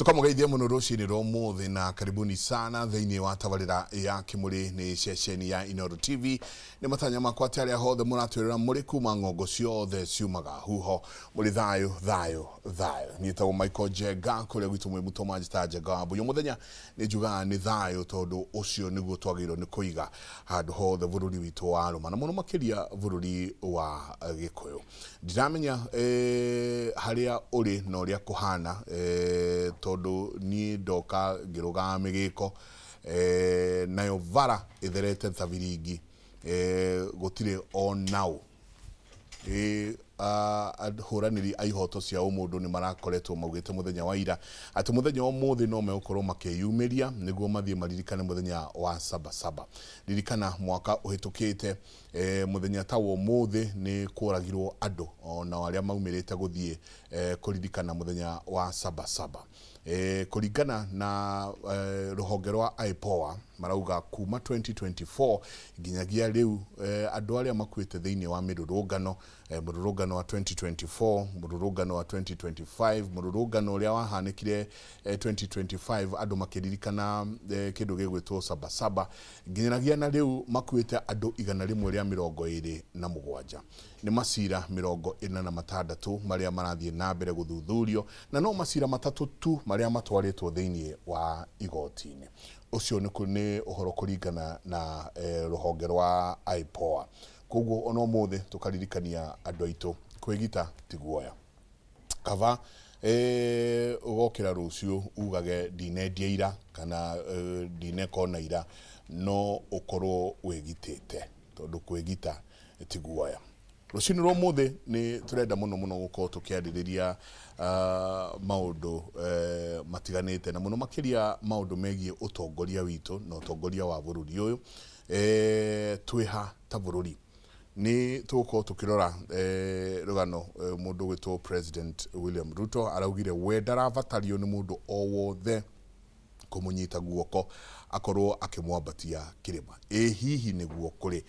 Tukamũgeithia mũno rũcinĩ rwa ũmũthĩ na karibuni sana thĩinĩ wa tabarĩra ya Kĩmũrĩ nĩ ceceni ya Inooro TV. Nĩ matanya makwa atĩ arĩa hothe mũratwĩrora mũrĩ kuma ng'ongo ciothe ciumaga huho mũrĩ thayũ thayũ thayũ. Niĩ tagwo Michael Njenga kũrĩa gwitũ mwĩ mũtoma njĩtaga Njenga wa Mbuyu. Mũthenya nĩ njugaga nĩ thayũ tondũ ũcio nĩguo twagĩrĩirwo nĩ kũiga handũ hothe bũrũri witũ warũma na mũno makĩria bũrũri wa Gĩkũyũ. Ndiramenya eh, harĩa ũrĩ na ũrĩa kũhana eh, tondũ niĩ ndoka ngĩrũgaga mĩgĩko eh, nayo bara ĩtherete ta biringi eh, gũtirĩ o naũ. Ĩ, ahũranĩri a ihoto cia ũmũndũ nĩ marakoretwo maugĩte mũthenya wa ira atĩ mũthenya wa ũmũthĩ no megũkorwo makĩyumĩria nĩguo mathiĩ maririkane mũthenya wa Sabasaba. Ririkana mwaka ũhĩtũkĩte E, mũthenya ta wa ũmũthĩ nĩ kworagirwo andũ onao arĩa maumĩrĩte gũthiĩ e, kũririkana mũthenya wa Sabasaba. E, kũringana na e, rũhonge rwa IPOA marauga kuma 2024 nginyagia rĩu e, andũ arĩa makuĩte thĩinĩ wa mĩrũrũngano e, mũrũrũngano wa 2024, mũrũrũngano wa 2025, mũrũrũngano ũrĩa wahanĩkire e, 2025 andũ makĩririkana e, kĩndũ gĩgwĩtwo Sabasaba Nginyanagia na rĩu makuĩte andũ 127. Nĩ macira 46 marĩa marathiĩ na mbere gũthuthurio na no macira matatũ tu marĩa matwarĩtwo thĩinĩ wa igoti-inĩ. Ũcio nĩ ũhoro kũringana na rũhonge rwa IPOA. Koguo ona ũmũthĩ tũkaririkania andũ aitũ kwĩgita ti guoya. Kaba eh, ũgokĩra rũciũ ugage ndinendia ira kana eh, ndineka ona ira no ũkorwo wĩgitĩte tondũ kwĩgita ti guoya. Rũcinĩ rwa ũmũthĩ nĩ tũrenda mũno mũno gũkorwo tũkĩarĩrĩria uh, maũndũ uh, matiganĩte na mũno makĩria maũndũ megiĩ ũtongoria witũ na ũtongoria wa bũrũri ũyũ eh, twĩha ta bũrũri. Nĩ tũgũkorwo tũkĩrora eh, rũgano eh, mũndũ ũgwĩtwo President William Ruto araugire we ndarabatario nĩ mũndũ o wothe kũmũnyita guoko akorwo akĩmwambatia kĩrĩma. Ĩ hihi nĩguo kũrĩ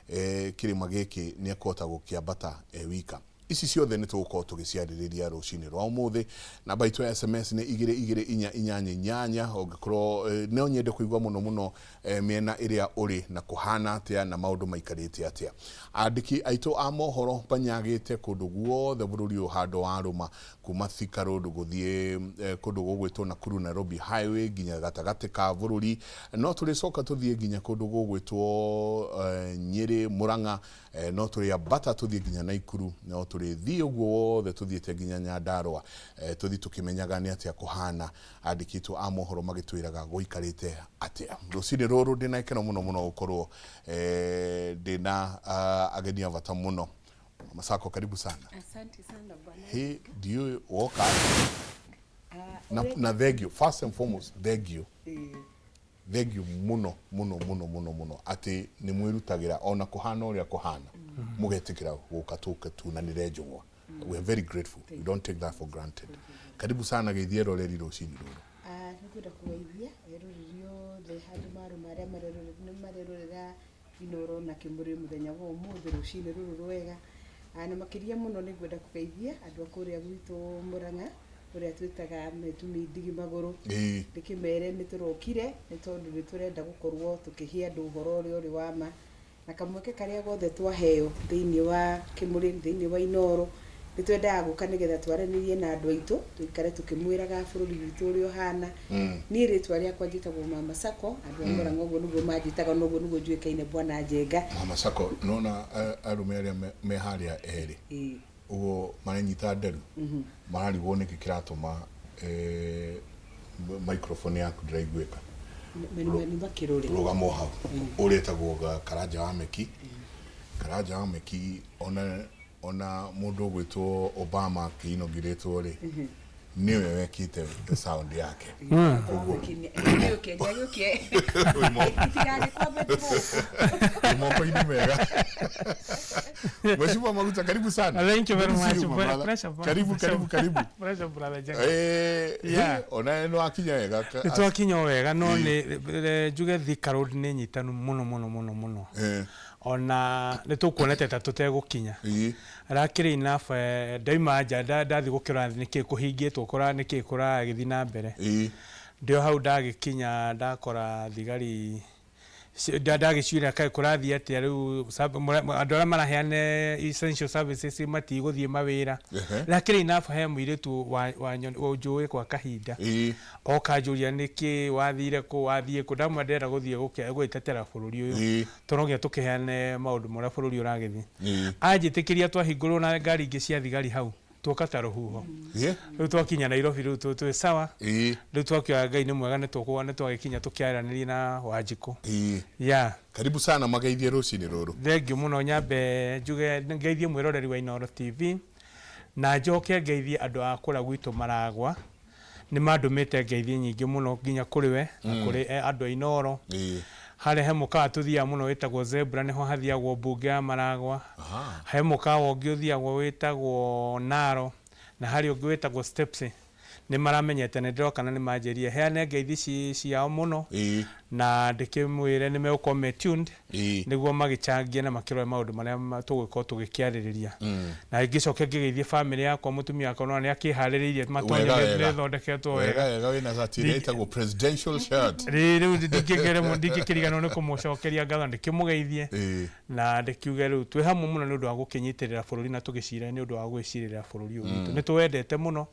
eh, kĩrĩma gĩkĩ nĩ ekũhota gũkĩambata e wika? Ici ciothe nĩ tũgũkorwo tũgĩciarĩrĩria rũcinĩ rwa ũmũthĩ. Namba itũ ya SMS nĩ igĩrĩ igĩrĩ inya inyanya inyanya. Ũngĩkorwo eh, no nyende kũigua mũno mũno eh, mĩena ĩrĩa ũrĩ na kũhana atĩa na maũndũ maikarĩte atĩa. Andĩki aitũ a mohoro manyagĩte kũndũ guothe bũrũri ũyũ handũ warũma kuma Thika Road gũthiĩ eh, kũndũ gũgwĩtwo Nakuru Nairobi Highway nginya gatagatĩ ka bũrũri. No tũrĩcoka tũthiĩ nginya kũndũ gũgwĩtwo eh, Nyĩrĩ, Mũrang'a. Eh, no tũrĩambata tũthiĩ nginya Naikuru, no tũrĩthiĩ ũguo wothe tũthiĩte nginya Nyandarũa, eh, tũthiĩ tũkĩmenyaga nĩ atĩa kũhana, andĩki aitũ a mohoro magĩtwĩraga gũikarĩte atĩa. Rũcinĩ rũrũ ndĩna gĩkeno mũno mũno gũkorwo eh, ndĩna ah, ageni a bata mũno. Mama Sako, karibu sana. Asante sana bwana. Hĩ, ndiũĩ woka Ah, na, na thank you first and foremost, thank you. Thengiũ mũno mũno mũno mũno mũno atĩ nĩ mwĩrutagĩra ona kũhana ũrĩa kũhana mũgetĩkĩra gũka tũke tunanĩre njũng'wa. We are very grateful. We don't take that for granted. Karibu sana geithia eroreri rũcinĩ rũrũ. Ah, nĩngwenda kũgeithia eroreri othe handũ marũma arĩa marerorera Inooro na Kĩmũrĩ mũthenya wa ũmũthĩ rũcinĩ rũrũ rwega. Ah, na makĩria mũno nĩngwenda kũgeithia andũ a kũrĩa gwitũ Mũrang'a ũrĩa twĩtaga Metumi Ndigi Magũrũ. Ndĩkĩmere nĩ tũrokire nĩ tondũ nĩ tũrenda gũkorwo tũkĩhe andũ ũhoro ũrĩa ũrĩ wa ma na kamweke karĩa gothe twaheo thĩinĩ wa Kĩmũrĩ, thĩinĩ wa Inooro, nĩ twendaga gũka nĩgetha twaranĩrie na andũ aitũ, tũikare tũkĩmwĩraga bũrũri witũ ũrĩa ũhana. Niĩ rĩtwa rĩakwa njĩtagwo Mama Sacco, andũ a Mũrang'a ũguo nĩguo manjĩtaga na ũguo nĩguo njũĩkaine Bwana Njenga. Mama Sacco, nĩwona arũme arĩa me harĩa erĩ ũguo marenyita nderu, mararigwo nĩkĩ kĩratũma microphone yaku ndĩraiguĩka. Nĩ makĩrore. Rũgama o hau. Ũrĩa etagwo Karanja wa Meki. Karanja wa Meki ona ona mũndũ ũgwĩtwo Obama akĩinogirĩtwo rĩ, nĩwe wekĩte sound yake. Koguo Nĩagĩũkie, nĩagĩũkie. Itigagĩkwambe gũkũ. Wĩ moko-inĩ mega. Mheshimiwa Maguta, karibu sana. Thank you very Good to see much. you, my brother. Pressure, brother. Karibu, karibu, karibu. Pressure, brother Jenga. Yeah. Ona nĩ wakinya wega. Nĩ twakinya o wega no nĩ njuge Thika Road nĩ nyitanu mũno mũno mũno mũno. Ona nĩ tũkuonete ta tũtegũkinya. Rakĩrĩ enough ndauma nja ndathiĩ gũkĩrora nĩkĩ kũhingĩtwo kũra nĩkĩ kũragĩthiĩ na mbere. Ndĩ o hau ndagĩkinya ndakora thigari ndagĩciũria kaĩ kũrathiĩ atĩa rĩu andũ arĩa maraheana essential services matigũthiĩ mawĩra. Lakini enough he mũirĩtu wa njũĩ kwa kahinda oka njũria nĩkĩ wathire kũ wathiĩ kũ, ndamwĩra ndĩrenda gũthiĩ gwĩtetera bũrũri ũyũ tondũ no nginya tũkĩheane maũndũ marĩa bũrũri ũragĩthiĩ. Anjĩtĩkĩria twahingũrwo na ngari ingĩ cia thigari hau tuoka ta rũhuho. Rĩu twakinya Nairobi rĩu twĩ sawa. Rĩu twakĩoya Ngai nĩ mwega nĩ twagĩkinya tũkĩaranĩria na Wanjikũ. Yeah. Karibu sana, mageithie rũcinĩ rũrũ. Thengiũ mũno, nyambe njuge ngeithie mwĩroreri wa Inooro TV na njoke ngeithie andũ a kũrĩa gwitũ Maragwa. Nĩ mandũmĩte ngeithie nyingĩ mũno nginya kũrĩ we na kũrĩ andũ a Inooro. Harĩa he mũkawa tũthiaga mũno wĩtagwo Zebra, nĩho hathiagwo mbunge ya Maragwa. He mũkawa ũngĩ ũthiagwo wĩtagwo Naro na harĩ ũngĩ wĩtagwo Steps. Nĩ maramenyete nĩ ndĩroka na nĩ manjĩrire heane ngeithi ciao mũno na ndĩkĩmwĩre nĩ megũkorwo me tuned nĩguo magĩchangie na makĩrore maũndũ marĩa tũgũkorwo tũgĩkĩarĩrĩria. Na ngĩcoke ngĩgeithie family yakwa, mũtumia wakwa no nĩ akĩharĩrĩirie matonye. Wega, wega. Nĩ thondeketwo wega. Wega. Wega, wĩna cati ĩrĩa ĩtagwo presidential shirt. Rĩu ndingĩkĩriganĩrwo nĩ kũmũcokeria ngatho, ndĩkĩmũgeithie na ndĩkiuge rĩu twĩ hamwe mũno nĩ ũndũ wa gũkĩnyitĩrĩra bũrũri na tũgĩcira nĩ ũndũ wa gwĩcirĩrĩra bũrũri ũyũ witũ. Nĩ tũwendete mũno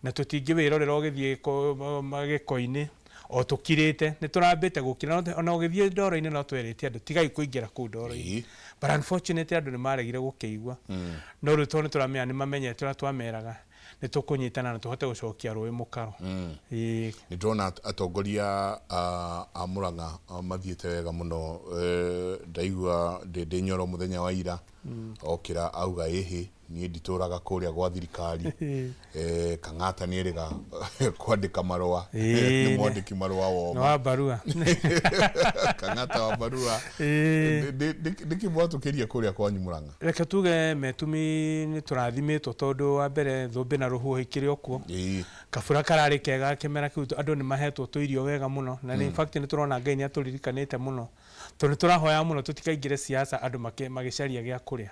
na tũtingĩwĩrorera ũgĩthiĩ gĩko-inĩ o tũkirĩte. Nĩ tũrambĩte gũkira ona ũgĩthiĩ ndoro-inĩ, no twerĩte andũ tigai kũingĩra kũu ndoro-inĩ, but unfortunately andũ nĩ maregire gũkĩigua. No rĩu tondũ nĩ tũramenya nĩ mamenyete ũrĩa twameraga, nĩ tũkũnyitana na tũhote gũcokia rũĩ mũkaro. Ĩĩ. Nĩ ndĩrona atongoria a Murang'a mathiĩte wega mũno. Ndaigua Ndĩndĩ Nyoro mũthenya wa ira okĩra auga ĩhĩ niĩ nditũraga kũrĩa gwa thirikari. Kang'ata nĩ erĩga kwandĩka marũa. Nĩ mwandĩki marũa nĩ woma. Wa barua. Kang'ata wa barua. Nĩkĩ mwatũkĩria kũrĩa kwanyu Murang'a? Reke tuge metumi nĩ tũrathimĩtwo tondũ wa mbere thũmbĩ na rũhuho ikĩrĩ o kuo. Kabura kararĩ kega kĩmera kĩu, andũ nĩ mahetwo tũirio wega mũno na in fact nĩ tũrona Ngai nĩ atũririkanĩte mũno tondũ nĩ tũrahoya mũno tũtikaingĩre siasa andũ magĩcaria gĩa kũrĩa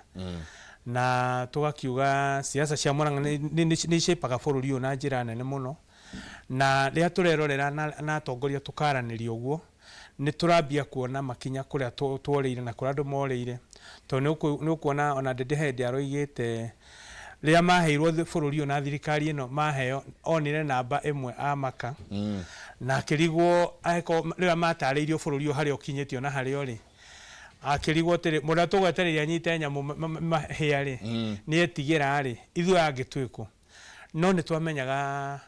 na tũgakiuga siasa cia Murang'a nĩ icapaga bũrũri ũyũ na njĩra nene mũno. Na rĩrĩa tũrerorera na atongoria tũkaranĩria ũguo nĩ tũrambia kuona makinya kũrĩa tuorĩire na kũrĩa andũ morĩire, tondũ nĩ ũkuona ona Ndĩndĩ hĩndĩ aroigĩte rĩrĩa maheirwo bũrũri ũyũ na thirikari ĩno maheo onire namba ĩmwe amaka na akĩrigwo angĩkorwo rĩrĩa matarĩirio bũrũri ũyũ harĩa ũkinyĩtio na harĩa ũrĩ, akĩrigwo atĩrĩ mũndũ ũrĩa tũgwetereire anyite nyamũ mahĩa rĩ nĩ etigĩra rĩ ithuĩ angĩ twĩkũ. No nĩ twamenyaga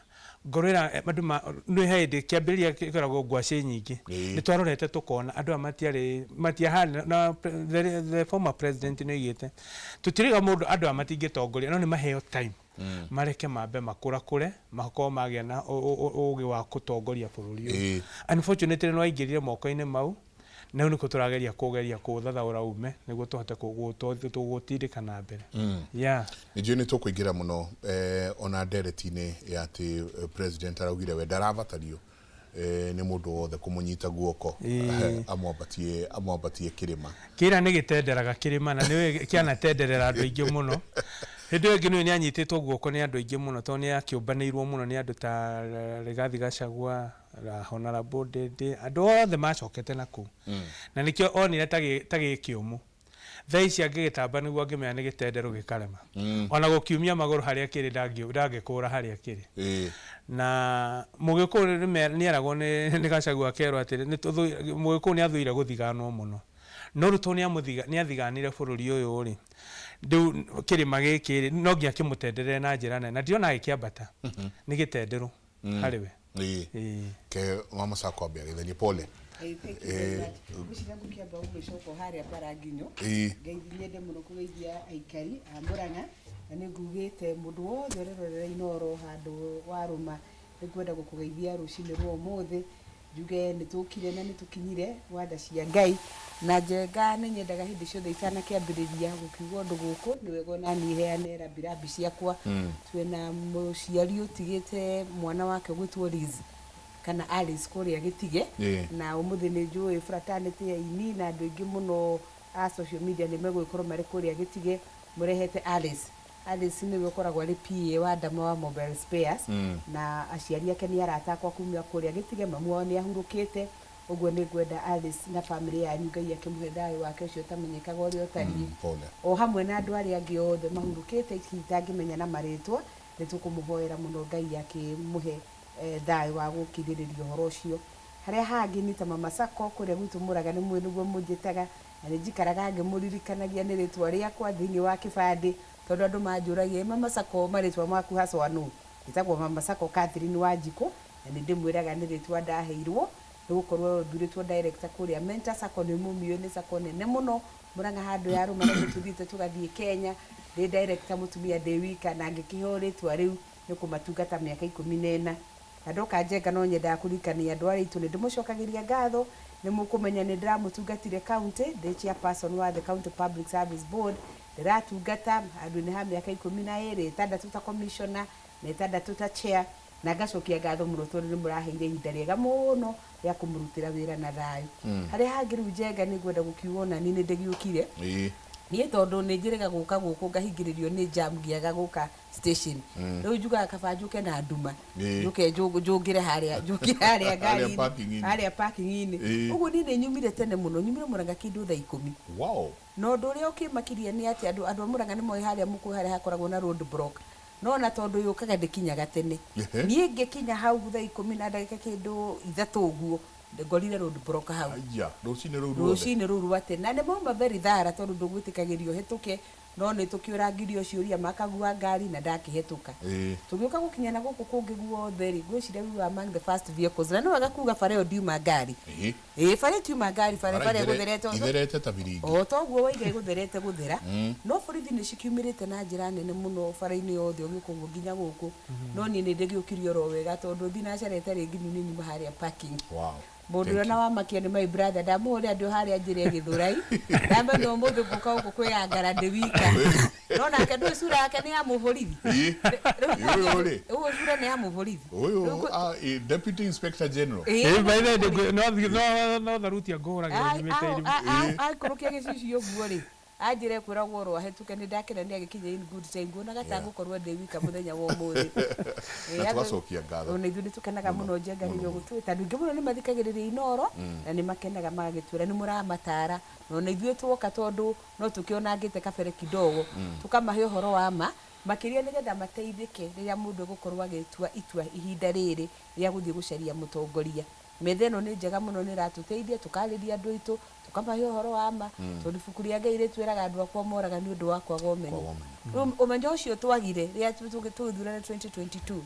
ngoro ĩra andũ nĩ hĩndĩ kĩambĩrĩria gĩkoragwo ngwacĩ nyingĩ. Nĩ twarorete tũkona andũ aya matiarĩ matiahana na the former president nĩ oigĩte tũtirĩga mũndũ andũ aya matingĩtongoria no nĩ maheo time mareke mambe makũrakũre makorwo magĩa na ũgĩ wa gũtongoria bũrũri ũyũ. Unfortunately nĩ waingĩrire moko-inĩ mau na rĩu nĩkuo tũrageria kũgeria kũũthathaũra ume nĩguo tũhote gũtindĩka na mbere, yeah. Nĩ njũĩ nĩ tũkũingĩra mũno ona ndereti-inĩ ya atĩ president araugire we ndarabatario nĩ mũndũ wothe kũmũnyita guoko amwambatie kĩrĩma. Kĩra nĩ gĩtenderaga kĩrĩma na nĩwe kĩanatenderera andũ aingĩ mũno. Hĩndĩ ĩyo ĩngĩ nĩwe nĩ anyitĩtwo guoko nĩ andũ aingĩ mũno tondũ nĩ akĩũmbanĩirwo mũno nĩ andũ ta Rigathi Gachagua na Honorable Ndindi, andũ othe macokete na kũu na nĩkĩo onire ta gĩ kĩũmũ. Thaa ici angĩgĩtamba nĩguo angĩmenya nĩ gĩtendero gĩkarema ona gũkiumia magũrũ harĩa kĩrĩ ndangĩkũra harĩa kĩrĩ. Na mũgĩkũyũ nĩeragwo nĩ Gachagua akerwo atĩrĩ mũgĩkũyũ nĩ athũire gũthiganwo mũno, no rĩu tondũ nĩ athiganire bũrũri ũyũ rĩ, rĩu kĩrĩma gĩkĩ rĩ no nginya kĩmũtenderere na njĩra nene na ndirona agĩkĩambata nĩ gĩtenderũ harĩ we. Ke mama sako ambia gĩthenie pole. Thank you very much. Ngwĩciria ngũkĩamba gũgĩcoka harĩa Mbaranginyo. Ngeithi nyende mũno kũgeithia aikari a Murang'a na nĩ ngugĩte mũndũ wothe ũrerorera Inooro handũ warũma nĩ ngwenda gũkũgeithia rũcinĩ rwa ũmũthĩ. Njuge nĩ tũkire na nĩ tũkinyire gwa tha cia Ngai. Na Njenga nĩ nyendaga hĩndĩ ciothe itanakĩambĩrĩria gũkiuga ũndũ gũkũ, nĩ wega ona niĩ heane rambirambi ciakwa. Twĩna mũciari ũtigĩte mwana wake ũgwĩtwo Liz kana Alice kũrĩa Gĩtige. Na ũmũthĩ nĩ njũĩ fraternity ya aini na andũ aingĩ mũno a social media nĩ megũgĩkorwo marĩ kũrĩa Gĩtige mũrehete Alice. Alice nĩwe ũkoragwo arĩ PA wa Ndama wa Mobile Spares, na aciari ake nĩ arata akwa kuma kũrĩa Gĩtige, mamu wao nĩ ahurũkĩte, ũguo nĩ ngwenda Alice na famĩlĩ yanyu Ngai akĩmũhe thayũ wake ũcio ũtamenyekaga ũrĩa ũtariĩ, Pole. O hamwe na andũ arĩa angĩ othe mahurũkĩte hihi itangĩmenya na marĩtwa, nĩ tũkũmũhoera mũno Ngai akĩmũhe thayũ wa gũkirĩrĩria ũhoro ũcio. Harĩa hangĩ nĩ ta Mama Sacco kũrĩa gwitũ Mũraga nĩ mũĩ nĩguo mũnjĩtaga, na nĩ njikaraga ngĩmũririkanagia nĩ rĩtwa rĩakwa thĩinĩ wa kĩbandĩ, tondũ andũ manjũragia, ĩ Mama Sacco marĩtwa maku haswa nũ? Njĩtagwo Mama Sacco Catherine Wanjikũ, na nĩ ndĩmwĩraga nĩ rĩtwa ndaheirwo nĩ gũkorwo thurĩtwo director kũrĩa Mentor Sacco, nĩ mũmĩũĩ nĩ sacco nene mũno Mũrang'a handũ ya rũma na ithuĩ tũthiĩte tũgathiĩ Kenya, ndĩ director mũtumia ndĩ wika na ngĩkĩheo rĩtwa rĩu nĩ kũmatungata mĩaka 14. Na ndoka Njenga no nyendaga kũririkania andũ arĩa aitũ nĩ ndĩmũcokagĩria ngatho, nĩ mũkũmenya nĩ ndĩramũtungatire county ndĩ chairperson wa the County Public Service Board, ndĩratungata handũ-inĩ ha mĩaka 12, ĩtandatũ ta commissioner na ĩtandatũ ta chair, na ngacokia ngatho mũno tondũ nĩ mũraheire ihinda rĩega mũno rĩa kũmũrutĩra wĩra na thayũ. Harĩa hangĩ rĩu Njenga nĩ ngwenda gũkiuga ona niĩ nĩ ndĩgĩũkire. Niĩ tondũ nĩ njĩrĩga gũka gũkũ ngahingĩrĩrio nĩ jam ngĩaga gũka station. Rĩu njugaga kaba njũke na nduma. Njũke njũngĩre harĩa, njũkĩre harĩa Harĩa ngari-inĩ, parking-inĩ. harĩa parking-inĩ. Ũguo niĩ nĩ nyumire tene mũno, nyumire Mũrang'a kĩndũ thaa 10. Na ũndũ ũrĩa ũkĩmakirie nĩ atĩ andũ andũ a Mũrang'a nĩ moĩ harĩa mũkũyũ harĩa hakoragwo na road block. No ona tondũ yũkaga ndĩkinyaga tene. Niĩ ngĩkinya hau thaa 10 na ndagĩka kĩndũ 3 ũguo, ngorire road block hau. Aya, rũcinĩ rũu ruothe. Rũcinĩ rũu rwa tene. Na nĩ mauma very thara tondũ ndũgwĩtĩkagĩrio ũhĩtũke, no nĩ tũkĩũrangirio ciũria makagua ngari na ndakĩhĩtũka. Tũgĩũka gũkinya na gũkũ kũngĩ guothe rĩ, ngwĩciria we were among the first vehicles. Na nĩ wega kuga bara ĩyo ndiuma ngari. Ĩĩ bara ĩtiuma ngari, bara Bara bara ĩgũtherete. Itherete ta biringi. O toguo waiga ĩgũtherete gũthera. No borithi nĩ cikiumĩrĩte na njĩra nene mũno bara-inĩ yothe ũgĩũka ũguo nginya gũkũ. No niĩ nĩ ndĩgĩũkire oro wega tondũ thinacara ĩtarĩ nginyu nĩ nyuma harĩa parking. Mũndũ Thank ũrĩa na you. wamakia nĩ my brother, ndamũhũrĩra ndĩ o harĩa njĩra ĩgĩthũrai. Ndamenya ũmũthĩ ngũka gũkũ kwĩyangara ndĩ wika. No nake ndũĩ cura yake nĩ ya mũborithi. Ũyũ rĩ. Ũyũ cura nĩ ya mũborithi. Ũyũ, Deputy Inspector General. Ĩ, by the way, no tharuti angũhũragĩra nyumĩte irima. Aikũrũkia gĩcicio ũguo rĩ, anjĩre kwĩragwo oro ahĩtũke, nĩ ndakena nĩ agĩkinya in good time, nguonaga ta ngũkorwo ndĩ wika mũthenya wa ũmũthĩ. Na tũgacokia ngatho. Ona ithuĩ nĩ tũkenaga mũno Njenga rĩrĩa ũgũtwĩta. Andũ aingĩ mũno nĩ mathikagĩrĩria Inooro na nĩ makenaga magagĩtwĩra nĩ mũramatara. Na ona ithuĩ twoka tondũ no tũkĩonangĩte kabere kidogo, tũkamahe ũhoro wa ma makĩria nĩgetha mateithĩke rĩrĩa mũndũ egũkorwo agĩtua itua ihinda rĩrĩ rĩa gũthiĩ gũcaria mũtongoria. Metha ĩno nĩ njega mũno, nĩ ĩratũteithia tũkarĩria andũ aitũ, tũkamahe ũhoro wa ma, tondũ ibuku rĩa Ngai rĩtwĩraga andũ akwa moraga nĩ ũndũ wa kwaga ũmenyo. Kwaga ũmenyo. Rĩu ũmenyo ũcio twagire rĩrĩa tũgĩthurana 2022,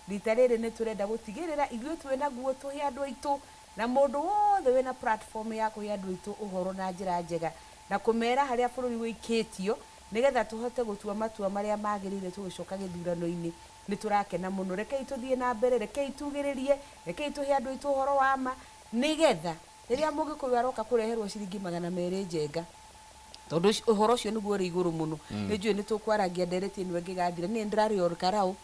rita rĩrĩ nĩ tũrenda gũtigĩrĩra ithuĩ twĩ naguo tũhe andũ aitũ, na mũndũ wothe wĩna platform ya kũhe andũ aitũ ũhoro na njĩra njega na kũmera harĩa bũrũri wĩikĩtio nĩgetha tũhote gũtua matua marĩa magĩrĩire tũgĩcoka gĩthurano-inĩ. Nĩ tũrakena mũno, rekei tũthiĩ na mbere, rekei tugĩrĩrie, rekei tũhe andũ aitũ ũhoro wa ma, nĩgetha rĩrĩa mũgĩkũyũ aroka kũreherwo ciringi 200 Njenga, tondũ ũhoro ũcio nĩguo ũrĩ igũrũ mũno. Nĩ njũĩ nĩ tũkwarangia ndereti ĩno ĩngĩgathira. Niĩ ndĩrarĩ Ol Kalou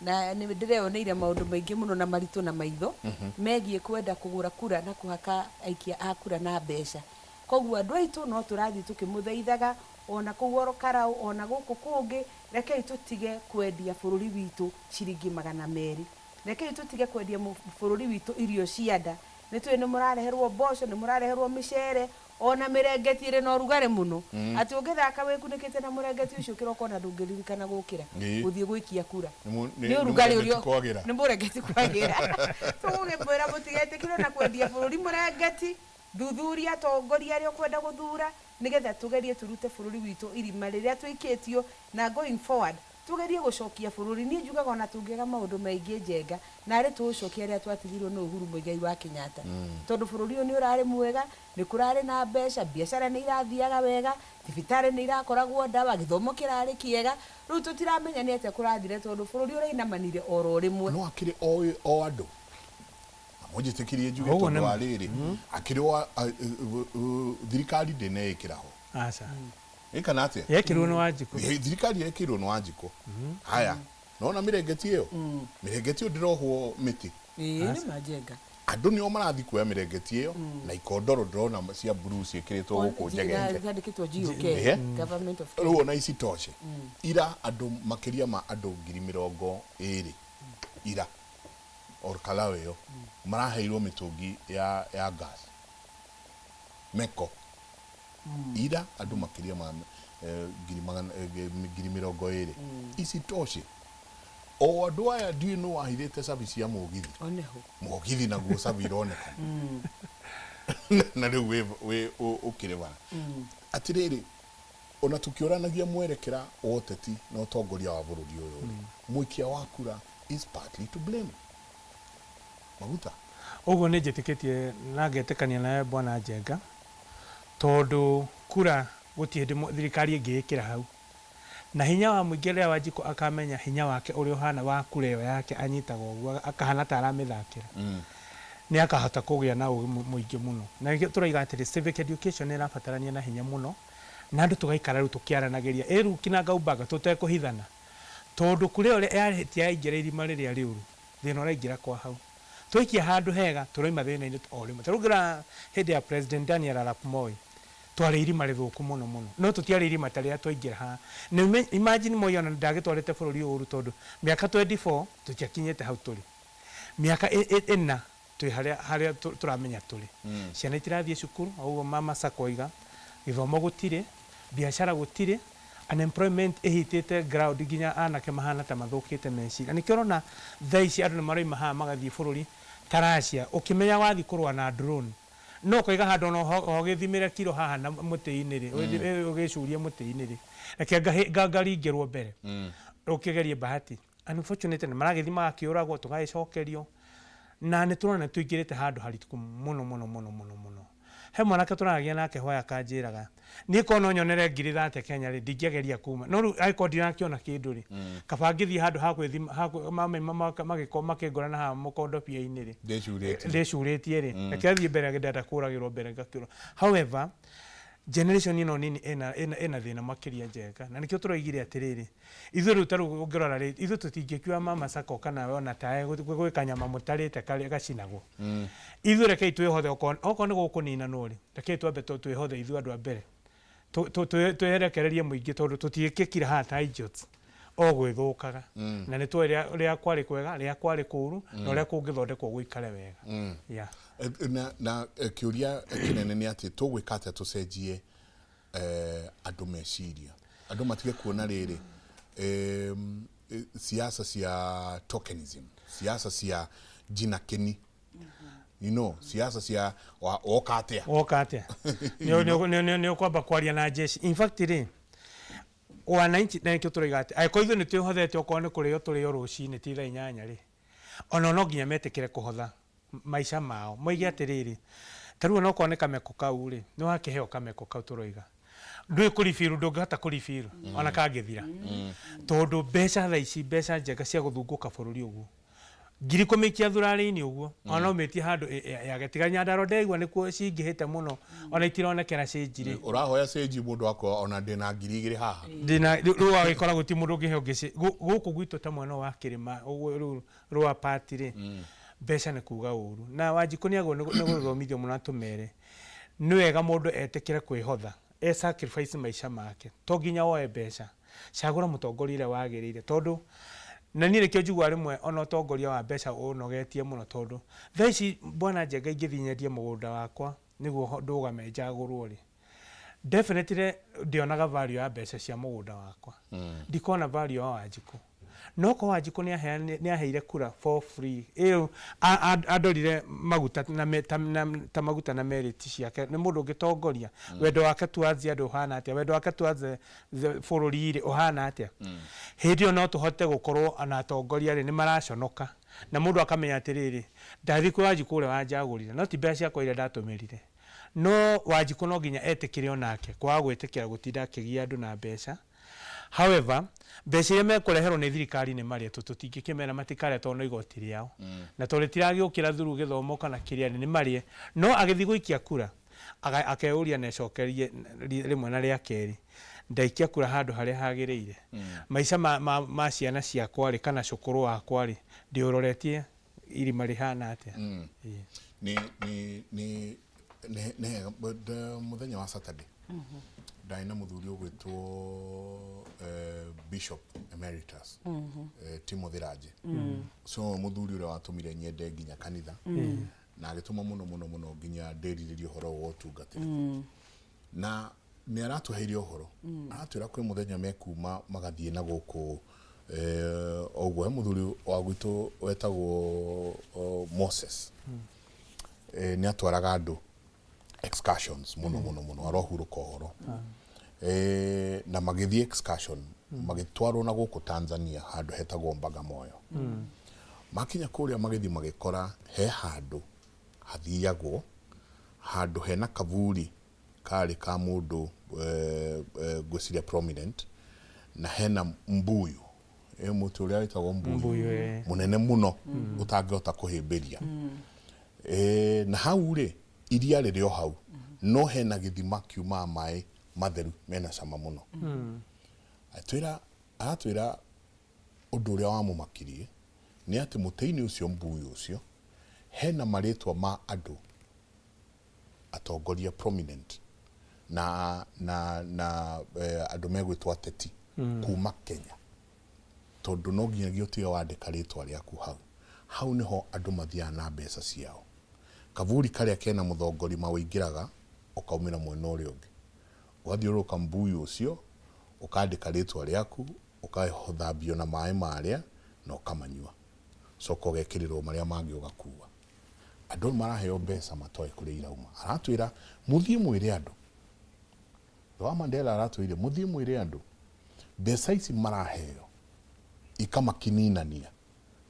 na nĩ ndĩreyoneire maũndũ maingĩ mũno na maritũ na maitho megiĩ kwenda kũgũra kura na kũhaka aikia a kura na mbeca. Koguo andũ aitũ no tũrathiĩ tũkĩmũthaithaga ona kũu Ol Kalou ona gũkũ kũngĩ, rekei tũtige kwendia bũrũri witũ ciringi 200. Rekei tũtige kwendia bũrũri witũ irio cia nda. Nĩ tũĩ nĩ mũrareherwo mboco, nĩ mũrareherwo mĩcere, ona mĩrengeti ĩrĩ na ũrugarĩ mũno. Atĩ ũngĩthaka wĩkunĩkĩte na mũrengeti ũcio kĩroko ona ndũngĩririkana gũkĩra gũthiĩ gũikia kura. Nĩ Nĩ ũrugarĩ mũrengeti ũrĩa kwagĩra. Nĩ mũrengeti kwagĩra. Tũgũgĩkwĩra mũtigetĩkĩre na kwendia bũrũri mũrengeti, thuthuria atongoria arĩa ũkwenda gũthura nĩgetha tũgerie tũrute bũrũri witũ irima rĩrĩa tũikĩtio, na going forward tũgerie gũcokia bũrũri. Niĩ njugaga ona tũngĩaga maũndũ maingĩ Njenga, na arĩ tũũcokie arĩa twatigirwo nĩ Uhuru Muigai wa Kenyatta. Tondũ bũrũri ũyũ nĩ ũrarĩ mwega, nĩ kũrarĩ na mbeca, biacara nĩ irathiaga wega, thibitarĩ nĩ irakoragwo ndawa, gĩthomo kĩrarĩ kĩega. Rĩu tũtiramenya nĩ atĩa kũrathire tondũ bũrũri ũrainamanire oro rĩmwe. No akĩrĩ o andũ. Mũnjĩtĩkĩrie njuge Ũguo tondũ nĩ wa ma. rĩrĩ akĩrĩ wa thirikari ndĩneĩkĩra ho. Aca. Ĩ kana atĩa? Yekĩrwo nĩ Wanjikũ. Thirikari yekĩirwo nĩ Wanjikũ. Haya, nona mĩrengeti ĩyo, mĩrengeti ĩyo ndĩrohwo mĩtĩ. Ĩĩ nĩ manjenga. Andũ nĩo marathiĩ kuoya mĩrengeti ĩyo na ikondoro ndĩrona cia blue ciĩkĩrĩtwo gũkũ Njegenge. Yandĩkĩtwo GOK, Government of Rĩu ona isitoshe, ira andũ makĩria ma andũ 20,000 ira Olkalau ĩyo maraheirwo mĩtũngi ya gas meko. Ira andũ makĩria ma 20,000. Isitoshe, o andũ aya ndiũĩ nũ wahithĩte cabi cia mũgithi. Oneho. Mũgithi naguo cabi ironeka na rĩu wĩ ũkĩrĩ bara. Atĩrĩrĩ, ona tũkĩũranagia mwerekera wa ũteti na ũtongoria wa bũrũri ũyũ rĩ, mũikia wa kura is partly to blame. Maguta. Ũguo nĩ njĩtĩkĩtie na ngetĩkania nawe Bwana Njenga, tondũ kura gũtirĩ hĩndĩ thirikari ĩngĩĩkĩra hau. Na hinya wa mũingĩ rĩrĩa Wanjikũ akamenya hinya wake ũrĩa ũhana wa kura ĩyo yake anyitaga ũguo akahana ta aramĩthakĩra, nĩ akahota kũgĩa na ũgĩ mũingĩ mũno. Na nĩkĩo tũraiga atĩrĩ, civic education nĩ ĩrabatarania na hinya mũno, na andũ tũgaikara rĩu tũkĩaranagĩria ĩ rĩu kinagaubaga tũtekũhithana, tondũ kura ĩyo yarĩtia yaingĩra irima rĩrĩa rĩũru, thĩna ũraingĩra kwa hau. Twaikia handũ hega tũraima thĩna-inĩ o rĩmwe. Ta rĩu ũngĩrora hĩndĩ ya President Daniel Arap Moi, twarĩ irima rĩthũku mũno mũno, no tũtiarĩ irima ta rĩrĩa twaingĩra haha. Na imagine Moi ona ndagĩtwarĩte bũrũri ũyũ ũru, tondũ mĩaka 24 tũtiakinyĩte hau tũrĩ. Mĩaka ĩna twĩ harĩa harĩa tũramenya tũrĩ. Ciana itirathiĩ cukuru, o ũguo mama Sacco oiga, gĩthomo gũtirĩ, biacara gũtirĩ, unemployment ĩhitĩte ground nginya anake mahana ta mathũkĩte meciria. Nĩkĩo ũrona thaa ici andũ nĩ maroima haha magathiĩ bũrũri ta Russia, ũkĩmenya wathiĩ kũrũa na drone, no ũkaiga handũ ona ũgĩthimĩre kiro haha na mũtĩ-inĩ rĩ, ũgĩcurie mũtĩ-inĩ rĩ, reke ngaringĩrwo mbere, ũkĩgerie bahati. Unfortunately, nĩ maragĩthiĩ magakĩũragwo, tũgagĩcokerio, na nĩ tũrona nĩ tũingĩrĩte handũ haritũ mũno mũno mũno mũno mũno. He mwanake tũraragia nake hoya akanjĩraga, niĩ korwo no nyonere 30,000 Kenya rĩ, ndingĩageria kuma. No rĩu angĩkorwo ndinakĩona kĩndũ rĩ, kaba ngĩthiĩ handũ ha gwĩthima, magĩkorwo makĩngora na haha mũkondobia-inĩ rĩ, ndĩcurĩtie, ndĩcurĩtie rĩ, reke thiĩ mbere ndĩrenda kũragĩrwo mbere ngakĩũra. However, generation ĩno nini ĩna ĩna thĩna makĩria Njenga, na nĩkĩo tũroigire atĩrĩrĩ, ithuĩ rĩu ta rĩu ũngĩrora rĩ, ithuĩ tũtingĩkiuga mama Sacco kana ona tae gwĩ kanyama mũtarĩte karĩa gacinagwo. Ithuĩ rekei twĩhothe, okorwo nĩ gũkũninanwo rĩ, rekei twambe twĩhothe ithuĩ andũ a mbere, twĩrekererie mũingĩ, tondũ tũtiĩkĩkire haha ta idiots o gwĩthũkaga, na nĩ tũĩ rĩrĩa kwarĩ kwega, rĩrĩa kwarĩ kũru, na ũrĩa kũngĩthondekwo gũikare wega. Yeah. Na kĩũria kĩnene nĩ atĩ tũgwĩka atĩa tũcenjie andũ meciria, andũ matige kuona rĩrĩ siasa cia tokenism, siasa cia jina keni, siasa cia woka atĩa, woka atĩa, nĩ ũkwamba kwaria na jeshi. In fact rĩ, wananchi, na nĩkĩo tũroiga atĩ angĩkorwo ithuĩ nĩ twĩhothete, okorwo nĩ kũrĩo tũrĩo rũcinĩ ti thaa 8 rĩ, ona no nginya metĩkĩre kũhotha maica mao, moige atĩrĩrĩ, ta rĩu onokorwo nĩ kameko kau rĩ, nĩ wakĩheo kameko kau tũroiga ndũĩ kũribiru, ndũngĩhota kũribiru ona kangĩthira, tondũ mbeca thaa ici, mbeca njega cia gũthungũka bũrũri ũguo, 10,000 ikia thurarĩ-inĩ ũguo, ona no ũmĩtie handũ yage. Tiga Nyandarua ndĩraigua nĩkuo cingĩhĩte mũno, ona itironekera cĩnji rĩ. Ũrahoya cĩnji mũndũ akoya ona ndĩna 2,000 haha. Ndĩna rĩu wagĩkora gũtirĩ mũndũ ũngĩheo ngĩci gũkũ gwitũ ta mwena wa kĩrĩma ũguo rĩu rwa pati rĩ, mbeca nĩ kuga ũru. Na Wanjikũ nĩ agĩrĩirwo nĩ gũthomithio mũno, atũmere nĩ wega mũndũ etĩkĩre kwĩhotha, e sacrifice maica make, to nginya woe mbeca, cagũra mũtongoria ũrĩa wagĩrĩire, tondũ na niĩ nĩkĩo njiguaga rĩmwe ona ũtongoria wa mbeca ũnogetie mũno, tondũ thaa ici Bwana Njenga ingĩthiĩ nyendie mũgũnda wakwa nĩguo ndũgame njagũrwo rĩ, definitely ndionaga value ya mbeca cia mũgũnda wakwa, ndikona value ya Wanjikũ. No korwo Wanjikũ nĩ aheire kura for free ĩyo, andorire maguta na ta maguta na merit ciake, nĩ mũndũ ũngĩtongoria, wendo wake towards andũ ũhana atĩa, wendo wake towards the bũrũri rĩ ũhana atĩa, hĩndĩ ĩyo no tũhote gũkorwo ona atongoria rĩ nĩ maraconoka, na mũndũ akamenya atĩrĩrĩ, ndathiĩ kwĩ Wanjikũ ũrĩa wanjagũrire, no ti mbeca ciakwa iria ndatũmĩrire. No Wanjikũ no nginya etĩkĩre onake kwaga gwĩtĩkĩra gũtinda akĩgia andũ na mbeca. However, mbeca iria mekũreherwo nĩ thirikari nĩ marĩe, tũtingĩkĩmera matikarĩa tondũ no igoti rĩao. Na tondũ rĩtiragĩũkĩra through gĩthomo kana kĩrĩa nĩ marĩe. No agĩthiĩ gũikia kura, akeyũria na ecokerie rĩmwe na rĩa kerĩ, ndaikia kura handũ harĩa hagĩrĩire? Maica ma ciana ciakwa rĩ, kana cũkũrũ wakwa rĩ, ndĩũroretie irima rĩhana atĩa? Nĩ nĩ nĩ nĩ nĩ hega but, mũthenya wa Saturday ndarĩ na mũthuri ũgwĩtwo Bishop Emeritus Timothy Raje. Ũcio nĩwe mũthuri ũrĩa watũmire nyende nginya kanitha na agĩtũma mũno mũno mũno nginya ndĩrirĩrie ũhoro wa ũtungatĩri. Na nĩ aratũheire ũhoro, aratwĩra kwĩ mũthenya mekuma magathiĩ na gũkũ ũguo. He mũthuri wa gwitũ wetagwo Moses, nĩ atwaraga andũ excursions mũno mũno mũno, arohurũka ũhoro. Na magĩthiĩ excursion, magĩtwarwo na gũkũ Tanzania handũ hetagwo Bagamoyo. Makinya kũrĩa magĩthiĩ magĩkora he handũ hathiagwo, handũ hena kaburi karĩ ka mũndũ ngwĩciria prominent, na hena mbuyu, mũtĩ ũrĩa wĩtagwo mbuyu, Mbuyu, eh. Mũnene mũno ũtangĩhota kũhĩmbĩria. Na hau rĩ, iria rĩrĩ o hau, no hena gĩthima kiumaga maĩ matheru mena cama mũno. Atwĩra, aratwĩra ũndũ ũrĩa wamũmakirie nĩ atĩ mũtĩ-inĩ ũcio, mbuyu ũcio, hena marĩtwa ma andũ atongoria prominent na andũ megwĩtwo ateti kuma Kenya, tondũ no nginyagia ũtige wandĩka rĩtwa rĩaku hau. Hau nĩho andũ mathiaga na mbeca ciao. Kaburi karĩa kena mũthongori mawĩingĩraga ũkaumĩra mwena ũrĩa ũngĩ, ũgathiũrũrũka mbuyu ũcio, ũkandĩka rĩtwa rĩaku, ũkathambio na maĩ marĩa na ũkamanyua, coka ũgekĩrĩrwo marĩa mangĩ ũgakua. Andũ maraheo mbeca matoĩ kũrĩa irauma. Aratwĩra mũthiĩ mwĩre andũ wa Mandela, aratwĩire mũthiĩ mwĩre andũ mbeca ici maraheo ikamakininania,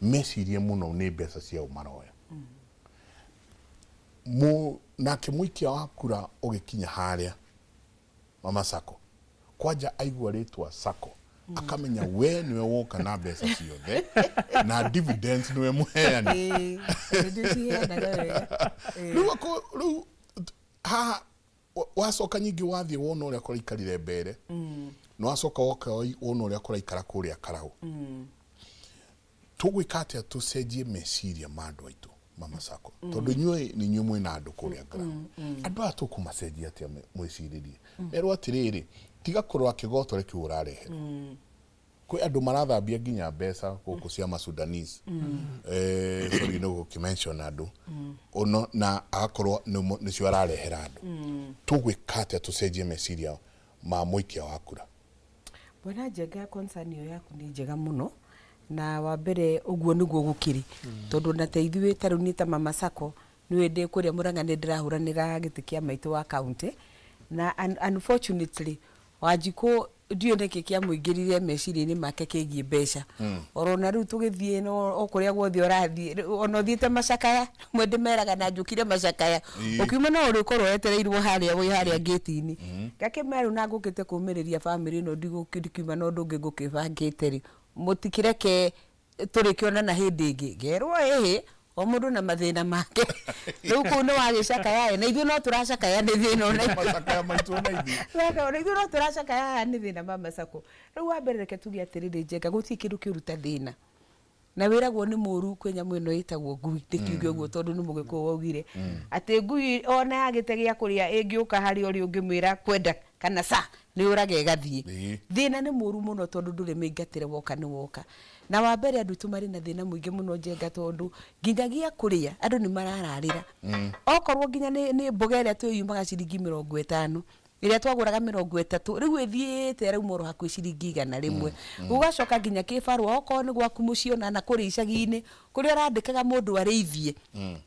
mecirie mũno nĩ mbeca ciao maroya. Nake mũikia wa kura ũgĩkinya harĩa Mama Sacco, kwanja aigua rĩtwa Sacco akamenya we niwe woka na mbeca ciothe na dividends, niwe mũheani. Nĩciheanaga wega. Rĩu rĩu haha wacoka nyingĩ wathiĩ wona ũrĩa kũraikarire mbere, na wacoka woka wona ũrĩa kũraikara kũrĩa Karau. Tũgwĩka atĩa tũcenjie meciria ma andũ aitũ, Mama Sacco? Tondũ inyuĩ nĩ inyuĩ mwĩna andũ kũrĩa ground. Andũ aya tũkũmacenjia atĩa mwĩcirĩrie? Merwo atĩrĩrĩ, tiga kũrora kĩgotore kĩu ũrareherwo. Kwĩ andũ marathambia nginya mbeca gũkũ cia Masudanese, sorry nĩ gũkĩmention andũ ono, na agakorwo nĩcio ararehera andũ. Tũgwĩka atĩa tũcenjie meciria ma mũikia wa kura? Bwana Njenga, concern ĩyo yaku nĩ njega mũno, na wa mbere ũguo nĩguo gũkĩrĩ, tondũ na ta ithuĩ ta rĩu niĩ ta Mama Sacco nĩwe ndĩ kũrĩa Mũrang'a, nĩ ndĩrahũranĩra gĩtĩ kĩa maitũ wa county, na unfortunately Wanjikũ ndiũĩ nĩkĩ kĩamũingĩrire meciria-inĩ make kĩgiĩ mbeca. Orona rĩu tũgĩthiĩ no o kũrĩa guothe ũrathiĩ, rĩu ona ũthiĩte macakaya, rĩmwe ndĩmeraga na njũkire macakaya, ũkiuma no ũrĩkorwo wetereirwo harĩa wĩ harĩa ngĩti-inĩ. Ngakĩmera rĩu na ngũkĩte kũmĩrĩria bamĩrĩ ĩno, ndikiuma na ũndũ ũngĩ ngũkĩbangĩte rĩ, mũtikĩreke tũrĩkĩonana hĩndĩ ĩngĩ. Ngerwo ĩhĩ, o mũndũ na mathĩna make. Rĩu kũu nĩ wagĩcakaya ĩ, na ithuĩ no tũracakaya nĩ thĩna ona ithuĩ. Macakaya maitũ ona ithuĩ. Ona ithuĩ no tũracakaya haha nĩ thĩna, Mama Sacco. Rĩu wa mbere reke tuge atĩrĩrĩ, Njenga, gũtirĩ kĩndũ kĩũru ta thĩna. Na wĩragwo nĩ mũru kwĩ nyamũ ĩno ĩtagwo ngui, ndĩkiuge ũguo tondũ nĩ mũgĩkũyũ waugire atĩ ngui ona yagĩte gĩa kũrĩa ĩngĩũka harĩa ũrĩ ũngĩmwĩra kwenda kana ca nĩ ũraga ĩgathiĩ. Thĩna nĩ mũru mũno tondũ ndũrĩ mĩingatĩre, woka nĩ woka. Na wa mbere andũ aitũ marĩ na thĩna mũingĩ mũno, Njenga, tondũ nginyagia kũrĩa andũ nĩ marararĩra. Okorwo nginya nĩ mboga ĩrĩa twĩyumaga ciringi 50, ĩrĩa twagũraga 30, rĩu ĩthiĩte ĩrauma oro hakuhĩ ciringi 100. Gũgacoka nginya kĩbarũa, okorwo nĩ gwaku mũciĩ ona na kũrĩa icagi-inĩ. Kũrĩa ũrandĩkaga mũndũ arĩithie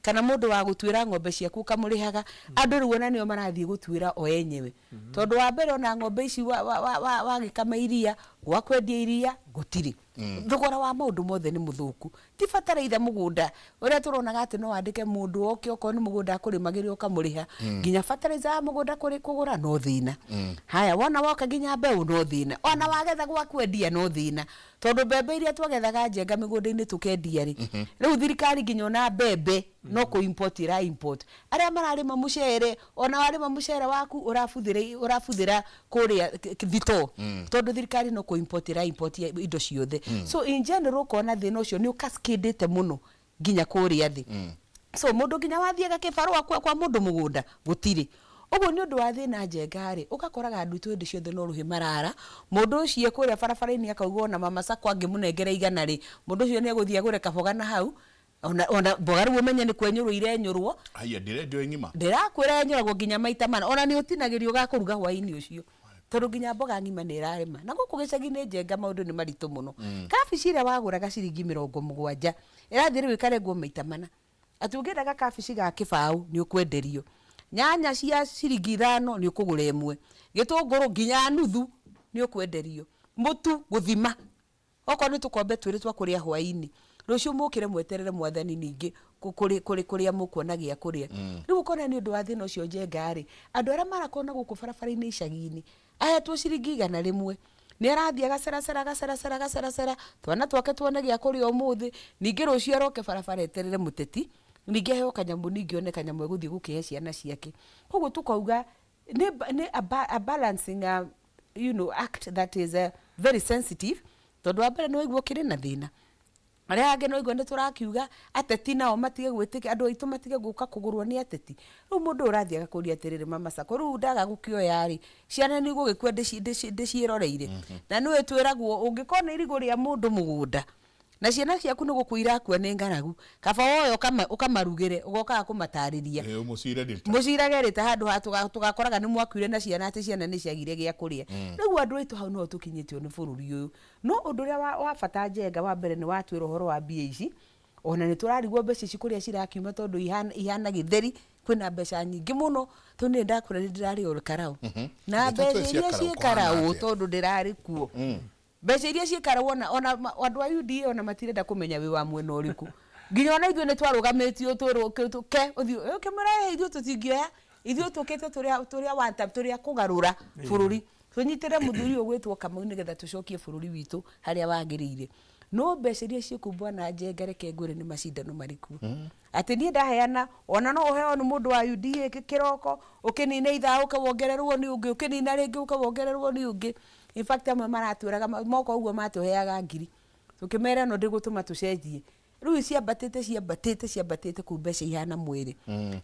kana mũndũ wa gũtuĩra ng'ombe ciaku ũkamũrĩhaga, andũ rĩu ona nĩo marathiĩ gũtuĩra o enyewe. Tondũ wa mbere ona ng'ombe ici wagĩkama iria, gwa kwendia iria gũtirĩ. Thogora wa maũndũ mothe nĩ mũthũku. Ti bataraitha mũgũnda ũrĩa tũronaga atĩ no wandĩke mũndũ oke okorwo nĩ mũgũnda akũrĩmagĩre ũkamũrĩha. Nginya bataraitha ya mũgũnda kũgũra no thĩna. Haya wona woka nginya mbeũ no thĩna. Ona wagetha gwa kwendia no thĩna. Tondũ mbembe iria twagethaga Njenga mĩgũnda-inĩ tũkendia-rĩ, rĩu thirikari nginya ona mbembe no kũ import ĩra import. Arĩa mararĩma mũcere, ona warĩma mũcere waku ũrabuthĩra ũrabuthĩra kũrĩa thitoo, tondũ thirikari no kũ import ĩra import indo ciothe. So in general ũkona thĩna ũcio nĩ ũ cascade ĩte mũno nginya kũrĩa thĩ. So mũndũ nginya wathiaga kĩbarũa kwa mũndũ mũgũnda gũtirĩ. Ũguo nĩ ũndũ wa thĩna Njenga-rĩ, ũgakoraga andũ aitũ hĩndĩ ciothe no rũhĩ marara, mũndũ ũcio e kũrĩa barabara-inĩ akauga ona Mama Sacco angĩmũnengera igana-rĩ, mũndũ ũcio nĩ egũthiĩ agũre kaboga na hau, ona mboga rĩu ũmenye nĩ kwenyũrwo irenyũrwo. Haiya, ndĩrendio ĩ ng'ima? Ndĩrakwĩra yenyũragwo nginya maita mana, ona nĩ ũtinagĩrio ga kũruga hwaĩ-inĩ ũcio, tondũ nginya mboga ng'ima nĩ ĩrarĩma. Na gũkũ gĩcagi-inĩ Njenga maũndũ nĩ maritũ mũno. Kabici ĩrĩa wagũraga ciringi 70, ĩrathiĩ rĩu ĩkarengwo maita mana. Atĩ ũngĩenda gakabici ga kĩbaũ nĩ ũkwenderio. Nyanya cia ciringi 5 nĩ ũkũgũra ĩmwe. Gĩtũngũrũ nginya nuthu nĩ ũkwenderio. Mũtu gũthima okorwo nĩ tũkombe twĩrĩ twa kũrĩa hwaĩ-inĩ. Rũciũ mũkĩre mweterere mwathani ningĩ kũrĩa mũkuona gĩa kũrĩa. Rĩu ũkona nĩ ũndũ wa thĩna ũcio Njenga rĩ, andũ arĩa marakorwo na gũkũ barabara-inĩ icagi-inĩ, ahetwo ciringi 100, nĩ arathiĩ agaceracera agaceracera agaceracera, twana twake tuone gĩa kũrĩa ũmũthĩ, ningĩ rũciũ aroke barabara eterere mũteti, ningĩ aheo kanyamũ ningĩ one kanyamũ egũthiĩ gũkĩhe ciana ciake. Koguo tũkauga nĩ a balancing act that is very sensitive, tondũ wa mbere nĩ waigua ũkĩrĩ na thĩna. Arĩa angĩ no igua nĩ tũrakiuga ateti nao matige gwĩtĩkia, andũ aitũ matige gũka kũgũrwo nĩ ateti. Rĩu mũndũ ũyũ ũrathiĩ agakũria atĩrĩrĩ, Mama Sacco, rĩu ndaga gũkĩoya rĩ, ciana nĩ igũgĩkua ndĩciĩroreire. Na nĩ ũĩ twĩragwo ũngĩkona irigũ rĩa mũndũ mũgũnda, na ciana ciaku nĩ gũkua irakua nĩ ng'aragu, kaba woe ũkamarugĩre, ũgokaga kũmatarĩria. Ĩĩ, mũcire rĩta. Mũcirage rĩta handũ ha tũgakoraga nĩ mwakuire na ciana atĩ ciana nĩ ciagire gĩa kũrĩa. Rĩu andũ aitũ hau nĩho tũkinyĩtio nĩ bũrũri ũyũ. No ũndũ ũrĩa wa bata Njenga wa mbere nĩ watwĩra ũhoro wa mbia ici, ona nĩ tũrarigwo mbeca ici kũrĩa cirakiuma tondũ ihana gĩtheri, kwĩna mbeca nyingĩ mũno, tondũ niĩ ndakwĩra nĩ ndĩrarĩ Ol Kalou. Na Nĩ tũtue mbeca cia iria Karau ciĩ kũhana Karau atĩa? tondũ ndĩrarĩ kuo. Mbeca iria ciĩ Karau ona andũ a UDA ona matirenda kũmenya wĩ wa mwena ũrĩkũ. Nginya ona ithuĩ nĩ twarũgamĩtio twĩrwo ke ũthiĩ, ũkĩmwĩra ithuĩ tũtingĩoya, ithuĩ tũkĩte tũrĩ a one term, tũrĩ a kũgarũra bũrũri. Tũnyitĩre mũthuri ũyũ ũgwĩtwo Kamau nĩgetha tũcokie bũrũri witũ harĩa wagĩrĩire. No mbeca iria ciĩ kũu bwana Njenga reke ngwĩre nĩ macindano marĩ kuo. Atĩ niĩ ndaheana, ona no ũheo nĩ mũndũ wa UDA kĩroko, ũkĩnine ithaa ũke wongererwo nĩ ũngĩ, ũkĩnina rĩngĩ ũke wongererwo nĩ ũngĩ. In fact amwe maratwĩraga moka ũguo matũheaga ngiri. Tũkĩmera ĩno ndĩgũtũma tũcenjie. Rĩu ciambatĩte, ciambatĩte, ciambatĩte kũu mbeca ihana mwĩrĩ.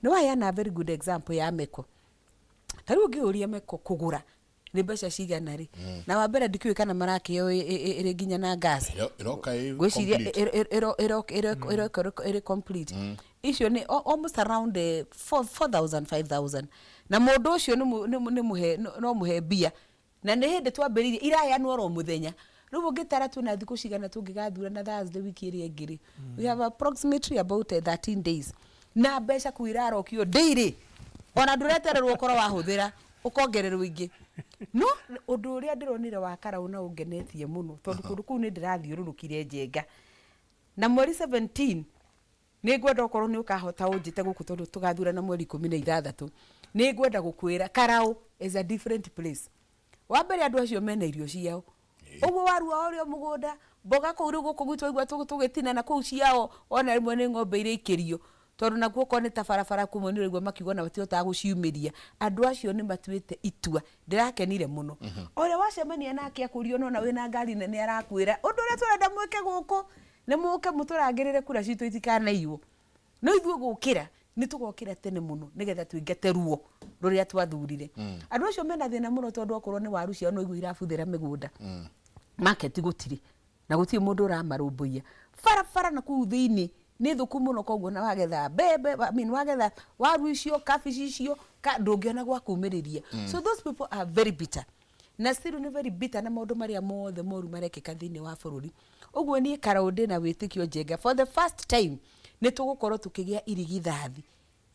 Nĩ waheana very good example ya Meko. Ta rĩu ũngĩũria Meko kũgũra nĩ mbeca cigana rĩ, na wa mbere ndikĩũĩ kana marakĩheo ĩrĩ nginya na gas. Ĩroka ĩ Ngwĩciria complete. Ĩroka ĩrĩ complete. Icio nĩ almost around 4,000, 5,000. Na mũndũ ũcio nĩ mũhe, no mũhe mbia. Na nĩ hĩndĩ twambĩrĩirie, iraheanwo oro mũthenya. Rĩu ũngĩtara twĩna thikũ cigana tũngĩgathurana Thursday wiki ĩrĩa ĩngĩ rĩ, we have approximately about 13 days. Na mbeca kũu irarokio daily. Ona ndũretererwo ũkorwo wahũthĩra, ũkongererwo ingĩ. No ũndũ ũrĩa ndĩronire wa Karau na ũngenetie mũno, tondũ kũndũ kũu nĩ ndĩrathiũrũrũkire Njenga. Na mweri 17, nĩ ngwenda okorwo nĩ ũkahota ũnjĩte gũkũ tondũ tũgathurana mweri 16. Nĩ ngwenda gũkwĩra Karau is a different place. Wa mbere andũ acio mena irio ciao. Ũguo waru wao ũrĩ o mũgũnda, mboga kũu rĩu gũkũ gwitũ waigua tũgĩtina na kũu ciao ona rĩmwe nĩ ng'ombe iraikĩrio. Tondũ nakuo okorwo nĩ ta barabara kũmwe nĩ ũraigua makiuga ona matihotaga gũciumĩria. Andũ acio nĩ matuĩte itua. Ndĩrakenire mũno. Ũrĩa wacemania nake akũria ona wĩna ngari nene arakwĩra, ũndũ ũrĩa tũrenda mwĩke gũkũ, nĩ mũke mũtũrangĩrĩre kura citũ itikanaiywo. No ithuĩ gũkĩra, nĩ tũgokĩra tene mũno nĩgetha tũingate ruo rũrĩa twathurire. Andũ acio mena thĩna mũno tondũ okorwo nĩ waru ciao no igua irabuthĩra mĩgũnda. Market gũtirĩ. Na gũtirĩ mũndũ ũramarũmbũiya. Barabara na kũu thĩinĩ nĩ thũku mũno koguo na wagetha mbembe, I mean wagetha waru icio, kabici icio, ndũngĩona gwa kumĩrĩria. So those people are very bitter. Na still nĩ very bitter na maũndũ marĩa mothe moru marekĩka thĩinĩ wa bũrũri. Ũguo niĩ Karau ndĩna wĩtĩkio Njenga, for the first time nĩ tũgũkorwo tũkĩgĩa irigithathi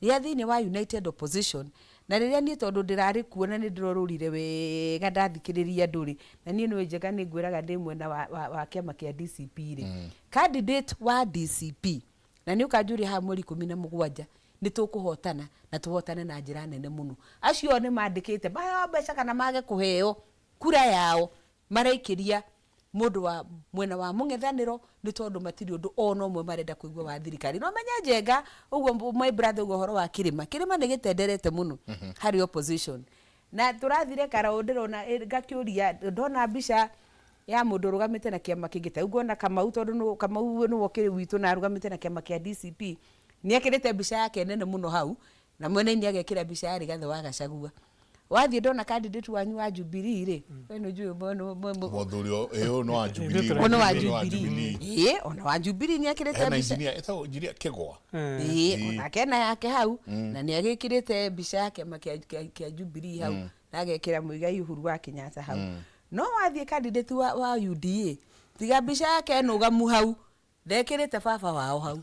rĩa thĩinĩ wa United Opposition, na rĩrĩa niĩ tondũ ndĩrarĩ kuo na nĩ ndĩrorũrire wega ndathikĩrĩria andũ rĩ, na niĩ nĩũĩ Njenga nĩ ngwĩraga ndĩ mwena wa, wa, wa kĩama kĩa DCP rĩ, candidate wa DCP, na nĩ ũkanjũria haha mweri 17 nĩ tũkũhotana na tũhotane na njĩra nene mũno. Acio nĩ mandĩkĩte maheo mbeca kana mage kũheo kura yao, maraikĩria mũndũ wa mwena wa mũng'ethanĩro nĩ tondũ matirĩ ũndũ ona ũmwe marenda kũigua wa thirikari. No menye Njenga ũguo my brother ũguo ũhoro wa kĩrĩma, kĩrĩma nĩ gĩtenderete mũno harĩ opposition. Na tũrathire Karau ndĩrona ngakĩũria ndona mbica ya mũndũ ũrũgamĩte na kĩama kĩngĩ ta rĩu ngona Kamau tondũ nũ Kamau nĩwe ũkĩrĩ witũ na arũgamĩte na kĩama kĩa DCP nĩ ekĩrĩte mbica yake nene mũno hau na mwena-inĩ agekĩra mbica ya Rigathĩ wa Gachagua. Wathiĩ ndona candidate wanyu wa Jubilee rĩ, we nĩ ũnjũĩ Mũthuri ũyũ nĩ wa Jubilee. Ũyũ nĩ wa Jubilee. Ĩĩ, ona wa Jubilee nĩ ekĩrĩte Hena mbica. engineer, etagwo engineer Kĩgwa. Ĩĩ, onake ena yake hau na nĩ agĩkĩrĩte mbica ya kĩama kĩa Jubilee hau na agekĩra Muigai Uhuru wa Kenyatta hau. No wathiĩ candidate wa UDA, tiga mbica yake nũgamu hau, ndekĩrĩte baba wao hau.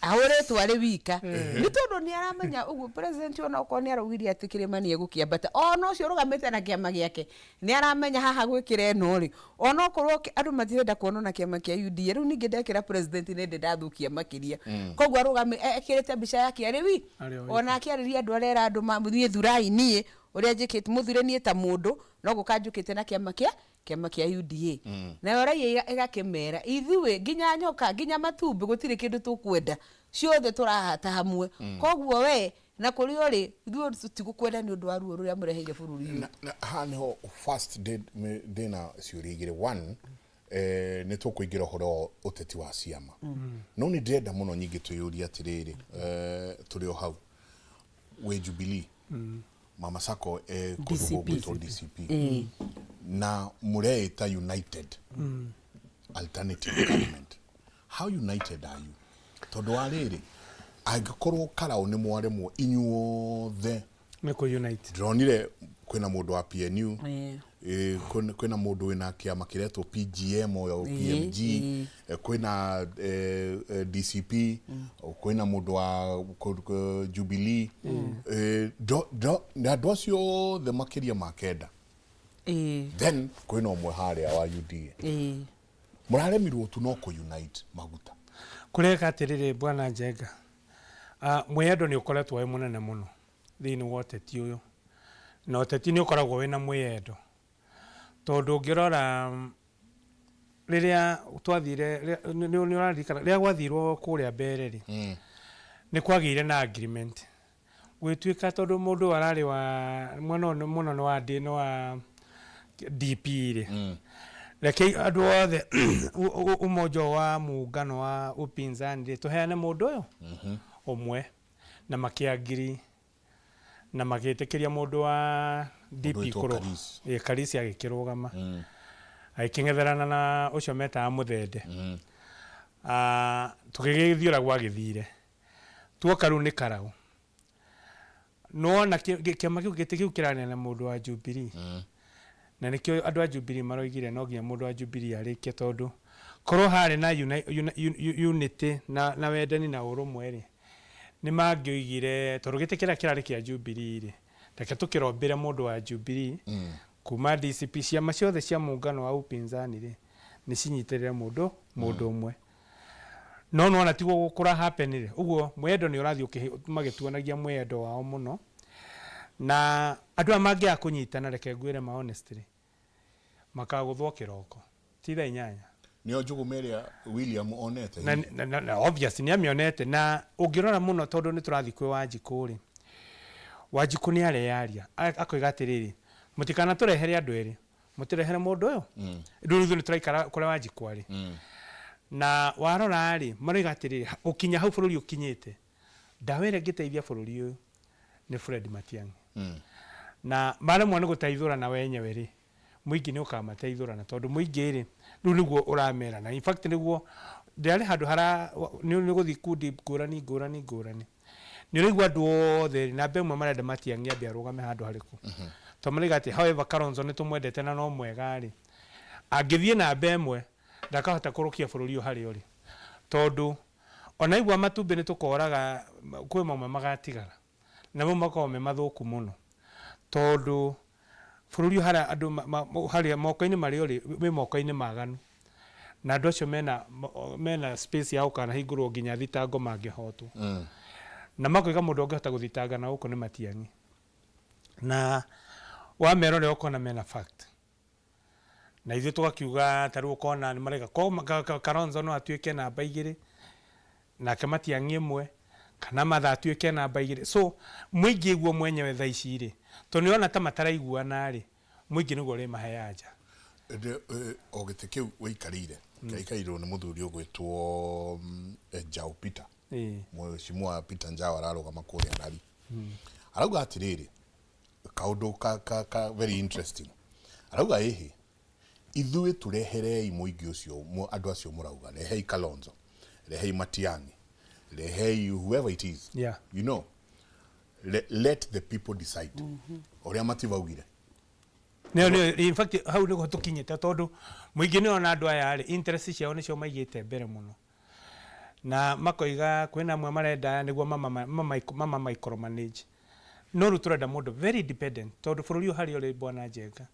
Ahũrĩtwo arĩ wika. Nĩ tondũ nĩ aramenya ũguo president ona okorwo nĩ araugire atĩ kĩrĩma nĩ egũkĩambata, ona ũcio ũrũgamĩte na kĩama gĩake nĩ aramenya haha gwĩkĩra ĩno rĩ, ona okorwo andũ matirenda kuonwo na kĩama kĩa UDA, rĩu ningĩ ndekĩra president nĩ ndĩ ndathũkia makĩria. Koguo ekĩrĩte mbica yake arĩ wi, ona akĩarĩria andũ arera andũ niĩ thurai niĩ ũrĩa njĩkĩte, mũthure niĩ ta mũndũ, no gũka njũkĩte na kĩama kĩa kĩama kĩa UDA. Nayo raia ĩgakĩmera ithuĩ nginya nyoka nginya matumbĩ gũtirĩ kĩndũ tũkwenda, ciothe tũrahata hamwe. Koguo we na kũrĩa ũrĩ ithuĩ tũtigũkwenda nĩ ũndũ wa ruo rũrĩa mũreheire bũrũri ũyũ. Na haha nĩho first ndĩna ciũria igĩrĩ. One, nĩ tũkũingĩra ũhoro wa ũteti wa ciama, no nĩ ndĩrenda mũno nyingĩ twĩyũrie atĩrĩrĩ, tũrĩ o hau wĩ Jubilee, Mama Sacco kũndũ gũgwĩtwo DCP, na mũreĩta United Alternative Government. How united are you? Tondũ wa rĩrĩ, angĩkorwo Karau nĩ mwaremwo inyuothe nĩ kũ unite, ndĩronire kwĩna mũndũ wa PNU, kwĩna mũndũ wĩna kĩama kĩretwo PGM o PMG, kwĩna DCP, kwĩna mũndũ wa Jubilee, na andũ acio othe makĩria ma 9. Then kwĩna ũmwe harĩa wa UDA. Mũraremirwo tu no kũ unite maguta. Kũreka atĩrĩrĩ bwana Njenga, mwĩyendo nĩ ũkoretwo wĩ mũnene mũno thĩinĩ wa ũteti ũyũ, na ũteti nĩ ũkoragwo wĩna mwĩyendo, tondũ ũngĩrora rĩrĩa twathire, nĩ ũraririkana rĩrĩa gwathirwo kũrĩa mbere rĩ, nĩ kwagĩire na agreement gwĩtuĩka tondũ mũndũ ararĩ wa mwena ũyũ mũno nĩ wa nĩ wa DP rĩ, reke andũ othe umoja wa muungano wa upinzani rĩ tũheane mũndũ ũyũ ũmwe, na makĩangiri na magĩtĩkĩria mũndũ wa DP wĩtwo Karisi agĩkĩrũgama agĩkĩng'etherana na ũcio metaga Mũthende. Tũgĩgĩthiĩ ũrĩa gwagĩthire, tuoka rĩu nĩ Karau, nĩwona kĩama kĩu gĩtĩ kĩu kĩranena mũndũ wa Jubilee, na nĩkĩo andũ a Jubilee maroigire no nginya mũndũ wa Jubilee arĩkie, tondũ korwo harĩ na unity na wendani na ũrũmwe rĩ, nĩ mangĩoigire tondũ gĩtĩ kĩrĩa kĩrarĩ kĩa Jubilee rĩ, reke tũkĩrombĩre mũndũ wa Jubilee kuma DCP, ciama ciothe cia muungano wa upinzani rĩ nĩ cinyitĩrĩre mũndũ ũmwe. No nĩwona tiguo kũra happen rĩ, ũguo mwĩyendo nĩ ũrathiĩ magĩtuonagia mwĩyendo wao mũno, na andũ aya mangĩaga kũnyitana, reke ngwĩre ma honestly, makagũthwo kĩroko ti thaa 8. Nĩo njũgũma ĩrĩa William onete. Na obviously nĩ amĩonete, na ũngĩrora mũno tondũ nĩ tũrathiĩ kwĩ Wanjikũ rĩ, Wanjikũ nĩ areyaria akoiga atĩrĩrĩ, mũtikanatũrehere andũ erĩ, mũtũrehere mũndũ ũyũ rĩu ithuĩ nĩ tũraikara kũrĩa Wanjikũ arĩ. Na warora rĩ, maroiga atĩrĩrĩ, gũkinya hau bũrũri ũkinyĩte, ndawa ĩrĩa ĩngĩteithia bũrũri ũyũ nĩ Fred Matiang'i. Na maremwo nĩ gũteithũrana wenyewe rĩ, mũingĩ nĩ ũkamateithũrana, tondũ mũingĩ rĩ rĩu nĩguo ũramera, na in fact nĩguo ndĩrarĩ handũ hara nĩ gũthiĩ kundi ngũrani ngũrani ngũrani. Nĩ ũraigua andũ othe namba ĩmwe marenda Matiang'i ambe arũgame handũ harĩkũ. Tondũ marauga atĩ however Kalonzo nĩ tũmwendete na no mwega rĩ, angĩthiĩ namba ĩmwe ndakahota kũrũkia bũrũri ũyũ harĩa ũrĩ. Tondũ ona aigua matumbĩ nĩ tũkoraga kwĩ mamwe magatigara. Na mau makoragwo me mathũku mũno. Tondũ bũrũri ũyũ harĩa andũ harĩa moko-inĩ marĩa ũrĩ wĩ moko-inĩ maganu. Na andũ acio mena mena space ya gũkanahingũrwo nginya thitango mangĩhotwo. Na makoiga mũndũ ũngĩhota gũthitanga na gũkũ nĩ Matiang'i. Na wamerorera ũkona mena fact. Na ithuĩ tũgakiuga ta rĩu ũkona nĩ maraiga ko Kalonzo no atuĩke namba igĩrĩ, nake Matiang'i ĩmwe, kana Martha atuĩke namba igĩrĩ. So mũingĩ guo mwenyewe thaa ici rĩ, tondũ nĩ ũrona ta mataraiguana rĩ, mũingĩ nĩguo ũrĩmahe anja. O gĩtĩ kĩu ũikarĩire, kĩaikarĩirwo nĩ mũthuri ũgwĩtwo Njau Peter. Mheshimiwa Peter Njau ararũgama kũrĩa Lari. Arauga atĩrĩrĩ, kaũndũ ka, ka, ka very interesting. Arauga ĩhĩ, ithuĩ tũreherei mũingĩ ũcio, andũ acio mũrauga, rehei Kalonzo, rehei Matiang'i, rehei whoever it is. You know, let the people decide. Ũrĩa matibaugire. Nĩyo nĩyo in fact hau nĩho tũkinyĩte tondũ mũingĩ nĩ ona andũ aya rĩ, interest ciao nĩcio maigĩte mbere mũno. Na makoiga kwĩna amwe marenda nĩguo mama micromanage. No rĩu tũrenda mũndũ very independent tondũ bũrũri ũyũ harĩa ũrĩ Bwana Njenga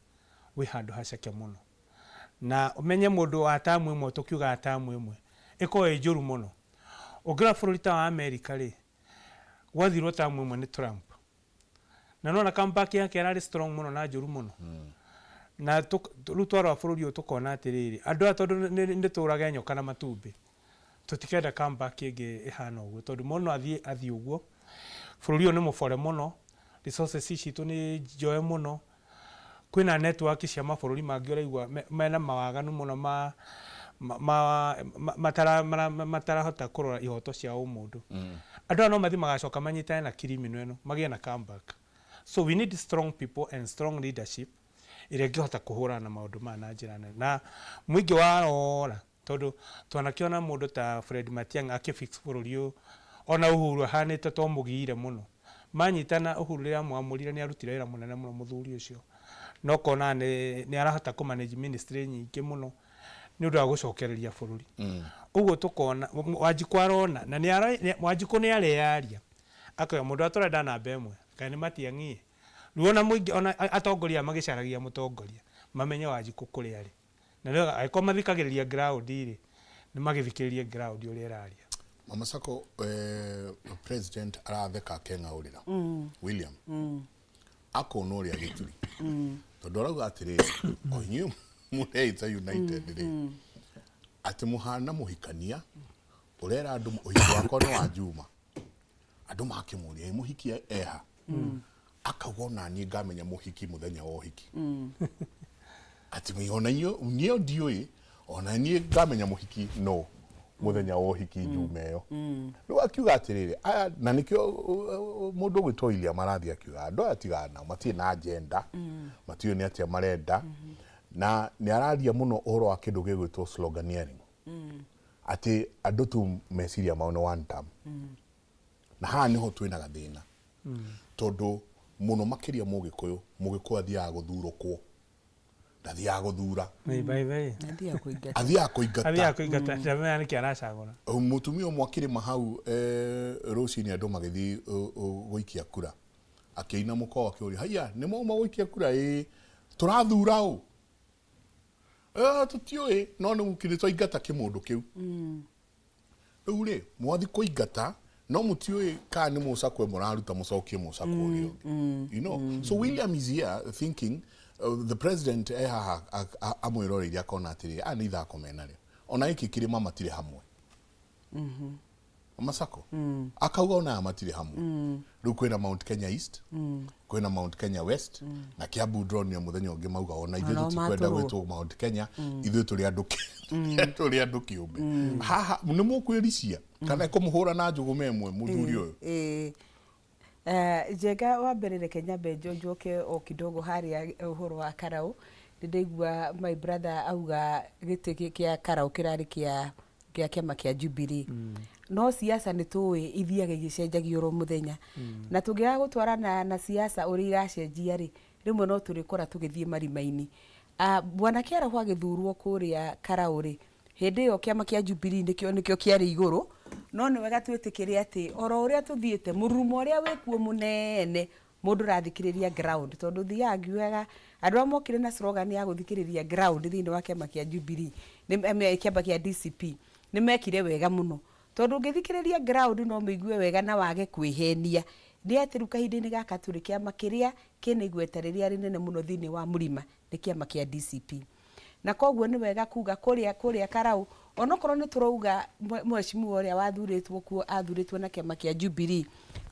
wĩ handũ haceke mũno. Na ũmenye mũndũ wa tamu ĩmwe tũkiugaga tamu ĩmwe ĩkoragwo ĩ njũru mũno. Ũngĩrora bũrũri ta wa America rĩ, gwathirwo tamu ĩmwe nĩ Trump. Na nĩwona comeback yake ĩrarĩ strong mũno na njũru mũno. Na rĩu twarora bũrũri ũyũ tũkona atĩrĩrĩ, andũ aya tondũ nĩ tũrage nyoka na matumbĩ, tũtikenda comeback ĩngĩ ĩhana ũguo tondũ mũndũ no athiĩ athiĩ ũguo. Bũrũri ũyũ nĩ mũbore mũno, resources citũ nĩ njoe mũno, kwĩna network cia mabũrũri mangĩ ũraigua mena mawaganu mũno ma matarahota kũrora ihoto cia ũmũndũ. Andũ aya no mathiĩ magacoka manyitane na criminal ĩno magĩe na comeback. So we need strong people and strong leadership ĩrĩa ĩngĩhota kũhũrana na maũndũ maya na njĩra nene. Na mũingĩ warora tondũ twanakĩona mũndũ ta Fred Matiang'i akĩ fix bũrũri ũyũ ona Uhuru ahanĩte ta ũmũgiire mũno. Manyitana Uhuru rĩrĩa amwamũrire nĩ arutire wĩra mũnene mũno mũthuri ũcio. Na ũkona nĩ arahota kũ manage ministry nyingĩ mũno nĩ ũndũ wa gũcokereria bũrũri. Ũguo tũkona Wanjikũ arona na nĩ Wanjikũ nĩ areyaria akoiga mũndũ ũrĩa tũrenda namba ĩmwe kaĩ nĩ Matiang'i ĩ. Rĩu ona mũingĩ ona atongoria aya magĩcaragia mũtongoria mamenye Wanjikũ kũrĩa arĩ. Na nĩ wega angĩkorwo mathikagĩrĩria ground rĩ, nĩ magĩthikĩrĩrie ground ũrĩa ĩraria. Mama Sacco president aratheka akeng'aũrĩra William akona ũrĩa gĩturi tondũ arauga atĩrĩrĩ o inyuĩ mũreĩta United rĩ atĩ mũhana mũhikania ũrera andũ ũhiki wakwa nĩ wa Juma andũ makĩmũria ĩ mũhiki eha akauga ona niĩ ngamenya mũhiki mũthenya wa ũhiki atĩ ona inyuĩ niĩ ndiũĩ ona niĩ ngamenya mũhiki no mũthenya wa ũhiki Juma ĩyo rĩu akiuga atĩrĩrĩ aya na nĩkĩo mũndũ ũgwĩtwo William arathiĩ akiuga andũ aya tigana nao matirĩ na agenda matiũĩ nĩ atĩa marenda na nĩ araria mũno ũhoro wa kĩndũ gĩgwĩtwo sloganeering atĩ andũ tu meciria mao nĩ one term na haha nĩho twĩna gathĩna tondũ mũno makĩria mũgĩkũyũ mũgĩkũyũ athiaga gũthurũkwo ndathiaga gũthura Athiaga kũingata. Athiaga kũingata. Athiaga kũingata ndamenya nĩkĩ aracagũra. Mũtumia ũmwe akĩrĩma hau rũcinĩ andũ magĩthiĩ gũikia kura akĩina mũkawa akĩũria haiya nĩ mwauma gũikia kura ĩĩ tũrathura ũ tũtiũĩ no nĩ twaingata kĩmũndũ kĩu rĩu rĩ mwathi kũingata no mũtiũĩ kana nĩ mũcakwe mũraruta mũcokie mũcakwe ũrĩa ũngĩ you know so William is here thinking the president e haha amwĩroreire akona atĩrĩrĩ aya nĩ ithako menarĩo ona gĩkĩ kĩrĩma matirĩ hamwe Masako akauga ona aya matirĩ hamwe rĩu kwĩna Mount Kenya East kwĩna Mount Kenya West na Kiambu ndĩronire mũthenya ũngĩ mauga ona ithuĩ Ona tũtikwenda matũrwo. gwĩtwo Mount Kenya ithuĩ tũrĩ andũ tũrĩ andũ kĩũmbe haha nĩ mũkwĩricia kana kũmũhũra na njũgũma ĩmwe mũthuri ũyũ Ĩĩ. Njenga wa mbere reke nyambe njoke o kidogo harĩa ũhoro wa Karau. Nĩ ndaigua my brother auga gĩtĩ kĩa Karau kĩrarĩ kĩa Kĩa kĩama kĩa Jubilee. No siasa nĩ tũĩ ithiaga igĩcenjagia oro mũthenya, na tũngĩaga gũtwarana na siasa ũrĩa iracenjia rĩ, rĩmwe no tũrĩkora tũgĩthiĩ marima-inĩ. Bwana Kĩaraho agĩthurwo kũrĩa Karaũ rĩ, hĩndĩ ĩyo kĩama kĩa Jubilee nĩkĩo kĩarĩ igũrũ. No nĩ wega twĩtĩkĩre atĩ oro ũrĩa tũthiĩte, mũrurumo ũrĩa wĩkuo mũnene, mũndũ ũrathikĩrĩria ground, tondũ thiaga ngiugaga andũ arĩa mokire na slogan ya gũthikĩrĩria ground thĩinĩ wa kĩama kĩa Jubilee, kĩama kĩa DCP, nĩ mekire wega mũno, tondũ ũngĩthikĩrĩria ground no mĩigue wega na wage kwĩhenia nĩ atĩ rĩu kahinda-inĩ gaka tũrĩ, kĩama kĩrĩa kĩna igweta rĩrĩa rĩnene mũno thĩinĩ wa mũrima nĩ kĩama kĩa DCP. Na koguo nĩ wega kuga kũrĩa Karau, onokorwo nĩ tũrauga mheshimiwa ũrĩa wathurĩtwo kuo athurĩtwo na kĩama kĩa Jubilee,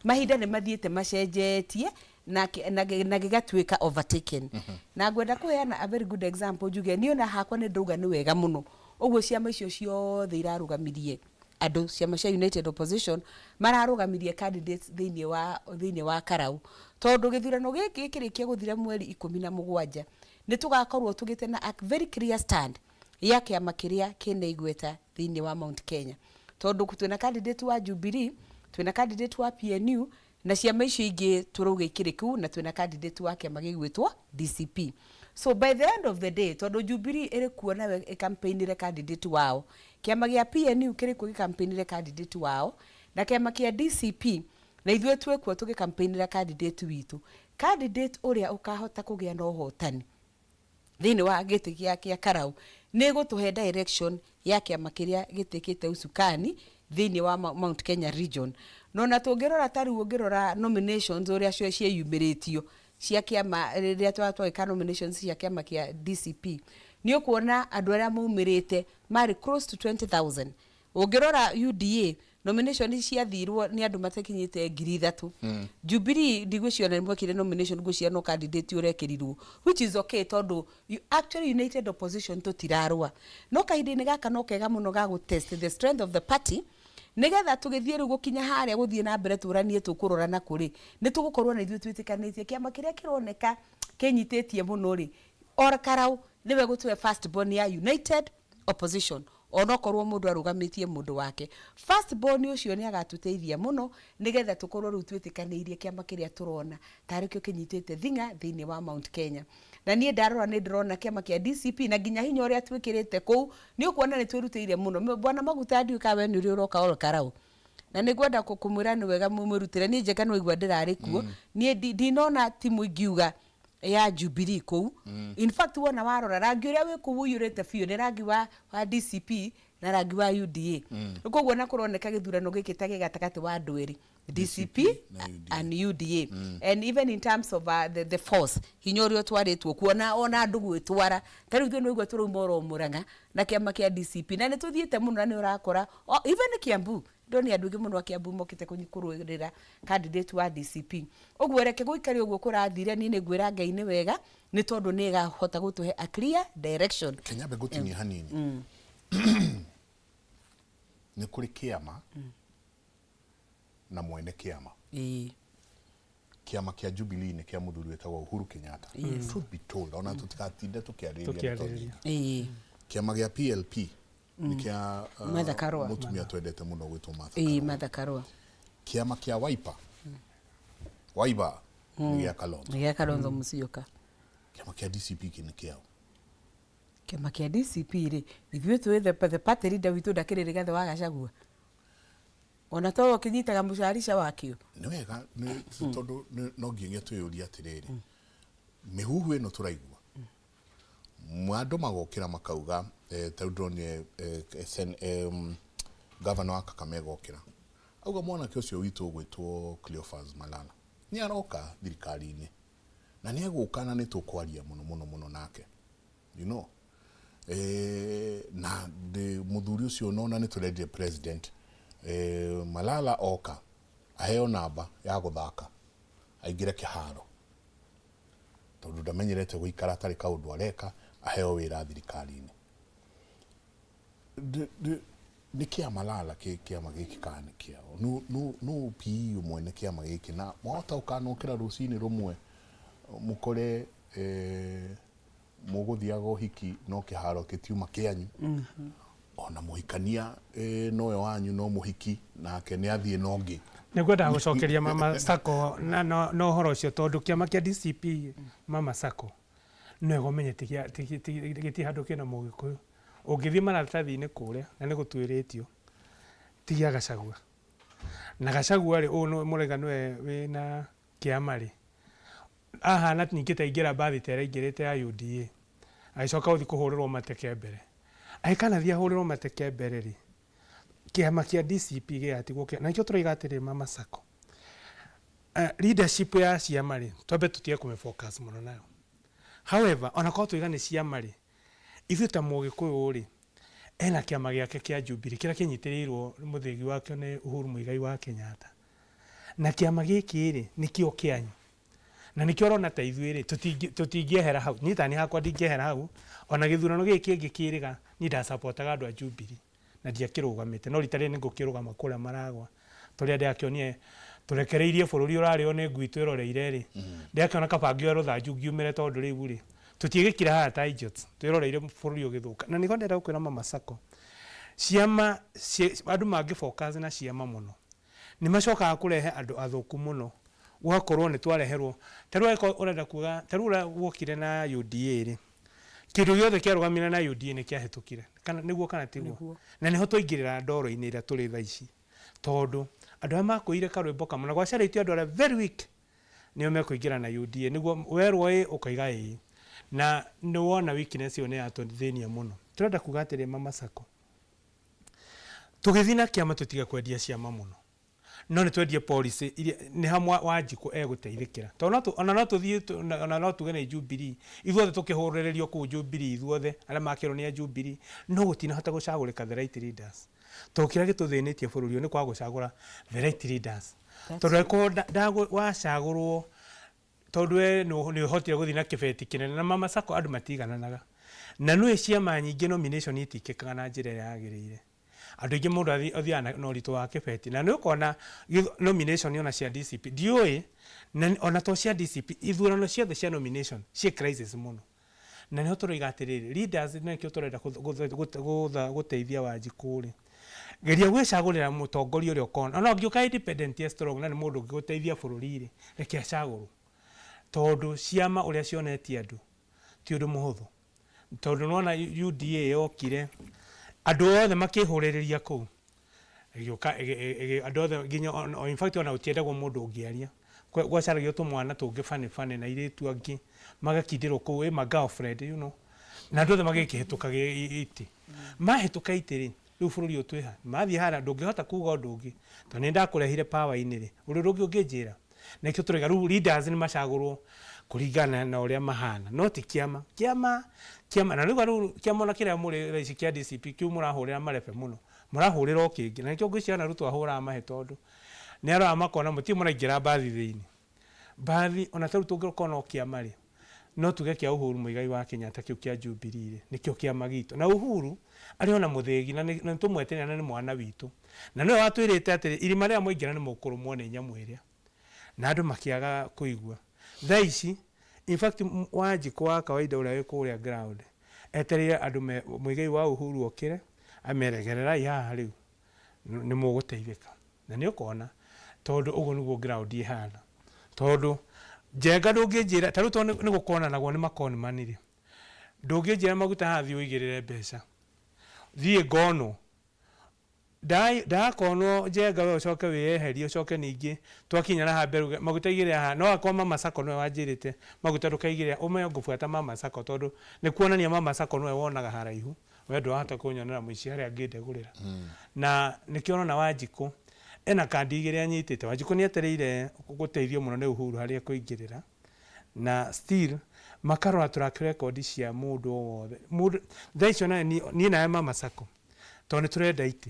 mahinda nĩ mathiĩte macenjetie na gĩgatuĩka overtaken. Na ngwenda kũheana a very good example, njuge niĩ ona hakwa nĩ ndauga nĩ wega mũno ũguo ciama icio ciothe irarũgamirie andũ, ciama cia United Opposition mararũgamirie candidates thĩinĩ wa Karau, tondũ gĩthurano gĩkĩ gĩkĩrĩkia gũthira mweri 17 nĩ tũgakorwo tũgĩte na a very clear stand ya kĩama kĩrĩa kĩna igweta thĩinĩ wa Mount Kenya, tondũ twĩna candidate wa Jubilee, twĩna candidate wa PNU, na ciama icio ingĩ tũrauga ikĩrĩ kũu, na twĩna candidate wa kĩama gĩgwĩtwo DCP. So by the end of the day, tondũ Jubilee ĩrĩ kuo nawe ĩcampaignire candidate wao, kĩama gĩa PNU kĩrĩ kuo gĩcampaignire candidate wao, na kĩama kĩa DCP na ithuĩ twĩkuo tũgĩcampaignĩra candidate witũ, candidate ũrĩa ũkahota kũgĩa na ũhotani thĩinĩ wa gĩtĩ gĩa Karau nĩ gũtũhe direction ya kĩama kĩrĩa gĩtĩkĩte usukani thĩinĩ wa Mount Kenya region. No na tũngĩrora ta rĩu ũngĩrora nominations ũrĩa cio ciĩyumĩrĩtio cia kĩama, rĩrĩa twagĩka nominations cia kĩama kĩa DCP, nĩ ũkuona andũ arĩa maumĩrĩte marĩ close to 20,000. Ũngĩrora UDA, nomination ciathirwo nĩ andũ matakinyĩte 3,000. Jubilee ndigwĩciria nĩ mwekire nomination, ngwĩciria no candidate ũrekĩrirwo, which is okay, tondũ you actually United Opposition tũtirarũa. No kahinda-inĩ gaka no kega mũno ga gũ test the strength of the party, nigetha tũgĩthiĩ rĩu gũkinya harĩa gũthiĩ na mbere tũranie tũkũrora na kũrĩ nĩ tũgũkorwo na ithuĩ twĩtĩkanĩtie kĩama kĩrĩa kĩroneka kĩnyitĩtie mũno rĩ, or Karau nĩwe gũtũhe first born ya United Opposition. Onokorwo mũndũ arũgamĩtie mũndũ wake, first born ũcio nĩ agatũteithia mũno, nĩgetha tũkorwo rĩu twĩtĩkanĩirie kĩama kĩrĩa tũrona tarĩ kĩo kĩnyitĩte thing'a thĩinĩ wa Mount Kenya. Na niĩ ndarora nĩ ndĩrona kĩama kĩa DCP na nginya hinya ũrĩa twĩkĩrĩte kũu, nĩ ũkuona nĩ twĩrutĩire mũno. Bwana Maguta, ndiũĩ kana we nĩ ũrĩ ũroka Ol Karau, na nĩ ngwenda kũmwĩra nĩ wega mwĩrutĩre. Niĩ njeka nĩ waigua ndĩrarĩ kuo, niĩ ndinona timu ingiuga ya Jubilee kũu. In fact, wona warora rangi ũrĩa wĩ kũu ũiyũrĩte biũ nĩ rangi wa DCP na rangi wa UDA. Koguo na kũroneka gĩthurano gĩkĩ ta gĩ gatagatĩ wa andũ erĩ, DCP na UDA. And UDA. And even in terms of the force, hinya ũrĩa ũtwarĩtwo kuona ona andũ gwĩtwara, ta rĩu ithuĩ nĩũigua tũrauma oro Mũrang'a na kĩama kĩa DCP, na nĩ tũthiĩte mũno, na nĩ ũrakora even Kiambu ndoni andũ aingĩ mũno a Kiambu mokĩte kũrũĩrĩra candidate wa DCP. Ũguo reke gũikare ũguo kũrathire. Niĩ nĩ ngwĩra Ngai nĩ wega, nĩ tondũ nĩ ĩgahota gũtũhe a clear direction. Kenyambe ngũtinie hanini. Nĩ kũrĩ kĩama na mwene kĩama. Kĩama kĩa Jubilee nĩ kĩa mũthuri wĩtagwo Uhuru Kenyatta. Truth be told, ona tũtigatinde tũkĩarĩrĩria ndeto Tũkĩarĩrĩria. nyingĩ. Kĩama gĩa PLP nĩ kĩa Martha Karua. Mũtumia twendete mũno gwĩtwo Martha Karua. Martha Karua. Kĩama kĩa Wiper, Wiper, nĩ gĩa Kalonzo. Nĩ gĩa Kalonzo Musyoka. Kĩama kĩa DCP kĩ nĩ kĩao? Kĩama kĩa DCP rĩ, ithuĩ twĩ the party leader witũ ndakĩrĩ Rigathĩ wa Gachagua, ona to ũkĩnyitaga mũcarica wakĩo. Nĩ wega, tondũ no nginya twĩyũrie atĩrĩrĩ, mĩhuhu ĩno tũraigua andũ magokĩra makauga, ta rĩu ndĩronire gavana wa Kakamega okĩra auga mwanake ũcio witũ ũgwĩtwo Cleophas Malala nĩ aroka thirikari-inĩ na nĩ egũka na nĩ tũkwaria mũno mũno mũno nake, na mũthuri ũcio nona nĩ tũrendire president, Malala oka aheo namba ya gũthaka aingĩre kĩharo, tondũ ndamenyerete gũikara atarĩ kaũndũ areka, aheo wĩra thirikari-inĩ. Nĩ kĩa Malala kĩ kĩama gĩkĩ kana nĩ kĩao? Nũ PE mwene kĩama gĩkĩ? Na mwahota ũkanokĩra rũcinĩ rũmwe mũkore mũgũthiaga ũhiki no kĩharo kĩtiuma kĩanyu. Ona mũhikania nowe wanyu no mũhiki nake nĩ athiĩ na ũngĩ. Nĩ ngwendaga gũcokeria Mama Sacco na na ũhoro ũcio tondũ kĩama kĩa DCP, Mama Sacco, nĩ wega ũmenye ti gĩtirĩ handũ kĩna Mũgĩkũyũ. Ũngĩthiĩ maratathi-inĩ kũrĩa na nĩ gũtuĩrĩtio ti gĩa Gachagua. Na Gachagua rĩ, ũyũ mũraiga nĩwe wĩna kĩama rĩ, ahana ningĩ ta aingĩra mbathi ta ĩrĩa aingĩrĩte ya UDA, agĩcoka gũthiĩ kũhũrĩrwo mateke mbere. Angĩkanathiĩ ahũrĩrwo mateke mbere rĩ, kĩama kĩa DCP gĩgatigwo kĩa na nĩkĩo tũroiga atĩrĩ, Mama Sacco, leadership ya ciama rĩ, twambe tũtige kũmĩ focus mũno nayo. However, ona korwo tũiga nĩ ciama rĩ, ithuĩ ta Mũgĩkũyũ rĩ, ena kĩama gĩake kĩa Jubilee kĩrĩa kĩnyitĩrĩirwo mũthĩgi wakĩo nĩ Uhuru Muigai wa Kenyatta. Na kĩama gĩkĩ rĩ, nĩkĩo kĩanyu. Na nĩkĩo ũrona ta ithuĩ rĩ, tũtingĩehera hau. Niĩ ta niĩ hakwa ndingĩehera hau. Ona gĩthurano gĩkĩ kĩngĩ kĩrĩga, niĩ ndacapotaga andũ a Jubilee na ndiakĩrũgamĩte. No rita rĩrĩ nĩngũkĩrũgama kũrĩa Maragwa. Tũrĩa ndĩrakĩonire tũrekereirie bũrũri ũrarĩo nĩ ngui twĩroreire rĩ, ndĩrakĩona kaba ngĩoe rũthanju ngiumĩre tondũ rĩu rĩ, tũtiĩgĩkira haha ta idiots, twĩroreire bũrũri ũgĩthũka. Na nĩho ndĩrenda gũkwĩra Mama Sacco, ciama, andũ mangĩ focus na ciama mũno, nĩ macokaga kũrehe andũ athũku mũno. Gũgakorwo nĩ twareherwo, ta rĩu angĩkorwo ũrenda kuga, ta rĩu ũrĩa wokire na UDA rĩ, kĩndũ gĩothe kĩarũgamire na UDA nĩ kĩahĩtũkire. Kana nĩguo kana tiguo? Na nĩho twaingĩrĩra ndoro-inĩ ĩrĩa tũrĩ thaa ici. Tondũ andũ arĩa makũire karwĩmbo kamwe, na gwacarĩtio andũ arĩa very weak nĩo mekũingĩra na UDA. Nĩguo werwo ĩ ũkaiga ĩĩ. Na nĩ wona weakness ĩyo nĩ yatũthĩnia mũno. Tũrenda kuga atĩrĩ, Mama Sacco, tũgĩthiĩ na kĩama tũtige kwendia ciama mũno. No nĩ twendie policy iria nĩ hamwe Wanjikũ egũteithĩkĩra. Tondũ no ona no tũthiĩ, ona no tuge nĩ Jubilee. Ithuothe tũkĩhũrĩrĩrio kũu Jubilee ithuothe arĩa makĩrwo nĩ a Jubilee, no gũtinahota gũcagũrĩka the right leaders. Tondũ kĩrĩa gĩtũthĩnĩtie bũrũri ũyũ nĩ kwaga gũcagũra the right leaders. Tondũ angĩkorwo wacagũrwo tondũ we nĩ ũhotire gũthiĩ na kĩbeti kĩnene na Mama Sacco andũ matigananaga. Na nĩũĩ ciama nyingĩ nomination itiĩkĩkaga na njĩra ĩrĩa yagĩrĩire. Andũ aingĩ mũndũ athiaga na ũritũ wa kĩbeti. Na nĩ ũkona nomination ona cia DCP, ndiũĩ, na ona to cia DCP, ithurano ciothe cia nomination ciĩ crisis mũno. Na nĩho tũroiga atĩrĩrĩ, leaders nĩkĩo tũrenda gũteithia Wanjikũ rĩ, geria gwĩcagũrĩra mũtongoria ũrĩa ũkona. Ona ũngĩũka independent e strong na nĩ mũndũ ũngĩgũteithia bũrũri rĩ, reke acagũrwo. Tondũ ciama ũrĩa cionetie andũ ti ũndũ mũhũthũ. Tondũ nĩwona UDA yokire, andũ othe makĩhũrĩrĩria kũu, ĩgĩũka andũ othe nginya in fact ona gũtiendagwo mũndũ ũngĩaria. Gwacaragio tũmwana tũngĩ funny funny na airĩtu angĩ magakindĩrwo kũu, ĩ ma girlfriend you know. Na andũ othe magĩkĩhĩtũka itĩ. Mahĩtũka itĩ rĩ, rĩu bũrũri ũyũ twĩ ha? Mathiĩ harĩa ndũngĩhota kuga ũndũ ũngĩ tondũ nĩ ndakũrehire power-inĩ rĩ, ũndũ ũngĩ ũngĩnjĩra? Nĩkĩo tũrauga rĩu leaders nĩ macagũrwo kũringana na ũrĩa mahana, no ti kĩama. Kĩama, kĩama, na rĩu rĩu kĩama ona kĩrĩa mũrĩ thaa ici kĩa DCP kĩu mũrahũrĩra marebe mũno, mũrahũrĩra o kĩngĩ. Na nĩkĩo ngwĩciria ona Ruto ahũraga mahe tondũ nĩ aroraga makona mũtirĩ mũraingĩra mbathi thĩinĩ. Mbathi, ona ta rĩu tũngĩkorwo no kĩama rĩ, no tuge kĩa Uhuru Muigai wa Kenyatta kĩu kĩa Jubilee rĩ, nĩkĩo kĩama gitũ. Na Uhuru arĩ ona mũthĩgi na nĩ tũmweterera na nĩ mwana witũ. Na nĩwe watwĩrĩte atĩrĩ, irima rĩrĩa mwaingĩra nĩ mũkũrũmwo nĩ nyamũ ĩrĩa. Na andũ makĩaga kũigua. Thaa ici, in fact Wanjikũ wa kawaida ũrĩa wĩ kũrĩa ground, etereire andũ me, Muigai wa Uhuru okĩre, amere gererai haha rĩu, nĩ mũgũteithĩka. Na nĩ ũkona, tondũ ũguo nĩguo ground ĩhana. Tondũ Njenga ndũngĩnjĩra, ta rĩu tondũ nĩ gũkonanagwo nĩ makonimani rĩ, ndũngĩnjĩra maguta haha thiĩ ũigĩrĩre mbeca, thiĩ ngonwo. Ndakonwo Njenga we ũcoke wĩyeherie ũcoke ningĩ twakinya na haha mbere uge maguta igĩrĩra haha. No akorwo Mama Sacco nĩwe wanjĩrĩte maguta ndũkaigĩrĩre, ũmenye ngũbuata Mama Sacco tondũ nĩ kuonania Mama Sacco nĩwe wonaga haraihu. We ndwahota kũnyonera mũici harĩa angĩndegũrĩra. Na nĩkĩo ũrona Wanjikũ ena kandi igĩrĩ anyitĩte. Wanjikũ nĩ etereire gũteithio mũno nĩ Uhuru harĩa ekũingĩrĩra. Na still makarora track record cia mũndũ o wothe. Mũndũ, thaa ici ona niĩ nawe Mama Sacco, tondũ nĩ tũrenda itĩ.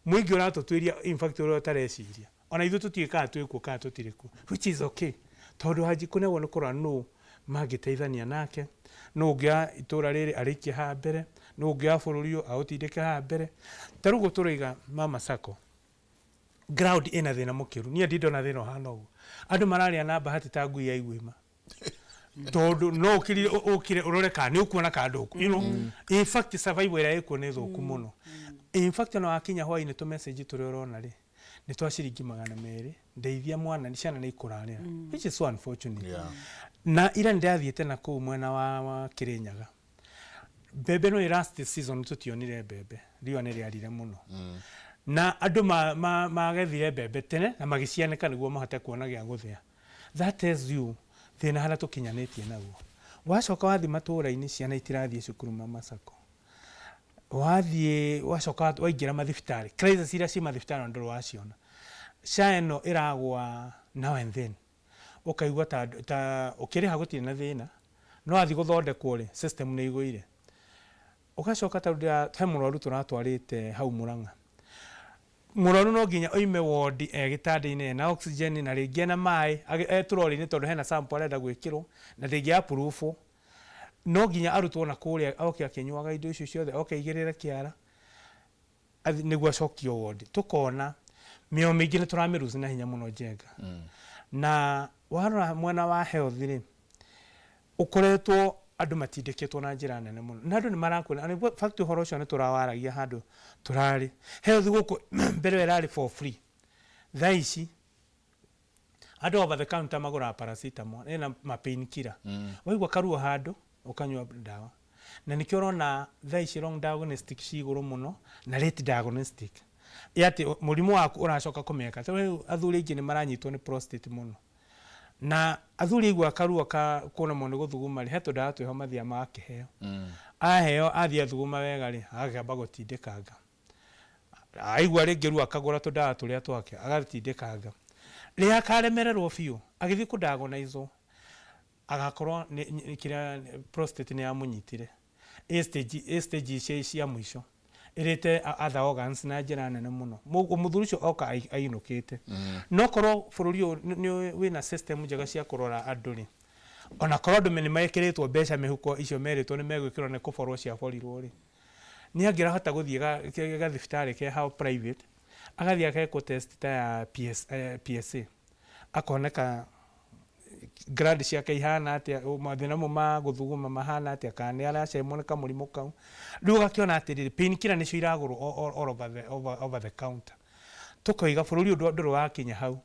Mũingĩ ũratũtuĩria in fact ũrĩa ũtareciria. Ona ithuĩ tũtiũĩ kana twĩ kuo kana tũtirĩ kuo, which is okay. Tondũ Wanjikũ nĩ agwo nĩ kũrora nũ mangĩteithania nake, nũ ũngĩoya itũra rĩrĩ arĩikie haha mbere, nũ ũngĩoya bũrũri ũyũ aũtindĩke haha mbere. Ta rĩu ũguo tũroiga Mama Sacco, ground ĩna thĩna mũkĩru. Niĩ ndirĩ ndona thĩna ũhana ũguo. Andũ mararĩa na bahati ta ngui ya iguĩma. Tondũ no ũkire ũrore kana nĩ ũkuona kana ndũkuona. You know, in fact survival ĩrĩa ĩkuo nĩ thũku mũno. In fact, ona wakinya hwainĩ, tũ message tũrĩa ũrona rĩ, nĩ twa ciringi 200, ndeithia mwana, ciana nĩ ikũrarĩra, which is so unfortunate. Na ira nĩ ndathiĩte na kũu mwena wa Kĩrĩnyaga, mbembe no last season tũtionire mbembe, riũa nĩ rĩarire mũno na andũ magethire mbembe tene na magĩcianĩka nĩguo mahote kuona gĩa gũthĩa. That tells you thĩna harĩa tũkinyanĩtie naguo. Wacoka wathiĩ matũũra-inĩ, ciana itirathiĩ cukuru. Mamasako wathiĩ, wacoka waingĩra mathibitarĩ, crisis iria ci mathibitarĩ ona ndũrĩ waciona. SHA ĩno ĩragwa now and then, ũkaigua ta ũkĩrĩha gũtirĩ na thĩna, no wathiĩ gũthondekwo rĩ, system nĩ ĩgũire. Ũgacoka ta rĩu he mũrwaru tũratwarĩte hau Mũrang'a, mũrwaru no nginya oime wondi e gĩtanda-inĩ ena oxygen na rĩngĩ ena maĩ e trori-inĩ, tondũ hena sample arenda gwĩkĩrwo na ndĩngĩ approve, no nginya arutwo na kũrĩa oke akĩnyuaga indo icio ciothe, oke aigĩrĩre kĩara nĩguo acokio wondi. Tũkona mĩoyo mĩingĩ nĩ tũramĩruci na hinya mũno. Njenga na warora mwena wa health rĩ, ũkoretwo andũ matindĩkĩtwo na njĩra nene mũno na andũ nĩ marakwĩra. And in fact, ũhoro ũcio nĩ tũrawaragia handũ tũrarĩ. Health gũkũ mbere ĩyo ĩrarĩ for free, thaa ici andũ over the counter magũraga paracetamol ĩna ma pain killer. Waigua karuo handũ, ũkanyua ndawa, na nĩkĩo ũrona thaa ici wrong diagnostic ci igũrũ mũno na late diagnostic, ĩ atĩ mũrimũ waku ũracoka kũmenyeka. Tondũ rĩu athuri aingĩ nĩ maranyitwo nĩ prostate mũno, na athuri aigua karuo ka kũremwo nĩ gũthuguma rĩ, he tũndawa twĩho mathiaga magakĩheo. Aheo, athiĩ athuguma wega rĩ, agakĩamba gũtindĩkanga. Aigua rĩngĩ ruo, akagũra tũndawa tũrĩa twake, agatindĩkanga. Rĩrĩa akaremererwo biũ, agĩthiĩ kũdiagnosewo, agakorwo kĩrĩa prostate nĩ yamũnyitire ĩ stage cia mũico, ĩrĩte other organs na njĩra nene mũno. Mũthuri ũcio oka ainũkĩte. No korwo bũrũri ũyũ nĩ wĩna system njega cia kũrora andũ rĩ, ona korwo andũ nĩ mekĩrĩtwo mbeca mĩhuko icio merĩtwo nĩ megwĩkĩrwo nĩ kũborwo ciaborirwo rĩ, nĩ angĩrahota gũthiĩ gathibitarĩ ke hau private, agathiĩ agekwo test ta ya PSA, akoneka gland ciake ihana atĩa, mathĩna mo ma gũthuguma mahana atĩa, kana nĩ aracemwo nĩ kamũrimũ kau. Rĩu ũgakĩona atĩrĩrĩ, pain killer nĩcio iragũrwo all over the counter. Tũkoiga bũrũri ũyũ ndũrĩ wakinya hau.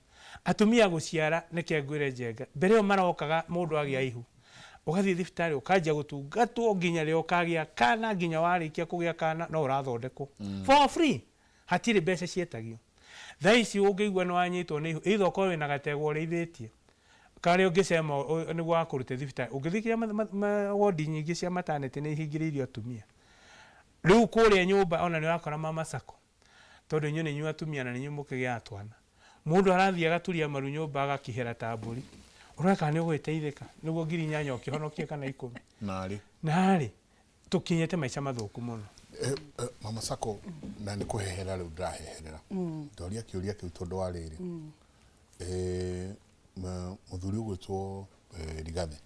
Atumia gũciara, nĩke ngwĩre Njenga, mbere ĩyo marokaga mũndũ agĩa ihu, ũgathiĩ thibitarĩ, ũkanjia gũtungatwo nginya rĩrĩa ũkagĩa kana, nginya warĩkia kũgĩa kana no ũrathondekwo for free, hatirĩ mbeca cietagio. Thaa ici ũngĩigua nĩ wanyitwo nĩ ihu, either ũkorwo wĩna gategwa ũrĩithĩtie karĩa ũngĩcema nĩguo wakũrute thibitarĩ. Ũngĩthiĩ kĩrĩa wodi nyingĩ cia maternity nĩ ihingĩrĩirio atumia. Rĩu kũrĩa nyũmba ona nĩ ũrakora mama sacco, tondũ inyuĩ nĩ inyuĩ atumia na nĩ inyuĩ mũkĩgĩaga twana, mũndũ arathiĩ agaturia maru nyũmba, agakĩhera ta mbũri, ũroe kana nĩ ũgũgĩteithĩka nĩguo 8,000 ũkĩhonokie kana 10. Narĩ. Narĩ tũkinyĩte maica mathũku mũno. Mama Sacco, na nĩ kũhehera rĩu ndĩraheherera, ndoria kĩũria kĩu tondũ wa rĩrĩ, mũthuri ũgwĩtwo Rigathi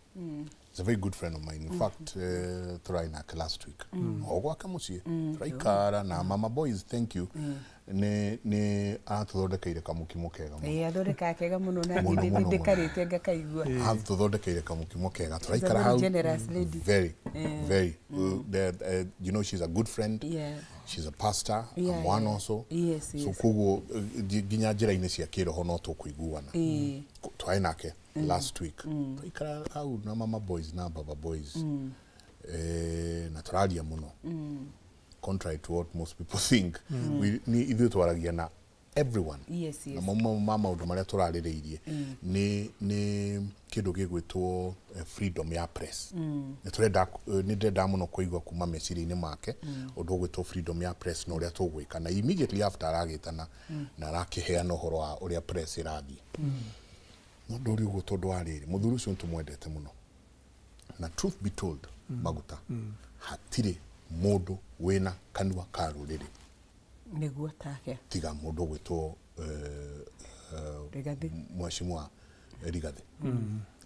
is a very good friend of mine. In fact, tũrarĩ nake last week o gwake mũciĩ, tũraikara na mama boys. Thank you, nĩ aratũthondekeire kamũkimo kega mũno. Ĩĩ, athondekaga kega mũno na Mũno, niĩ mũno, mũno. ndĩkarĩte ngakaigua. Atũthondekeire kamũkimo kega, She's a tũraikara very hau. generous lady. Very, very. She's a good friend. She's a pastor. I'm one also. So koguo nginya njĩra-inĩ cia kĩroho no tũkũiguana. Twarĩ nake last week, twaikara hau na mama boys na baba boys, na tũraria mũno, contrary to what most people think. Ni ithuĩ twaragia na everyone. Na mamwe ma maũndũ marĩa tũrarĩrĩirie nĩ kĩndũ gĩgwĩtwo freedom ya press. Nĩ tũrenda, nĩ ndĩrenda mũno kũigua kuma meciria-inĩ make ũndũ ũgwĩtwo freedom ya press na ũrĩa tũgwĩka. Na immediately after aragĩtana na arakĩheana ũhoro wa ũrĩa press ĩrathiĩ. No ndũri ũguo tondũ wa rĩrĩ, mũthuri ũcio nĩ tũmwendete mũno, na truth be told, maguta hatirĩ mũndũ wĩna kanua ka rũrĩrĩ Nĩguo take. tiga mũndũ ũgwĩtwo Rigathi. Mheshimiwa Rigathi.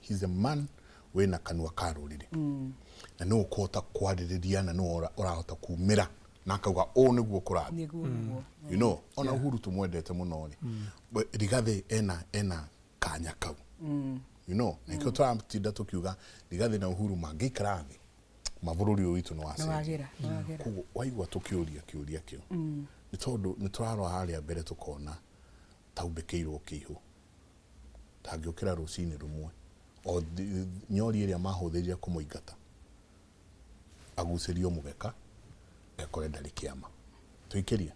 He's a man wĩna kanua ka rũrĩrĩ na nĩ ũkũhota kwarĩrĩria na nĩ ũrahota kumĩra na akauga ũũ nĩguo kũrathiĩ. Nĩguo. Ona Uhuru tũmwendete mũno rĩ, but Rigathi ena kanya kau, na nĩkĩo tũratinda tũkiuga Rigathi na Uhuru mangĩikara thĩ. Mabũrũri ũyũ witũ nĩ wacenjia. Nĩwagĩra, nĩwagĩra. Koguo waigua tũkĩũria kĩũria kĩu nĩ tondũ nĩ tũrarora harĩa mbere tũkona taumbĩkĩirwo kĩihũ tangĩũkĩra rũcinĩ rũmwe o nyori ĩrĩa mahũthĩrire kũmũingata agucĩrio mũgeka ekore ndarĩ kĩama. Tũikĩrie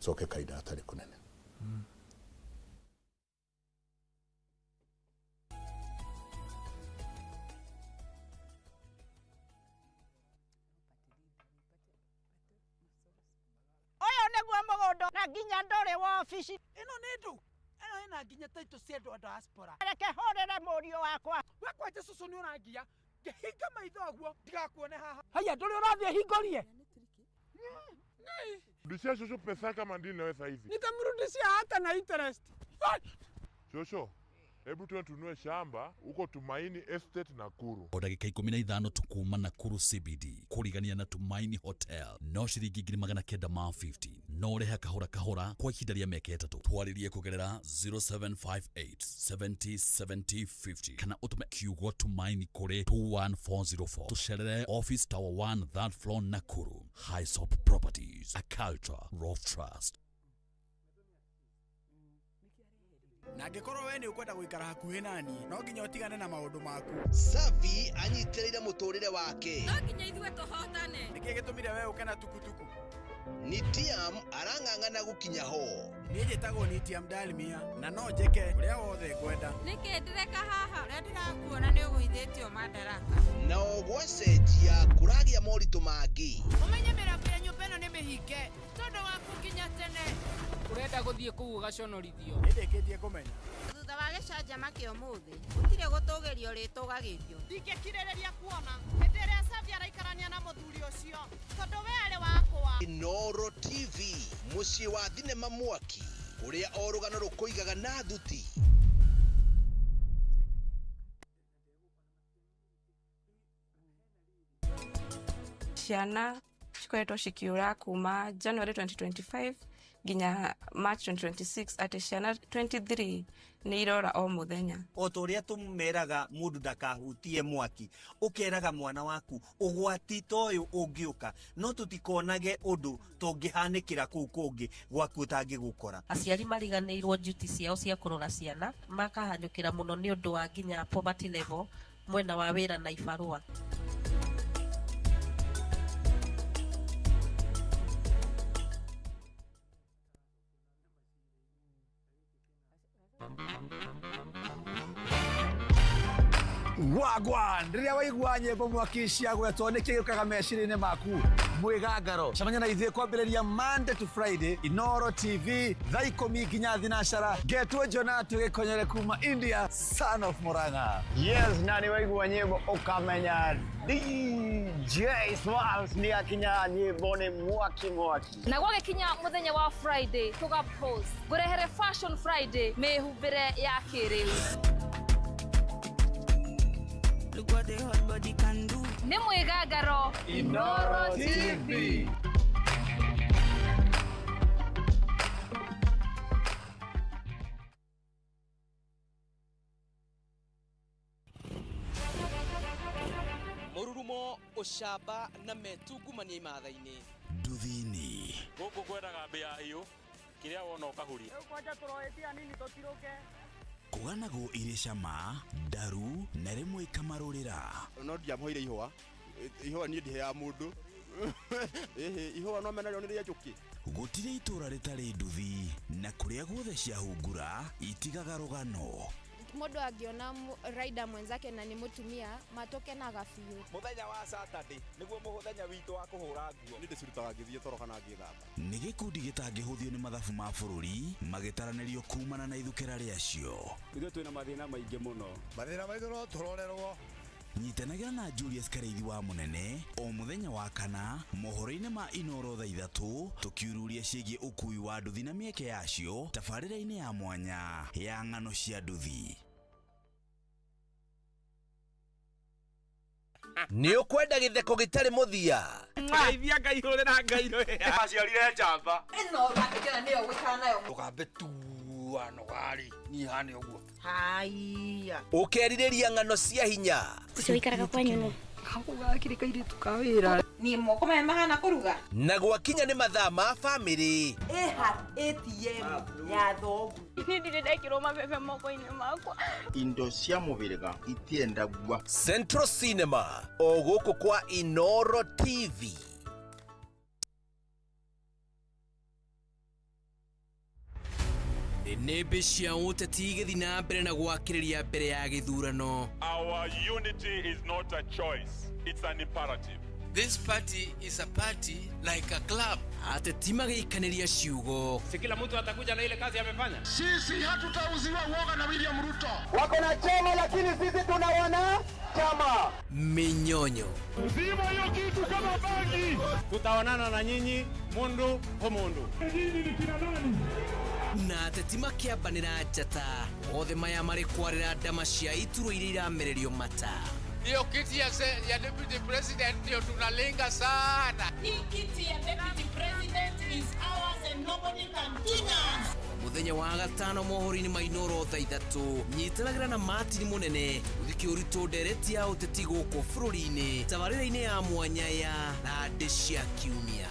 coke kahinda gatarĩ kũnene. Ũyũ nĩguo mũgũnda na nginya ndũrĩ wa obici. Ĩno nĩ ndũ ĩno ĩna nginya taitũ cia andũ a diaspora. Reke hũrĩre mũriũ wakwa. We kwanja cũcũ nĩ ũrangia ngĩhinga maitho ũguo ndigakuone haha. Haya ndũrĩ ũrathiĩ hingũrie. Rudishia shosho pesa kama ndini nawe saizi. Nitamrudishia hata na interest. Shosho, hebu tuende tununue shamba huko Tumaini Estate Nakuru. O ndagĩka 15 tukuma Nakuru CBD kũrigania na Tumaini Hotel no ciringi 950 no ũrĩhe kahora kahora kwa ihinda rĩa mĩaka 3. Twarĩrie kũgerera 0758 70 70 50 kana ũtũme kiugo Tumaini kũrĩ 21404. Tũcerere Office Tower 1 third floor Nakuru. Hisop Properties, a culture of trust. Na angĩkorwo we nĩ ũkwenda gũikara hakuhĩ naniĩ no nginya ũtigane na maũndũ maku. Savi anyitĩrĩire mũtũrĩre wake. No nginya ithuĩ tũhotane. Nĩkĩ gĩtũmire we ũke na tukutuku? Nitiam arang'ang'ana gũkinya ho. Niĩ njĩtagwo Nitiam Dalmia na no njĩke ũrĩa wothe ngwenda. Nĩkĩ ndĩreka haha? Ũrĩa ndĩrakuona nĩ ũgũithĩtio madaraka. Na o gwacenjia kũragĩa moritũ mangĩ. Ũmenye mĩrango ya nyũmba ĩno nĩ mĩhinge tondũ waku nginya tene. Ũrenda gũthiĩ kũu ũgaconorithio. Nĩndĩkĩtie kũmenya. Thutha wa gĩcanjama kĩa ũmũthĩ gũtirĩ gũtũgĩrio rĩtũgagĩrio. Ndingĩkirĩrĩria kuona hĩndĩ ĩrĩa Savi araikarania na mũthuri ũcio tondũ we arĩ wakwa. Inooro TV, mũciĩ wa thinema mwaki ũrĩa o rũgano rũkũigaga na thuti. Ciana cikoretwo cikiura kuma January 2025 nginya March 2026 atĩ ciana 23 nĩ irora o mũthenya. O ta ũrĩa tũmeraga mũndũ ndakahutie mwaki, ũkeraga mwana waku ũgwati ta ũyũ ũngĩũka no tũtikonage ũndũ tũngĩhanĩkĩra kũu kũngĩ gwaku ũtangĩgũkora. Aciari mariganĩirwo duty ciao cia kũrora ciana makahanyũkĩra mũno nĩ ũndũ wa nginya poverty level mwena wa wĩra na ibarũa. Wagwan rĩrĩa waigua nyĩmbo mwaki ciagwetwo nĩkĩ gĩũkaga meciria-inĩ maku? Mwĩgangaro cemania na ithuĩ kwambĩrĩria Monday to Friday Inooro TV thaa 10 nginya thinacara ngetwo Jona tũgĩkonyere kuma India, son of Murang'a. Yes, na nĩ waigua nyĩmbo ũkamenya DJ Smalls nĩ akinya, nyĩmbo nĩ mwaki mwaki. Na gwagĩkinya mũthenya wa Friday tũga pose ngũrehere Fashion Friday mĩhumbĩre ya kĩrĩu. Nĩ mwĩgangaro Inooro TV. Mũrurumo, ũcamba na metungumania imatha-inĩ. Nduthini gũkũ kwendaga mbĩa hiũ kĩrĩa wona ũkahuria. Rĩu kwanja tũroĩtia nini tũtirũke. Kũganagwo irĩ cama ndaru na rĩmwe ikamarũrĩra. No ndiamũheire ihũa, ihũa niĩ ndiheaga mũndũ. Ĩhĩ, ihũa no menarĩo nĩ rĩa njũkĩ. Gũtirĩ itũra rĩtarĩ nduthi na kũrĩa guothe ciahungura itigaga rũgano. Mũndũ angĩona rider mwenzake na nĩ mũtumia matũkenaga biũ. Mũthenya wa Saturday nĩguo mũthenya witũ wa kũhũra nguo. Niĩ ndĩcirutaga ngĩthiĩ toro kana ngĩthamba. Nĩ gĩkundi gĩtangĩhũthio nĩ mathabu ma bũrũri magĩtaranĩrio kumana na ithukĩra rĩacio. Ithuĩ twĩna mathĩna maingĩ mũno. Mathĩna maitũ no tũrorerwo. Nyitanagĩra na Julius Karĩithi wa Mũnene o mũthenya wa kana mohoro-inĩ ma Inooro thaa 3 tũkiururia ciĩgiĩ ũkui wa nduthi na mĩeke yacio tabarĩra-inĩ ya mwanya ya ng'ano cia nduthi. Nĩ ũkwenda gĩtheko gĩtarĩ mũthia? Ngeithia Ngai hũrĩra Ngai rwĩha. Aciarire njamba. Ĩno ũrakĩkena nĩyo gũikara nayo. Ndũkambe tua nogarĩ niĩ hane ũguo. Haiya. Ũkerirĩria ng'ano cia hinya? Ũcio wĩikaraga kwanyu nũ? Gakĩrĩ kairĩtu ka wĩra. Niĩ moko maya mahana kũruga. Na gwakinya nĩ mathaa ma bamĩrĩ. Ĩha ATM ya thoguo. Niĩ ndirĩ ndekĩrwo mabebe moko-inĩ makwa. Indo cia mũhĩrĩga itiendagua. Central Cinema o gũkũ kwa Inoro TV. Nĩmbĩ cia ũteti igĩthiĩ na mbere na gwakĩrĩria mbere ya gĩthurano. Our unity is not a choice, it's an imperative. This party is a party like a club. Ateti magĩikanĩria ciugo. Si kila mtu atakuja na ile kazi amefanya. Sisi hatutauziwa uoga na William Ruto. Wako na chama lakini sisi tuna wana chama. Minyonyo. Zima hiyo kitu kama bangi. Tutaonana na nyinyi mundu kwa mundu. Nyinyi ni kina nani? Na ateti makĩambanĩra njata othe maya marĩ kwarĩra ndama cia iturwa iria iramererio mata. Hiyo kiti ya deputy president ndio tunalenga sana. Hii kiti ya deputy president is ours and nobody can touch us. Mũthenya wa gatano mohoro-inĩ ma Inooro thaa ithatũ nyitanagĩra na Martin Mũnene gũthiĩ ũritũ ndereti ya ũteti gũkũ bũrũri-inĩ tabarĩra-inĩ ya mwanya ya Thandĩ cia Kiumia.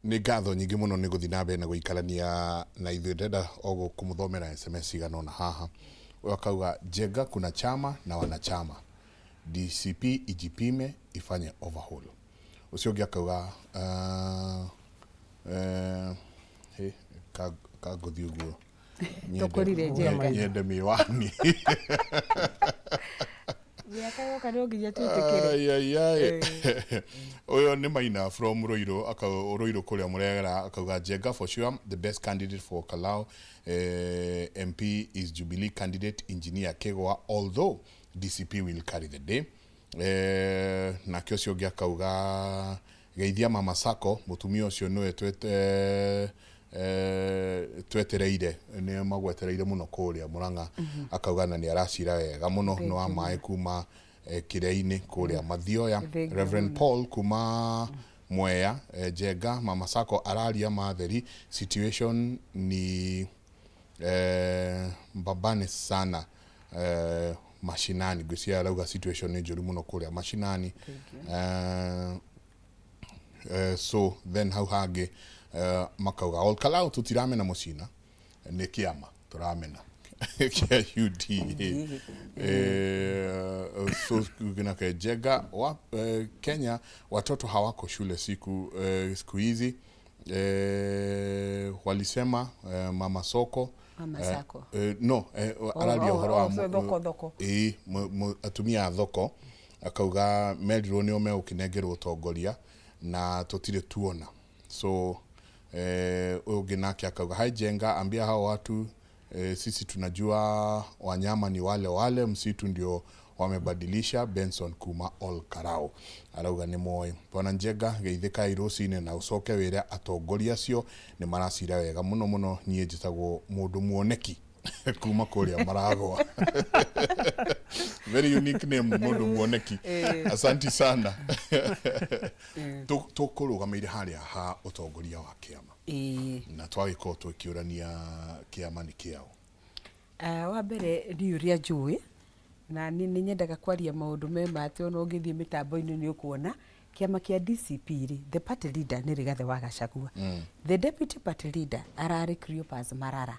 Nĩ ngatho nyingĩ mũno nĩ gũthiĩ na mbere na gũikarania na ithuĩ. Ndĩrenda o kũmũthomera SMS cigana ũna haha. Ũyũ akauga Njenga kuna chama na wanachama, DCP ijipime ifanye overhaul. Ũcio ũngĩ akauga kangũthiĩ ũguo Tũkũrire Njenga. Nyende miwani. Mĩaka yoka no nginya twĩtĩkĩre. Ai, ai, ai. Ũyũ nĩ Maina from Ruiru, Ruiru kũrĩa Mũrera, akauga Njenga for sure the best candidate for Kalau MP is Jubilee candidate Engineer Kegwa, although DCP will carry the day. Nake ũcio ũngĩ akauga geithia Mama Sacco, mũtumia ũcio nĩwe twetereire, nĩ magwetereire mũno kũrĩa Murang'a. Akauga na nĩ aracira wega mũno, nĩ wa maĩ kuma kĩrĩa-inĩ kũrĩa Mathioya. Reverend Paul kuma Mwea, Njenga Mama Sacco araria matheri, situation ni mbabane sana mashinani. Ngwĩciria arauga situation nĩ njũru mũno kũrĩa mashinani. So then hau hangĩ makauga Ol Kalou tũtiramena mũcina, nĩ kĩama tũramena kĩa UDA. So nake Njenga wa Kenya watoto hawako shule siku hizi. Walisema Mama Soko, Mama Sacco. No, araria ũhoro wa thoko thoko. Atumia a thoko, akauga merirwo nĩo megũkĩnengerwo ũtongoria na tũtirĩ tuona. So ũyũ ũngĩ nake akauga hai Njenga, ambia hao watu sisi tunajua wanyama ni wale wale, msitu ndio wamebadilisha. Benson kuma Ol Kalou arauga nĩ moĩ. Bwana Njenga geithĩkai rũcinĩ na ũcoke wĩre atongoria acio nĩ maracira wega mũno mũno. Niĩ njĩtagwo mũndũ muoneki kuma kũrĩa Maragwa. Very unique name, mũndũ muoneki. Asanti sana. Tũkũrũgamĩire harĩa ha ũtongoria wa kĩama na twagĩkorwo twĩkĩũrania kĩama nĩ kĩao. Wa mbere niĩ ũrĩa njũĩ na nĩ nyendaga kwaria maũndũ me ma atĩ ona ũngĩthiĩ mĩtambo-inĩ nĩ ũkuona kĩama kĩa DCP rĩ, the party leader nĩ Rigathĩ wa Gachagua. The deputy party leader ararĩ Cleopas Marara,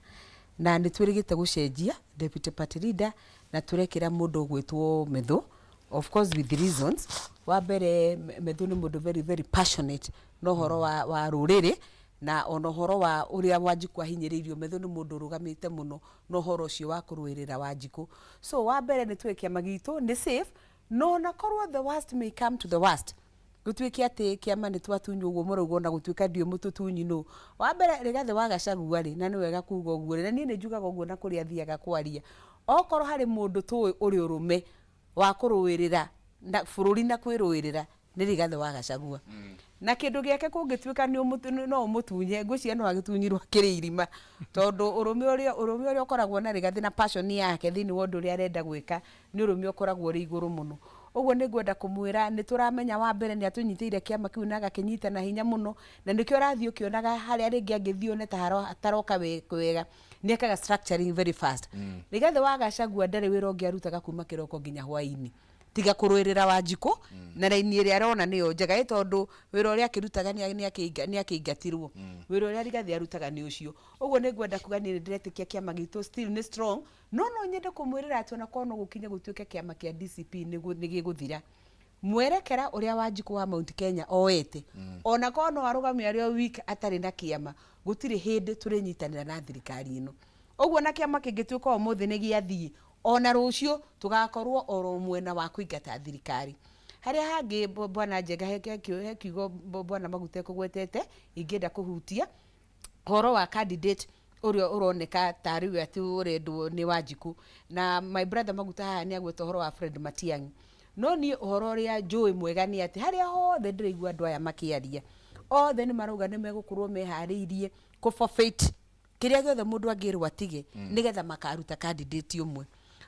na nĩ twĩrĩgĩte gũcenjia deputy party leader na tũrekĩra mũndũ ũgwĩtwo Methu, of course with reasons. Wa mbere Methu nĩ mũndũ very very passionate na ũhoro wa rũrĩrĩ na ona ũhoro wa ũrĩa Wanjikũ ahinyĩrĩirio. Methu nĩ mũndũ ũrũgamĩte mũno na ũhoro ũcio wa kũrũĩrĩra Wanjikũ. So wa mbere nĩ tuĩ kĩama gitũ nĩ safe, no ona korwo the worst may come to the worst, gũtuĩke atĩ kĩama nĩ twatunywo ũguo mũrauga, ona gũtuĩka ndiũĩ mũtũtunyi nũ. Wa mbere Rigathĩ wa Gachagua rĩ, na nĩ wega kuga ũguo rĩ, na niĩ nĩ njugaga ũguo na kũrĩa thiaga kwaria, okorwo harĩ mũndũ tũĩ ũrĩ ũrũme wa kũrũĩrĩra na bũrũri na kwĩrũĩrĩra nĩ Rigathĩ wa Gachagua. Na kĩndũ gĩake kũngĩtuĩka no ũmũtunye, ngwĩciria no agĩtunyirwo akĩrĩ irima, tondũ ũrũme ũrĩa ũkoragwo na Rigathĩ na passion yake thĩinĩ wa ũndũ ũrĩa arenda gwĩka nĩ ũrũme ũkoragwo ũrĩ igũrũ mũno. Ũguo nĩ ngwenda kũmwĩra nĩ tũramenya wa mbere nĩ atũnyitĩire kĩama kĩu na agakĩnyita na hinya mũno, na nĩkĩo ũrathiĩ ũkĩonaga harĩa rĩngĩ angĩthiĩ one ta hataroka wega, nĩ ekaga structuring very fast. Rigathĩ wa Gachagua ndarĩ wĩra ũngĩ arutaga kuma kĩroko nginya hwaĩ-inĩ tiga kũrũĩrĩra Wanjikũ na raini ĩrĩa arona nĩyo njega, ĩ tondũ wĩra ũrĩa akĩrutaga nĩ akĩingatirwo. Wĩra ũrĩa Rigathĩ arutaga nĩ ũcio. Ũguo nĩ ngwenda kuga niĩ nĩ ndĩretĩkia kĩama gitũ still nĩ strong, no no nyende kũmwĩrĩra atĩ ona korwo no gũkinye gũtuĩke kĩama kĩa DCP nĩ gĩgũthira, mwerekera ũrĩa Wanjikũ wa Mount Kenya oete, ona korwo no arũgame arĩ o wiki atarĩ na kĩama, gũtirĩ hĩndĩ tũrĩnyitanĩra na thirikari ĩno. Ũguo na kĩama kĩngĩtuĩka ũmũthĩ nĩ gĩathiĩ, ona rũciũ tũgakorwo oro mwena wa kũingata thirikari. Harĩa hangĩ, bwana Njenga, he kiugo bwana Maguta ekũgwetete ingĩenda kũhutia, ũhoro wa candidate ũrĩa ũroneka tarĩ we atĩ ũrendwo nĩ Wanjikũ. Na my brother Maguta haha nĩ agweta ũhoro wa Fred Matiang'i, no niĩ ũhoro ũrĩa njũĩ mwega nĩ atĩ harĩa hothe ndĩraigua andũ aya makĩaria, othe nĩ marauga nĩ megũkorwo meharĩirie kũ forfeit kĩrĩa gĩothe mũndũ angĩrwo atige, nĩgetha makaruta candidate ũmwe.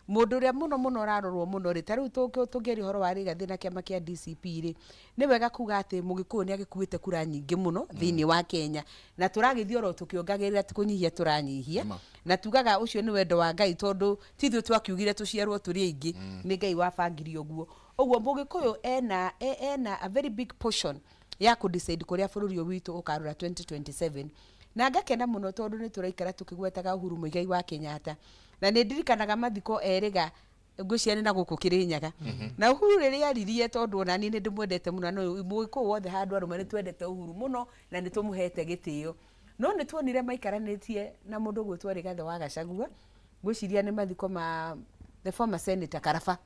Mũndũ ũrĩa mũno mũno ũrarorwo mũno rĩ, ta rĩu tũngĩaria ũhoro wa Rigathĩ na kĩama kĩa DCP rĩ, nĩ wega kuga atĩ Mũgĩkũyũ nĩ agĩkuĩte kura nyingĩ mũno thĩinĩ wa Kenya, na tũragĩthiĩ oro tũkĩongagĩrĩra, ti kũnyihia tũranyihia. Na tugaga ũcio nĩ wendo wa Ngai, tondũ ti ithuĩ twakiugire tũciarwo tũrĩ aingĩ, nĩ Ngai wabangire ũguo. Ũguo Mũgĩkũyũ ena a very big portion ya kũ decide kũrĩa bũrũri ũyũ witũ ũkarora 2027. Na ngakena mũno tondũ nĩ tũraikara tũkĩgwetaga Uhuru Muigai wa Kenyatta, na nĩ ndirikanaga mathiko erĩga ngwĩciria nĩ na gũkũ Kĩrĩnyaga, na Uhuru rĩrĩa aririe, tondũ ona niĩ nĩ ndĩmwendete mũno, na Mũgĩkũyũ wothe handũ arũme nĩ twendete Uhuru mũno na nĩ tũmũhete gĩtĩo, no nĩ tuonire maikaranĩtie na mũndũ ũgwĩtwo Rigathĩ wa Gachagua, ngwĩciria nĩ mathiko ma the former senator Karaba,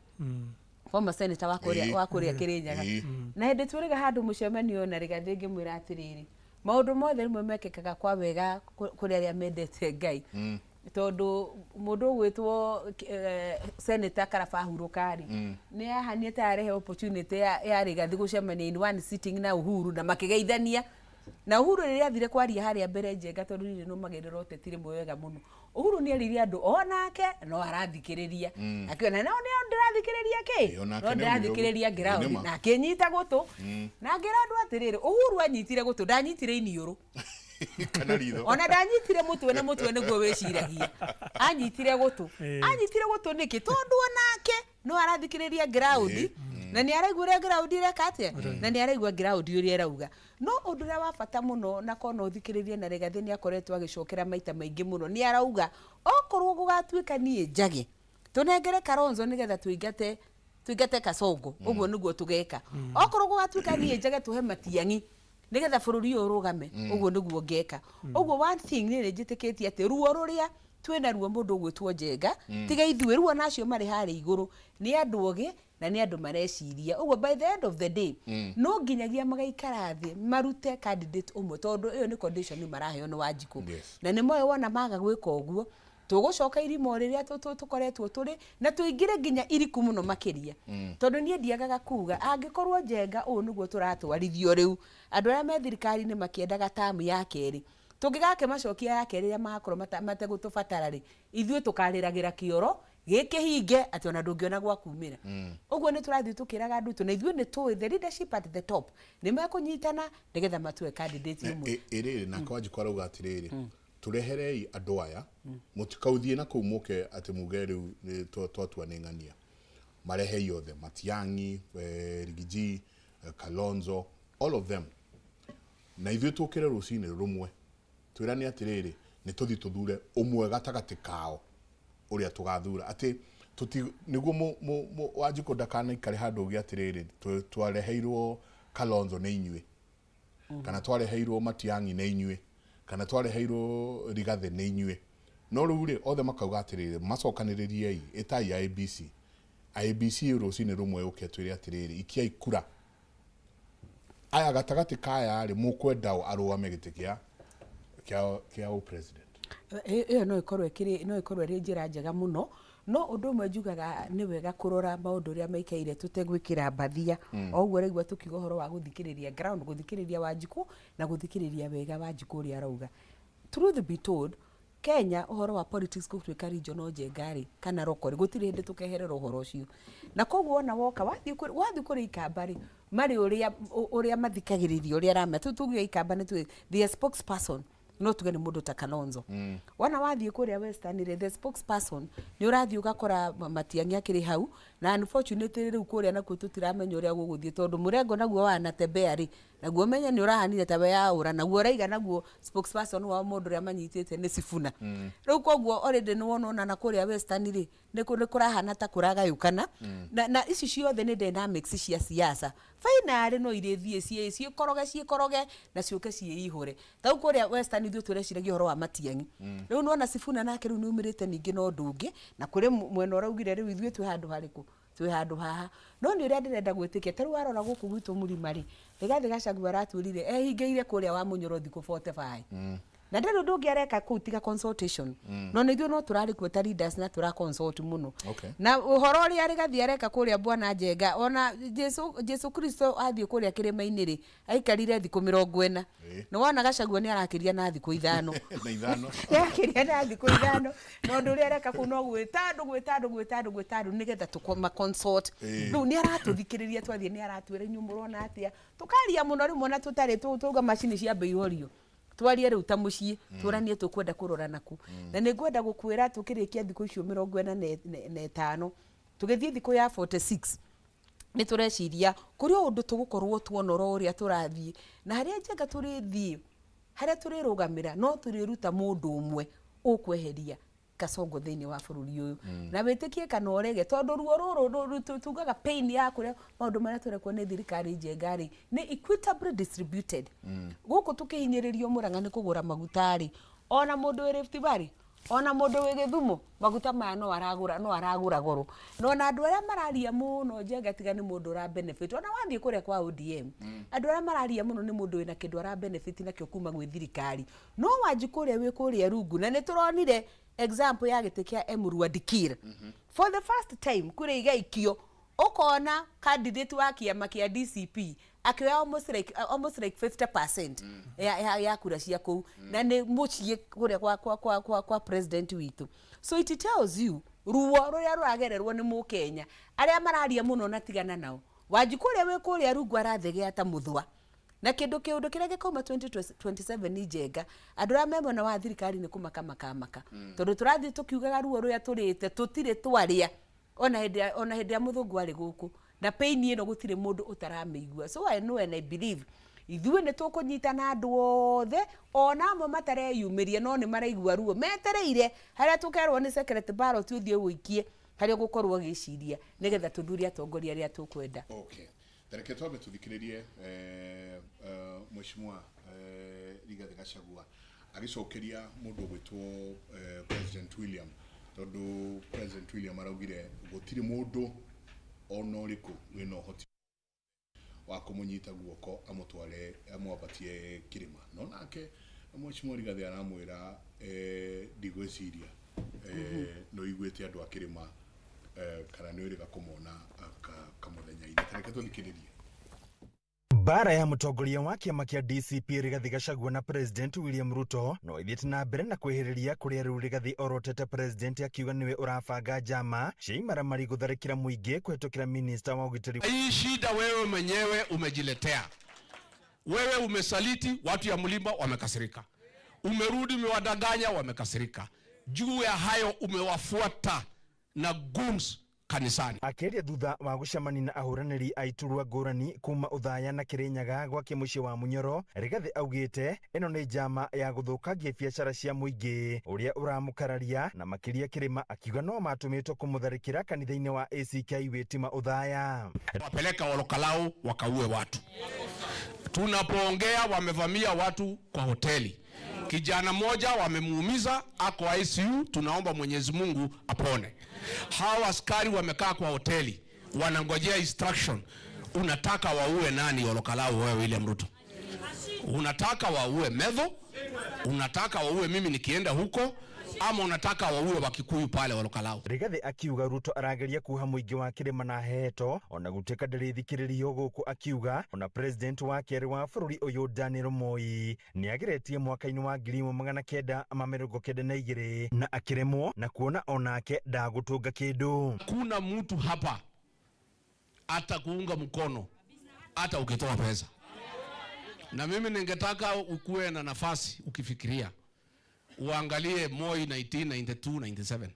former senator wa kũrĩa wa kũrĩa Kĩrĩnyaga. Na hĩndĩ twĩrĩga handũ mũcemanio na Rigathĩ, ngĩmwĩra atĩrĩrĩ, maũndũ mothe rĩmwe mekĩkaga kwa wega kũrĩ arĩa mendete Ngai, tondũ mũndũ ũgwĩtwo senator Karaba ahurũka rĩ, nĩ ahanire ta arehe opportunity ya Rigathĩ gũcemania in one sitting na Uhuru na makĩgeithania. Na Uhuru rĩrĩa athire kwaria harĩa mbere, Njenga, tondũ rĩrĩ nũmagĩrĩra ũteti rĩmwe wega mũno, Uhuru nĩ eririe andũ onake no arathikĩrĩria, akiona no nĩ ndĩrathikĩrĩria kĩ, Ĩ, onake no nĩ augire ndĩrathikĩrĩria ũguo. ground. Nĩ ma. Na akĩnyita gũtũ na ngĩra andũ atĩrĩrĩ, Uhuru anyitire gũtũ, ndanyitire iniũrũ kana ritho. Ona ndanyitire mũtwe na mũtwe nĩguo wĩciragia, anyitire gũtũ. Anyitire gũtũ nĩkĩ? Tondũ onake no arathikĩrĩria ground, na nĩ araigua ũrĩa ground ĩreka atĩa, na nĩ araigua ground ũrĩa ĩrauga. No ũndũ ũrĩa wa bata mũno, na kona ũthikĩrĩrie na Rigathĩ nĩ akoretwo agĩcokera maita maingĩ mũno, nĩ arauga okorwo gũgatuĩka niĩ njage tũnengere Kalonzo nĩgetha tũingate Kasongo, ũguo nĩguo tũgeka. Okorwo gũgatuĩka niĩ njage tũhe Matiang'i nĩgetha bũrũri ũyũ ũrũgame, ũguo nĩguo ngeka. Ũguo one thing nĩ njĩtĩkĩtie atĩ ruo rũrĩa twĩna ruo, mũndũ ũgwĩtwo Njenga, tiga ithuĩ ruo nacio marĩ harĩa igũrũ nĩ andũ ogĩ na nĩ andũ mareciria. Ũguo by the end of the day no nginyagia magaikara thĩ marute candidate ũmwe, tondũ ĩyo nĩ condition maraheo nĩ Wanjikũ. Na nĩ moĩ wona maga gwĩka ũguo, tũgũcoka irima o rĩrĩa tũkoretwo tũrĩ na tũingĩre nginya iriku mũno makĩria, tondũ niĩ ndiagaga kuga angĩkorwo, Njenga, ũũ nĩguo tũratwarithio rĩu, andũ arĩa me thirikari-inĩ makĩendaga tamu ya kerĩ, tũngĩgakĩmacokia ya kerĩ rĩrĩa magakorwo mategũtũbatara rĩ, ithuĩ tũkarĩragĩra kĩoro gĩkĩhinge atĩ ona ndũngĩona gwa kumĩra. Ũguo nĩ tũrathiĩ tũkĩraga andũ aitũ, na ithuĩ nĩ tũĩ the leadership at the top nĩ mekũnyitana nĩgetha matue candidate ũmwe. Ĩrĩrĩ nake Wanjikũ arauga atĩrĩrĩ, tũreherei andũ aya, mũtikauthiĩ na kũu mũke atĩ muge rĩu nĩ twatua nĩ ng'ania. Marehei othe, Matiang'i, Rigiji, Kalonzo, all of them, na ithuĩ tũkĩre rũcinĩ rũmwe twĩrane atĩrĩrĩ, nĩ tũthiĩ tũthure ũmwe gatagatĩ kao ũrĩa tũgathura, atĩ tũti nĩguo Wanjikũ ndakanaikare handũ uge atĩrĩrĩ, twareheirwo Kalonzo nĩ inyuĩ, kana twareheirwo Matiang'i nĩ inyuĩ, kana twareheirwo Rigathĩ nĩ inyuĩ. No rĩu rĩ, othe makauga atĩrĩrĩ, macokanĩrĩriei, ĩtai IEBC, IEBC rũcinĩ rũmwe ũke twĩre atĩrĩrĩ, ikiai kura aya gatagatĩ kaya rĩ, mũkwenda ũ arũgame gĩtĩ kĩa president. Ĩyo no ĩkorwo ĩkĩrĩ, no ĩkorwo ĩrĩ njĩra njega mũno, no ũndũ ũmwe njugaga nĩ wega kũrora maũndũ ũrĩa maikaire tũtegwĩkĩra mbathia. O ũguo ũraigua tũkiuga ũhoro wa gũthikĩrĩria ground, gũthikĩrĩria Wanjikũ na gũthikĩrĩria wega Wanjikũ ũrĩa arauga, truth be told, Kenya ũhoro wa politics gũtuĩka regional njenga rĩ kana local rĩ gũtirĩ hĩndĩ tũkeherera ũhoro ũcio. Na koguo ona woka wathiĩ kũrĩ ikamba rĩ, marĩ ũrĩa mathikagĩrĩria ũrĩa aramera. Rĩu tuge ikamba nĩ tuge their spokesperson no tuge nĩ mũndũ ta Kalonzo. Wona wathiĩ kũrĩa Western rĩ, the spokesperson nĩ ũrathiĩ ũgakora Matiang'i akĩrĩ hau, na unfortunately rĩu kũrĩa nakuo tũtiramenya ũrĩa gũgũthiĩ tondũ mũrengo naguo wa Natembeya rĩ, naguo menye nĩ ũrahanire ta we yaũra, naguo ũraiga naguo spokesperson wao mũndũ ũrĩa manyitĩte nĩ Sifuna. Rĩu koguo already nĩ wona ona na kũrĩa Western rĩ, nĩ kũrahana ta kũragayũkana. Na ici ciothe nĩ dynamics cia siasa. Finally no irĩthiĩ ciĩkoroge ciĩkoroge na ciũke ciĩihũre. Ta rĩu kũrĩa Western ithuĩ tũreciragia ũhoro wa Matiang'i. Rĩu nĩwona Sifuna nake rĩu nĩaumĩrĩte ningĩ na ũndũ ũngĩ, na kũrĩ mwena ũraugire rĩu ithuĩ twĩ handũ harĩkũ? Twĩ handũ haha. No nĩ ũrĩa ndĩrenda gwĩtĩkia, ta rĩu warora gũkũ gwitũ mũrima rĩ, Rigathĩ Gachagua aratwĩrire ehingĩire kũrĩa wa Mũnyoro thikũ 45. Na ndarĩ ũndũ ũngĩ areka kũu tiga consultation. No nĩ ithuĩ no tũrarĩ kuo ta leaders na tũra consult mũno. Na ũhoro ũrĩa Rigathĩ areka kũrĩa Bwana Njenga, ona Jesu Kristo athiĩ kũrĩa kĩrĩma-inĩ rĩ, aikarire thikũ 40. Nĩ wona Gachagua nĩ arakĩria na thikũ 5. Na ithano. Nĩ arakĩria na thikũ 5. Na ũndũ ũrĩa areka kũu no gwĩta andũ, gwĩta andũ, gwĩta andũ, gwĩta andũ nĩgetha ma consult. Rĩu nĩ aratũthikĩrĩria twathiĩ, nĩ aratwĩra inyuĩ mũrona atĩa. Tũkaria mũno rĩmwe na tũtarĩ tũuga macini ciambe ihorio. Twarie rĩu ta mũciĩ, tũranie tũkwenda kũrora naku. Na nĩ ngwenda gũkwĩra tũkĩrĩkia thikũ icio 45, tũgĩthiĩ thikũ ya 46, nĩ tũreciria kũrĩ o ũndũ tũgũkorwo tuona oro ũrĩa tũrathiĩ. Na harĩa Njenga tũrĩthiĩ, harĩa tũrĩrũgamĩra, no tũrĩruta mũndũ ũmwe ũkweheria Kasongo thĩinĩ wa bũrũri ũyũ. Na wĩtĩkie kana ũrege, tondũ ruo rũrũ tugaga pain ya kũrĩa maũndũ marĩa tũrekwo nĩ thirikari njenga rĩ, nĩ equitably distributed. Gũkũ tũkĩhinyĩrĩrio Mũrang'a nĩ kũgũra maguta rĩ, ona mũndũ wĩ Rift Valley, ona mũndũ wĩ Gĩthumo, maguta maya no aragũra, no aragũra goro. Na ona andũ arĩa mararia mũno Njenga tiga nĩ mũndũ ũra benefit. Ona wathiĩ kũrĩa kwa ODM, andũ arĩa mararia mũno nĩ mũndũ wĩna kĩndũ ara benefit nakĩo kuma gwĩ thirikari. No Wanjikũ ũrĩa wĩ kũrĩa rungu, na nĩ tũronire example ya gĩtĩ kĩa Emurua Dikirr. For the first time kũrĩa igaikio, ũkona candidate wa kĩama kĩa DCP akĩoya almost like 50% ya kura cia kũu, na nĩ mũciĩ kũrĩa kwa president witũ. So it tells you ruo rũrĩa rũragererwo nĩ mũkenya. Arĩa mararia mũno na tigana nao. Wanjikũ ũrĩa wĩ kũrĩa rungu arathegea ta mũthũa. Na kĩndũ kĩrĩa gĩkauma 2027 Njenga, andũ arĩa me mwena wa thirikari nĩ kũmaka makamaka. Tondũ tũrathiĩ tũkiugaga ruo rũrĩa tũrĩte tũtirĩ twarĩa ona hĩndĩ ya mũthũngũ arĩ gũkũ. Na pain ĩno gũtirĩ mũndũ ũtaramĩigua. So I know and I believe ithuĩ nĩ tũkũnyitana andũ othe, ona amwe matareyumĩria no nĩ maraigua ruo, metereire harĩa tũkerwo nĩ secret ballot ũthiĩ ũikie harĩa ũgũkorwo ũgĩciria nĩgetha tũthure atongoria arĩa tũkwenda. Okay. Tareke twambe tũthikĩrĩrie Mheshimiwa Rigathĩ Gachagua agĩcokeria mũndũ ũgwĩtwo President William, tondũ President William araugire gũtirĩ mũndũ ona ũrĩkũ wĩna ũhoti wa kũmũnyita guoko amũtware amwambatie kĩrĩma. No nake Mheshimiwa Rigathĩ aramwĩra ndigwĩciria nĩ ũiguĩte andũ a kĩrĩma kana nĩ ũrĩga kũmona kamũthenya-inĩ. Tareke tũthikĩrĩrie. Mbara ya mũtongoria wa kĩama kĩa DCP Rigathĩ Gachagua na President William Ruto no ĩthiĩte na mbere na kwĩhĩrĩria kũrĩa rĩu Rigathĩ orotete President akiuga nĩwe ũrabanga njama cia imaramari gũtharĩkĩra mũingĩ kũhetũkĩra minista wa ũgitĩri. Hii shida wewe mwenyewe umejiletea. Wewe umesaliti watu ya mlima, wamekasirika. Umerudi umewadanganya, wamekasirika. Juu ya hayo umewafuata na goons kanisani. Akĩaria thutha wa gũcemania na ahũranĩri a iturwa ngũrani kuma Othaya na Kirinyaga gwake mũciĩ wa Munyoro, Rigathĩ augĩte ĩno nĩ njama ya gũthũkangia biacara cia mũingĩ ũrĩa ũramũkararia na makĩria kĩrĩma, akiuga no matũmĩtwo kũmũtharĩkĩra kanitha-inĩ wa ACK Witima Othaya. Wapeleka Olokalau wakaue watu. Tunapoongea wamevamia watu kwa hoteli. Kijana moja wamemuumiza, ako ICU, tunaomba Mwenyezi Mungu apone. Hawa askari wamekaa kwa hoteli wanangojea instruction. Unataka waue nani Olokalau wewe William Ruto? Unataka waue Medho? Unataka waue mimi nikienda huko? Ama unataka waue Wakikuyu pale Ol Kalou? Rigathi akiuga Ruto arageria kuha mũingĩ wa kĩrĩma na heto ona gũtuĩka ndĩrĩthikĩrĩrio gũkũ, akiuga ona president wa kerĩ wa bũrũri ũyũ Daniel Moi nĩageretie mwaka-inĩ wa 1992 na akĩremwo na kuona onake ndagũtũnga kĩndũ. Kuna mtu hapa atakuunga mkono hata ukitoa pesa, na mimi ningetaka ukuwe na nafasi ukifikiria, uangalie Moi 1992 97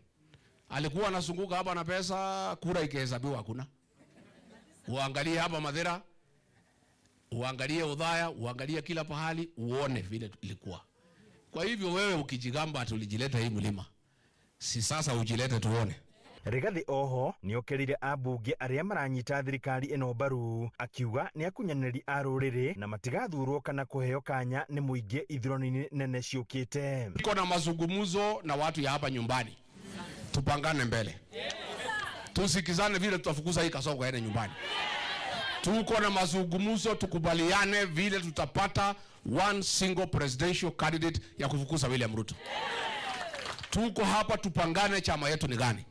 alikuwa anazunguka hapa na pesa, kura ikihesabiwa hakuna. Uangalie hapa Mathira, uangalie Othaya, uangalie kila pahali, uone vile ilikuwa. Kwa hivyo wewe ukijigamba ati ulijileta hii mlima, si sasa ujilete tuone. Rigathi oho nĩokĩrĩire ambunge arĩa maranyita thirikari ĩno mbaru, akiuga nĩ akunyanĩri a rũrĩrĩ na matigathurwo kana kũheo kanya nĩ mũingĩ ithurano-inĩ nene ciũkĩte. Niko na mazungumzo na watu ya hapa nyumbani, tupangane mbele, tusikizane vile tutafukuza hii kasongo aende nyumbani. Tuko na mazungumzo, tukubaliane vile tutapata one single presidential candidate ya kufukuza William Ruto. Tuko hapa tupangane, chama yetu ni gani?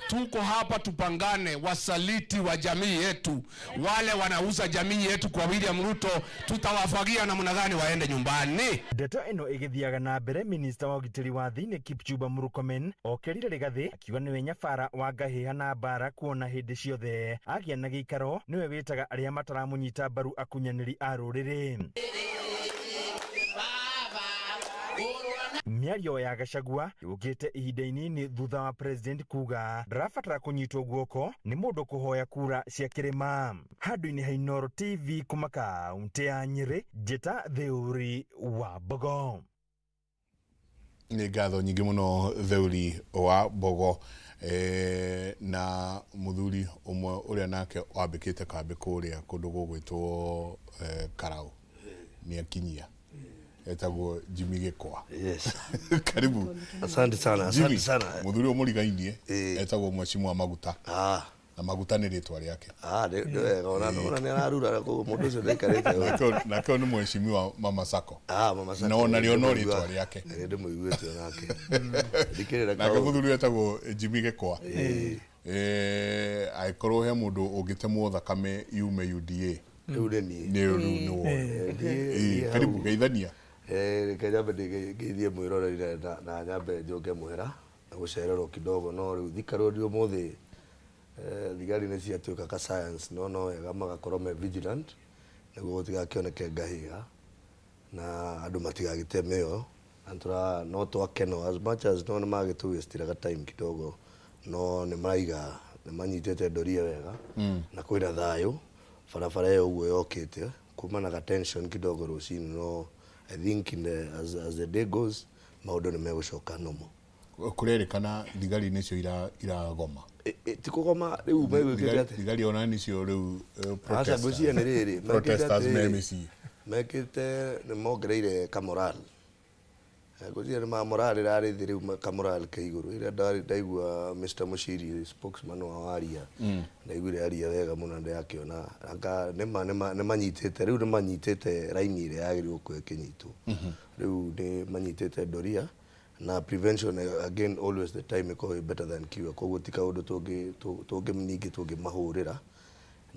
Tuko hapa tupangane, wasaliti wa jamii yetu, wale wanauza jamii yetu kwa William Ruto, tutawafagia namna gani waende nyumbani? Ndeto ĩno ĩgĩthiaga na mbere, minista wa ũgitĩri wa thĩinĩ Kipchumba Murkomen okĩrire Rigathi akiuga nĩwe nyabara wa ngahĩha na mbara, kuona hĩndĩ ciothe agĩa na gĩikaro nĩwe wĩtaga arĩa mataramũnyita mbaru akunyanĩri a rũrĩrĩ. Mĩario ya Gachagua yũkĩte ihinda inini thutha wa president kuga ndarabatara kũnyitwo guoko nĩ mũndũ kũhoya kura cia kĩrĩma. Handũ-inĩ ha Inooro TV kuma kaũntĩ ya Nyĩrĩ, njĩta Theuri wa Mbogo. Nĩ ngatho nyingĩ mũno, Theuri wa Mbogo. Na mũthuri ũmwe ũrĩa nake wambĩkĩte kambĩ kũrĩa kũndũ gũgwĩtwo Karau nĩ akinyia, etagwo Jimmy Gĩkwa. Yes. Karibu. Asante sana, asante Jimmy, sana. Mũthuri ũyũ mũrigainie etagwo Mheshimiwa Maguta. Na Maguta nĩ rĩtwa rĩake. Ah, nĩ wega ona nĩ ararura koguo mũndũ ũcio ndaikarĩte. Nake ũyũ nĩ Mheshimiwa Mama Sacco. Ah, Mama Sacco. No narĩo no rĩtwa rĩake. Nĩ ndĩmũiguĩte onake. Thikĩrĩra. Nake mũthuri wetagwo Jimmy Gĩkwa. Angĩkorwo he mũndũ ũngĩtemwo thakame yume UDA, Rĩu nĩ niĩ. Nĩ rĩu nĩ woe. Karibu, geithania. Reke nyambe ngeithie mwĩroreri na nyambe njoke mũhera na gũcererwo kidogo, no rĩu Thika Road ũmũthĩ thigari nĩ ciatuĩka ka science, no wega magakorwo me vigilant nĩguo gũtigakĩoneke ngahĩha na andũ matigagĩte mĩoyo, na tũra no twakeno as much as no nĩ magĩtũ time kidogo, no nĩ maraiga nĩ manyitĩte ndoria wega na kwĩna thayũ barabara ĩyo ũguo yokĩte kuma na ka tension kidogo rũcinĩ, no I think as the day goes maũndũ nĩ megũcoka normal. Kũrerĩkana thigari nĩcio iragoma. Ti kũgoma rĩu megwĩkĩte atĩ Thigari ona nĩcio rĩu Aca, ngwĩciria nĩ rĩrĩ mekĩte protesters me atĩrĩrĩ, mĩciĩ. Mekĩte nĩ mongereire kamoral. Ngwĩciria nĩ ma moral ĩrarĩ thĩ, rĩu kamoral ke igũrũ. Ĩrĩa ndaigua Mr. Mushiri, spokesman wa Waria, ndaiguire aria wega mũno, ndĩrakĩona anga nĩma nĩ manyitĩte rĩu, nĩ manyitĩte raini ĩrĩa yagĩrĩirwo gũkorwo ĩkĩnyitwo. Rĩu nĩ manyitĩte ndoria na prevention again, always the time ĩkoragwo ĩ better than cure, koguo ti kaũndũ tũngĩ ningĩ tũngĩmahũrĩra,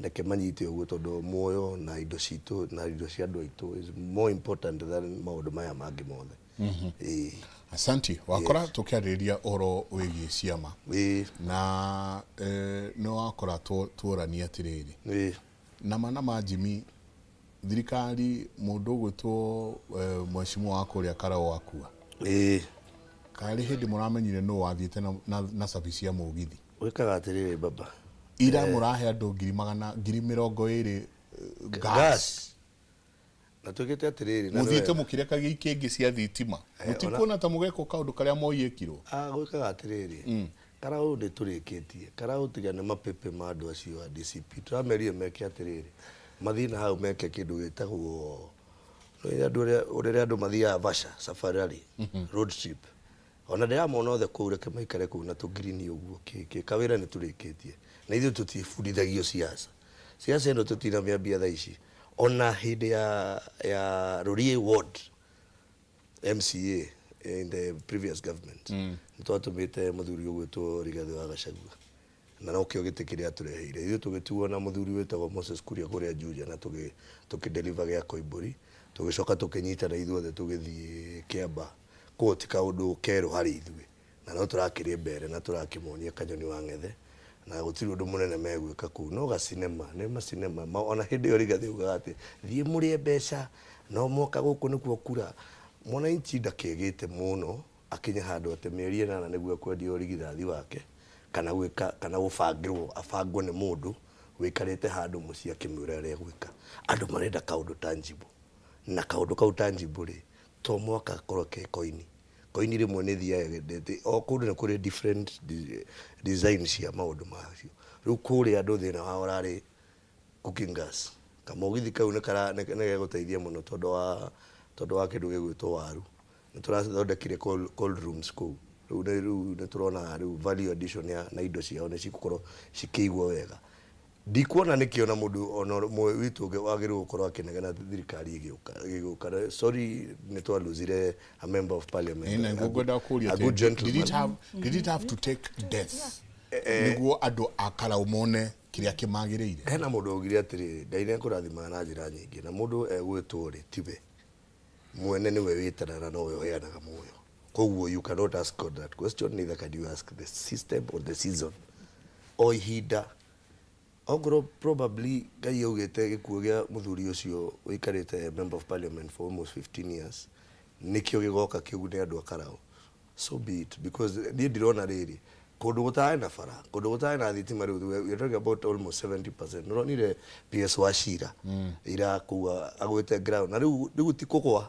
reke manyite ũguo tondũ muoyo na indo citũ na indo cia andũ aitũ is more important than maũndũ maya mangĩ mothe. Ĩĩ. Asanti. Wakora tũkĩarĩrĩria ũhoro wĩgiĩ ciama na nĩ wakora tuorania atĩrĩrĩ, nama Jimmy, thirikari mũndũ ũgwĩtwo mheshimiwa wa kũrĩa Karau akua, karĩ hĩndĩ mũramenyire nũ wathiĩte na cabi cia mũgithi? Wĩkaga atĩrĩrĩ, baba. Ira mũrahe andũ ngiri magana 20,000 gas. Gas. Na twĩkĩte atĩrĩrĩ na nĩ Mũthiĩte wega. Mũkĩrekagia ikĩngĩ cia thitima, mũtikuona ta mũgekwo kaũndũ karĩa moiĩkirwo? Ah, gwĩkaga atĩrĩrĩ, Karau nĩ tũrĩkĩtie Karau, tiga nĩ mapepe ma andũ acio a DCP, tũramerire meke atĩrĩrĩ, mathiĩ na hau meke kĩndũ gĩtagwo nĩ andũ ũrĩa andũ mathiaga Vasha safari road trip, ona ndĩramona othe kũu, reke maikare kũu na tũngirini ũguo kĩ kawĩra nĩ tũrĩkĩtie, na ithuĩ tũtibundithagio siasa. Siasa ĩno tũtinamĩambia thaa ici, ona hĩndĩ ya Rurii Ward MCA In the previous government nĩ twatũmĩte mũthuri ũgwĩtwo Rigathĩ wa Gachagua, na nokĩo gĩtĩ kĩrĩa atũreheire ithuĩ, tũgĩtigwo na mũthuri wĩtagwo Moses Kuria kũrĩa Juja, na tũkĩ-deliver gĩa Koimbũri, tũgĩcoka tũkĩnyitana ithuothe tũgĩthiĩ Kĩamba. Koguo ti kaũndũ kerũ harĩ ithuĩ, na no tũrakĩrĩ mbere na tũrakĩmonia kanyoni wa ng'ethe, na gũtirĩ ũndũ mũnene megwĩka kũu, no gacinema nĩ macinema. Ona hĩndĩ ĩyo Rigathĩ augaga atĩ thiĩ mũrĩe mbeca, no moka gũkũ nĩkuo kura. Mwananchi ndakĩgĩte mũno akinye handũ atĩ mĩeri 8 nĩguo ekwendia ũrigithathi wake, kana gwĩka kana gũbangĩrwo, abangwo nĩ mũndũ wĩikarĩte handũ mũciĩ akĩmwĩra ũrĩa egwĩka. Andũ marenda kaũndũ tangible, na kaũndũ kau tangible rĩ, to mwaka gakorwo ke koini koini. Rĩmwe nĩ thiaga ĩgendete o kũndũ, nĩ kũrĩ different design cia maũndũ macio. Rĩu kũrĩa andũ thĩna wao ũrarĩ cooking gas. Kamũgithi kau nĩ gegũteithia mũno tondũ wa kĩndũ gĩgwĩtwo waru. Nĩ tũrathondekire cold rooms kũu. Rĩu nĩ tũrona rĩu value addition ya na indo ciao nĩ cigũkorwo cikĩigwo wega. Ndikuona nĩkĩo na mũndũ ona ũmwe witũ wagĩrĩirwo gũkorwo akĩnegena thirikari ĩgĩũka. Sorry, nĩ twalosire a member of parliament. Na nĩguo ngwenda kũria a good atĩ, did it gentleman. have to take death nĩguo andũ a Karau mone kĩrĩa kĩmagĩrĩire? Hena mũndũ augire atĩrĩrĩ, Ngai nĩ ekũrathimaga na njĩra nyingĩ, na mũndũ egwĩtwo rĩ, tiwe mwene, nĩwe wĩtanaga na nowe ũheanaga muoyo. Koguo you cannot ask God that question, neither can you ask the system or the season o ihinda. Ongorwo probably Ngai augĩte gĩkuũ gĩa mũthuri ũcio ũikarĩte member of parliament for almost 15 years nĩkĩo gĩgoka kĩgune andũ a Karau, so be it, because niĩ ndirona rĩrĩ kũndũ gũtarĩ na bara, kũndũ gũtarĩ na thitima. Rĩu we are talking about almost 70%. Nĩũronire PS wa Cira ira kũu agwĩte ground, na rĩu ti kũgwa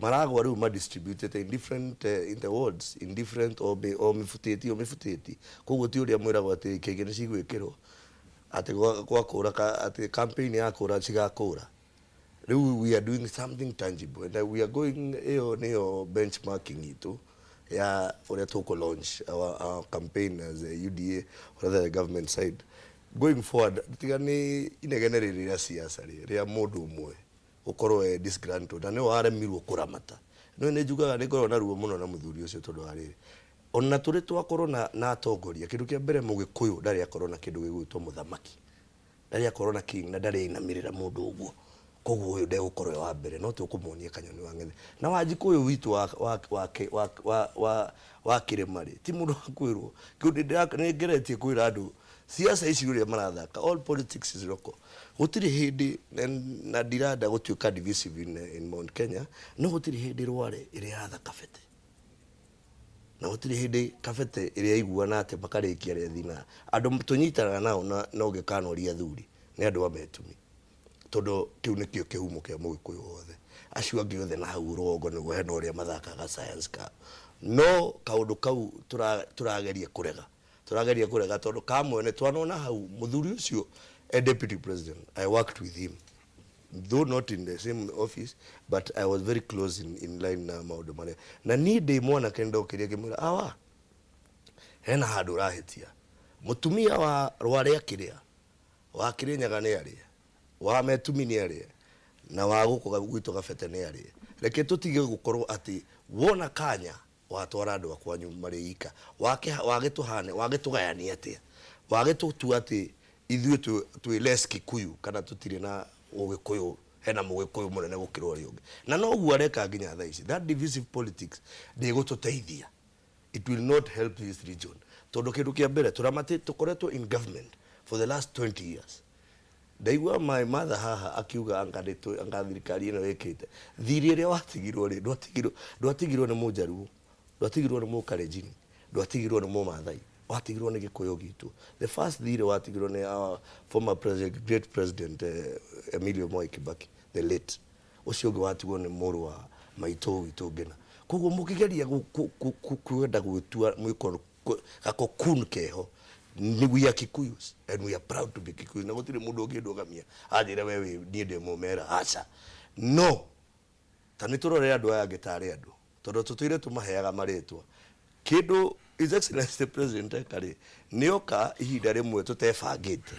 maragwa, rĩu madistributed in different in the wards, in different o mĩbutĩti o mĩbutĩti. Koguo ti ũrĩa mwĩragwo atĩ kĩngĩ nĩ cigwĩkĩrwo atĩ gwakũra atĩ campaign ya kũra cigakũra. Rĩu we are doing something tangible and we are going, ĩyo nĩyo benchmarking itũ ya ũrĩa tũkũ launch our campaign as a UDA, or rather the government side going forward. Tiga nĩ inegene rĩrĩ rĩa siasa rĩ rĩa mũndũ ũmwe gũkorwo e disgruntled na nĩwe waremirwo kũramata. No nĩ njugaga nĩ ngoragwo na ruo mũno na mũthuri ũcio, tondũ wa rĩrĩ, ona tũrĩ twakorwo na atongoria, kĩndũ kĩa mbere, mũgĩkũyũ ndarĩ akorwo na kĩndũ gĩgwĩtwo mũthamaki, ndarĩ akorwo na king, na ndarĩ ainamĩrĩra mũndũ ũguo. Koguo ũyũ ndegũkorwo e wa mbere, no tũkũmuonia kanyoni wa ng'ethe na Wanjikũ ũyũ witũ wa kĩrĩma rĩ, ti mũndũ wa kwĩrwo. Nĩ ngeretie kwĩra andũ siasa ici ũrĩa marathaka, all politics is local. Gũtirĩ hĩndĩ na ndiranda gũtuĩka divisive in Mount Kenya, no gũtirĩ hĩndĩ Rware ĩrĩa yatha Kabete, na gũtirĩ hĩndĩ Kabete ĩrĩa iguana atĩ makarĩkia rethi na andũ tũnyitanaga nao, na no ngĩkanoria athuri nĩ andũ a Metumi, tondũ kĩu nĩkĩo kĩhumo kĩa mũgĩkũyũ wothe. Acio angĩ othe na hau rũgongo nĩguo hena ũrĩa mathakaga science kao, no kaũndũ kau tũrageria kũrega, tũrageria kũrega tondũ kamwene twanona hau mũthuri ũcio e deputy president. I worked with him, though not in the same office, but I was very close in line na maũndũ marĩa, na niĩ ndĩ mwanake ndokĩria ngĩmwĩra, "Awa, hena handũ ũrahĩtia. Mũtumia wa Rware akĩrĩa, wa Kĩrĩnyaga nĩ arĩe, wa Metumi nĩ arĩe, na wa gũkũ gwitũ Gabete nĩ arĩe. Reke tũtige gũkorwo atĩ wona kanya watwara andũ a kwanyu marĩ ika. Wagĩtũhane, wagĩtũgayania atĩa, wagĩtũtua atĩ ithuĩ twĩ less Kikuyu kana tũtirĩ na ũgĩkũyũ, hena mũgĩkũyũ mũnene gũkĩra ũrĩa ũngĩ." Na noguo areka nginya thaa ici. That divisive politics ndĩgũtũteithia. It will not help this region, tondũ kĩndũ kĩa mbere, tũramati tũkoretwo in government for the last 20 years. Ndaigua my mother haha akiuga anga nĩ anga thirikari ĩno ĩkĩte thirĩ ĩrĩa watigirwo rĩ, ndwatigirwo nĩ mũnjaruo, ndwatigirwo nĩ mũkalenjin, ndwatigirwo nĩ mũmathai, watigirwo nĩ gĩkũyũ gitũ. The first thirĩ watigirwo nĩ our former president, great president Emilio Mwai Kibaki the late. Ũcio ũngĩ watigwo nĩ mũrũ wa maitũ witũ Ngĩna. Koguo mũkĩgeria kwenda gwĩtua mwĩko gakokun keho ni, we are Kikuyus and we are proud to be Kikuyus, na gũtirĩ mũndũ ũngĩndũgamia anjĩre we wĩ niĩ ndĩ mũmera, aca. No ta nĩ tũrore andũ aya angĩ tarĩ andũ, tondũ tũtũire tũmaheaga marĩtwa. Kĩndũ His Excellency the President eka rĩ, nĩ oka ihinda rĩmwe tũtebangĩte,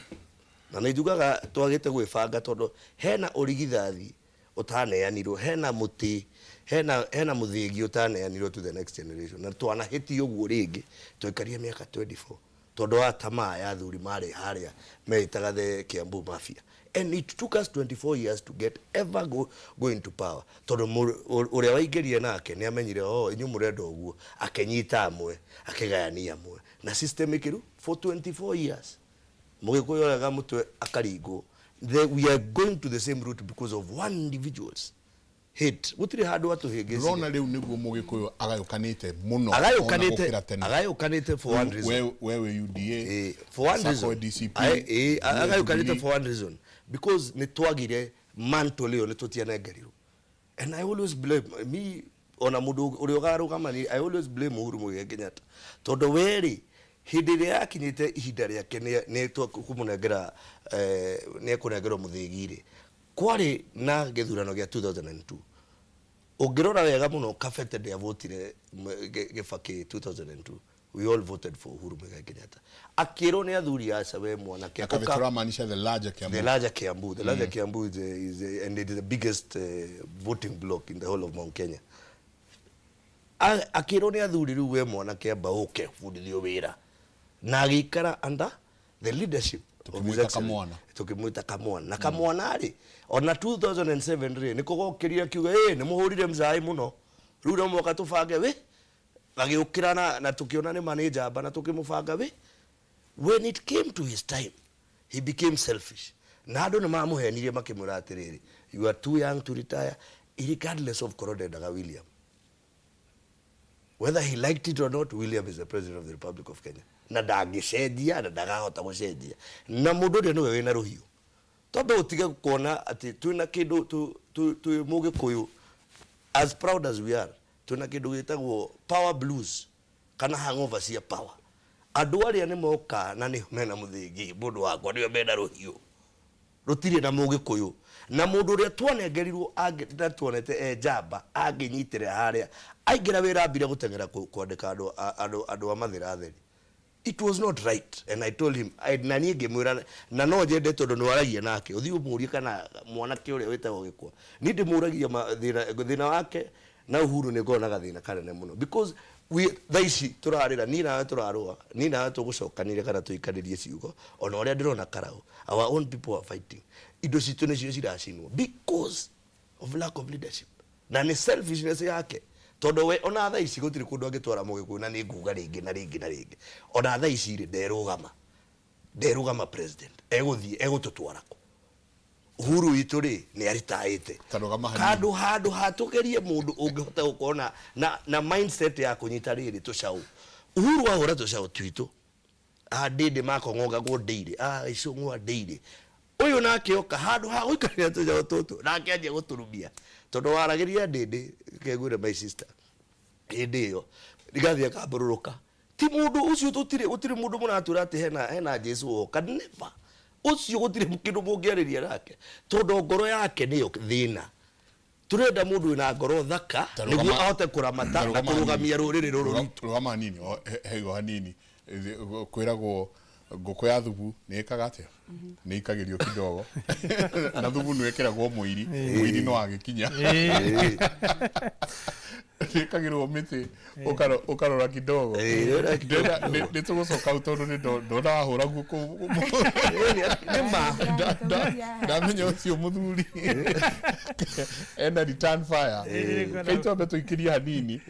na nĩ njugaga twagĩte gwĩbanga, tondũ hena ũrigithathi ũtaneanirwo, hena mũtĩ Hena muthigi utaneanirwo to the next generation na twanahĩtio ũguo rĩngĩ, twaikarire mĩaka 24 tondũ wa tamaa ya athuri marĩ harĩa meĩtaga the Kiambu Mafia, and it took us 24 years to get ever go into power, tondũ ũrĩa waingĩrire nake nĩ amenyire, oh, inyuĩ mũrenda ũguo, akĩnyita amwe, akĩgayania amwe na system ĩkĩru for 24 years. Mũgĩkũyũ oraga mũtwe akaringwo. We are going to the same route because of one individual's hate. Gũtirĩ handũ atũhĩngĩcire. Ndũrona rĩu nĩguo mũgĩkũyũ agayũkanĩte mũno ona Agayũkanĩte. Gũkĩra tene. Agayũkanĩte for one reason. Wewe UDA, for one Sacco reason. DCP, Agayũkanĩte Jubilee. for one reason, because nĩ twagire mantle ĩyo, nĩ tũtianengerirwo. And I always blame me, ona mũndũ ũrĩa ũkarũgama ni, I always blame Uhuru Muigai Kenyatta, tondũ we rĩ, hĩndĩ ĩrĩa yakinyĩte ihinda rĩake nĩ kũmũnengera, nĩ ekũnengerwo mũthĩgi rĩ, kwarĩ na gĩthurano gĩa 2002. Ũngĩrora wega mũno, Kabete ndĩavotire Gĩbakĩ 2002. We all voted for Uhuru Muigai Kenyatta. Akĩrwo nĩ athuri, aca we mwanake. Na Kabete ũramaanisha the larger Kiambu. The larger Kiambu. The larger Kiambu is a, and it is the biggest voting block in the whole of Mount Kenya. Akĩrwo nĩ athuri, rĩu we mwanake, amba ũke bundithio wĩra, na agĩikara under the leadership of His Tũkĩmwĩta Excellency. Kamwana. Tukimwita kamwana. Na kamwana rĩ, ona 2007 rĩ, nĩ kũgokĩria akiuga ĩ nĩ mũhũrire mzaĩ mũno, rĩu no mwaka tũbange wĩ. Agĩũkĩra na tũkĩona nĩ ma nĩ njamba na tũkĩmũbanga wĩ. When it came to his time, he became selfish, na andũ nĩ mamũhenirie makĩmwĩra atĩrĩrĩ, you are too young to retire, regardless of korwo ndendaga William. Whether he liked it or not, William is the president of the Republic of Kenya, na ndangĩcenjia na ndagahota gũcenjia, na mũndũ ũrĩa nĩwe wĩna rũhiũ. Twambe ũtige kuona atĩ twĩna kĩndũ twĩ mũgĩkũyũ, as proud as we are, twĩna kĩndũ gĩtagwo power blues kana hangover cia power. Andũ arĩa nĩ moka na nĩ mena mũthĩgi, mũndũ wakwa, nĩo mena rũhiũ, rũtirĩ na mũgĩkũyũ na mũndũ ũrĩa twanengerirwo na tuonete e njamba angĩnyitĩrĩra harĩa aingĩra wĩra, ambire gũteng'era kwandĩka andũ a mathĩra theri. It was not right, and I told him, na niĩ ngĩmwĩra, na no nyende tondũ nĩ waragia nake, ũthiĩ ũmũrie kana mwanake ũrĩa wĩtagwo Gĩkwa. Niĩ ndĩmũragia thĩna wake na Uhuru nĩ ngoragwo na gathĩna kanene mũno, because we thaa ici tũrarĩra, niĩ nawe tũrarũa, niĩ nawe tũgũcokanĩria kana tũikanĩrie ciugo, ona ũrĩa ndĩrona karau, our own people are fighting. Indo citũ nĩcio ciracinwo because of lack of leadership na nĩ selfishness yake, tondũ we ona thaa ici gũtirĩ kũndũ angĩtwara mũgĩkũyũ. Na nĩ nguga rĩngĩ na rĩngĩ na rĩngĩ, ona thaa ici rĩ, nderũgama president, egũthiĩ egũtũtwara kũ? Uhuru witũ rĩ, nĩ aritaĩte. Tarũgama hanini. Handũ hatũgerie mũndũ ũngĩhota gũkorwo na mindset ya kũnyita rĩrĩ tũcaũ. Uhuru ahũra tũcaũ twitũ andĩndĩ makong'ongagwo ndĩirĩ icũng'wa ndĩirĩ, ũyũ nake oka handũ ha gũikarĩra tũcaũ tũtũ, nake anjia gũtũrumia, tondũ waragĩria ndĩndĩ kengwĩre, my sister, hĩndĩ ĩyo rigathi akambũrũrũka. Ti mũndũ ũcio, tũtirĩ, gũtirĩ mũndũ mũratwĩra atĩ hena Jesu oka. Never. Ũcio gũtirĩ kĩndũ mũngĩarĩria nake, tondũ ngoro yake nĩyo thĩna. Tũrenda mũndũ wĩna ngoro thaka nĩguo ahote kũramata na kũrũgamia rũrĩrĩ rũrũ rwitũ. Rũgama hanini, hego hanini. Kwĩragwo ngũkũ ya thubu nĩ ĩkaga atĩa? Nĩ ikagĩrio kidogo na thubu nĩ wĩkĩragwo mũiri. Mũiri no agĩkinya nĩ ĩkagĩrwo mĩtĩ, ũkarora kidogo. Nĩ tũgũcoka hau tondũ nĩ ndona wahũra guoko. Ndamenya ũcio mũthuri ena return fire. Kai twambe tũikĩrie hanini.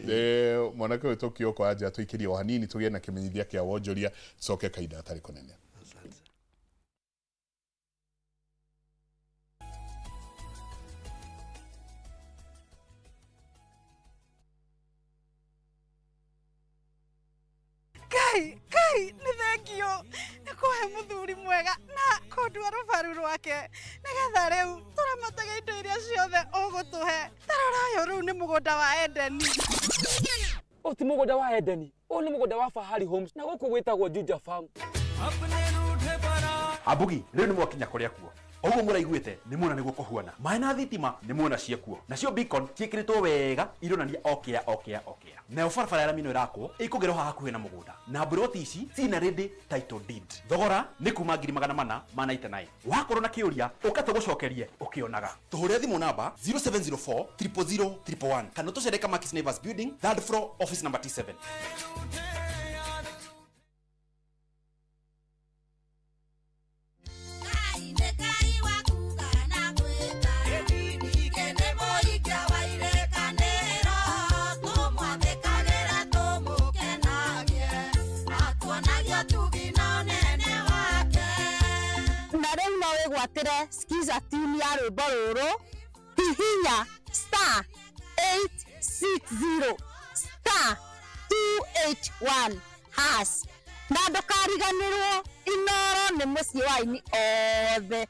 Mwanake ũyũ tũkĩoko anja tũikĩrie o hanini, tũgĩe na kĩmenyithia kĩa wonjoria, coke kahinda gatarĩ kũnene. Ngai, Ngai, nĩ thengio nĩ kũhe mũthuri mwega na kũndua rũbaru rwake, nĩgetha rĩu tũramatage indo iria ciothe ũgũtũhe. Tarora ũyũ, rĩu nĩ mũgũnda wa Edeni. Ũyũ ti mũgũnda wa Edeni, ũyũ nĩ mũgũnda wa Fahari Homes na gũkũ gwĩtagwo Juja Farm. Ambugi rĩu nĩ mwakinya kũrĩa kuo. Oguo mũraiguĩte nĩ muona nĩguo kũhuana. Maĩ na thitima nĩ muona ciĩkuo. Nacio beacon ciĩkĩrĩtwo wega ironania okĩa okĩa okĩa. Nayo barabara ya rami ĩno ĩrakwo ĩkũgerwo haha hakuhĩ na mũgũnda. Na mburoti ici ciina ready title deed. Thogora nĩ kuma 499,000. Wakorwo na kĩũria ũka tũgũcokerie ũkĩonaga. Tũhũrĩre thimũ namba 0704 000 111 kana ũtũcere Kamakis Neighbors Building, third floor, office number T7. Na rĩu no wĩgwatĩre skiza tune ya rwĩmbo rũrũ hihinya star 860 star 281 hash na ndũkariganĩrwo Inoro nĩ mũciĩ wa aini othe.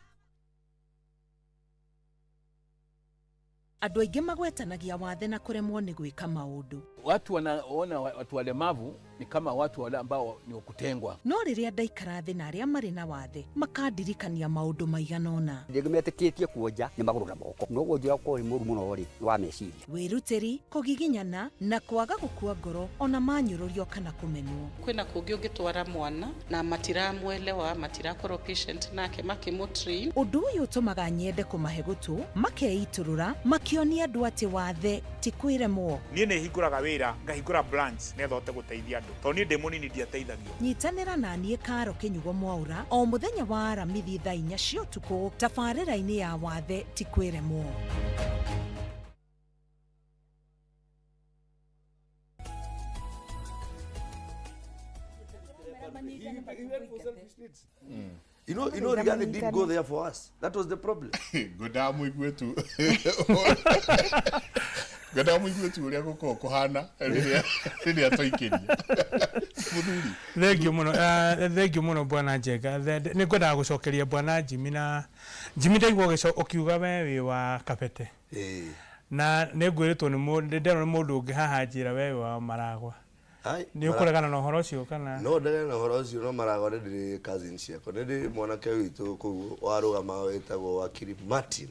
Andũ aingĩ magwetanagia wathe na kũremwo nĩ gwĩka maũndũ. Watu wanaona watu walemavu ni kama watu wale ambao ni wa kutengwa. No rĩrĩa ndaikara thĩ na arĩa marĩ na wathe makandirikania maũndũ maigana ũna. Rĩngĩ metĩkĩtie kuonja nĩ magũrũ na moko no wonjia ũkorwo wĩ mũru mũno rĩ nĩ wa meciria. Wĩrutĩri, kũgiginyana na kwaga gũkua ngoro ona manyũrũrio kana kũmenwo. Kwĩna kũngĩ ũngĩtwara mwana na matiramwelewa, matirakorwo patient nake makĩmũ train. Ũndũ ũyũ ũtũmaga nyende kũmahe gũtũ makeitũrũra makĩonia andũ atĩ wathe ti kwĩremwo. Niĩ nĩ hingũraga wĩra ngahingũra branch nĩgetha hote gũteithia andũ tondũ niĩ ndĩ mũnini ndiateithagio. Nyitanĩra na niĩ Karo Kĩnyugo Mwaũra o mũthenya wa Aramithi thaa inya cia ũtukũ tabarĩra-inĩ ya wathe ti kwĩremwo. You know, Rigathi didn't go there for us. That was the problem. Ngwendaga mũigue tu, ngwendaga mũigue tu ũrĩa gũkorwo kũhana rĩrĩa twaikĩria mũthuri. Thengiũ mũno, thengiũ mũno bwana Njenga. Nĩ ngwendaga gũcokeria bwana Jimmy na Jimmy ndaigua ũkiuga we wĩ wa Kabete na nĩ ngwĩrĩtwo nĩ mũndũ nderwo nĩ mũndũ ũngĩ haha njĩra we wĩ wa Maragwa. Ai, nĩ ũkũregana na ũhoro ũcio kana? No ndegana na ũhoro ũcio, no Maragwa nĩ ndĩrĩ cousin ciakwa, nĩ ndĩ mwanake witũ kũu warũgamaga wĩtagwo Wakiri Martin,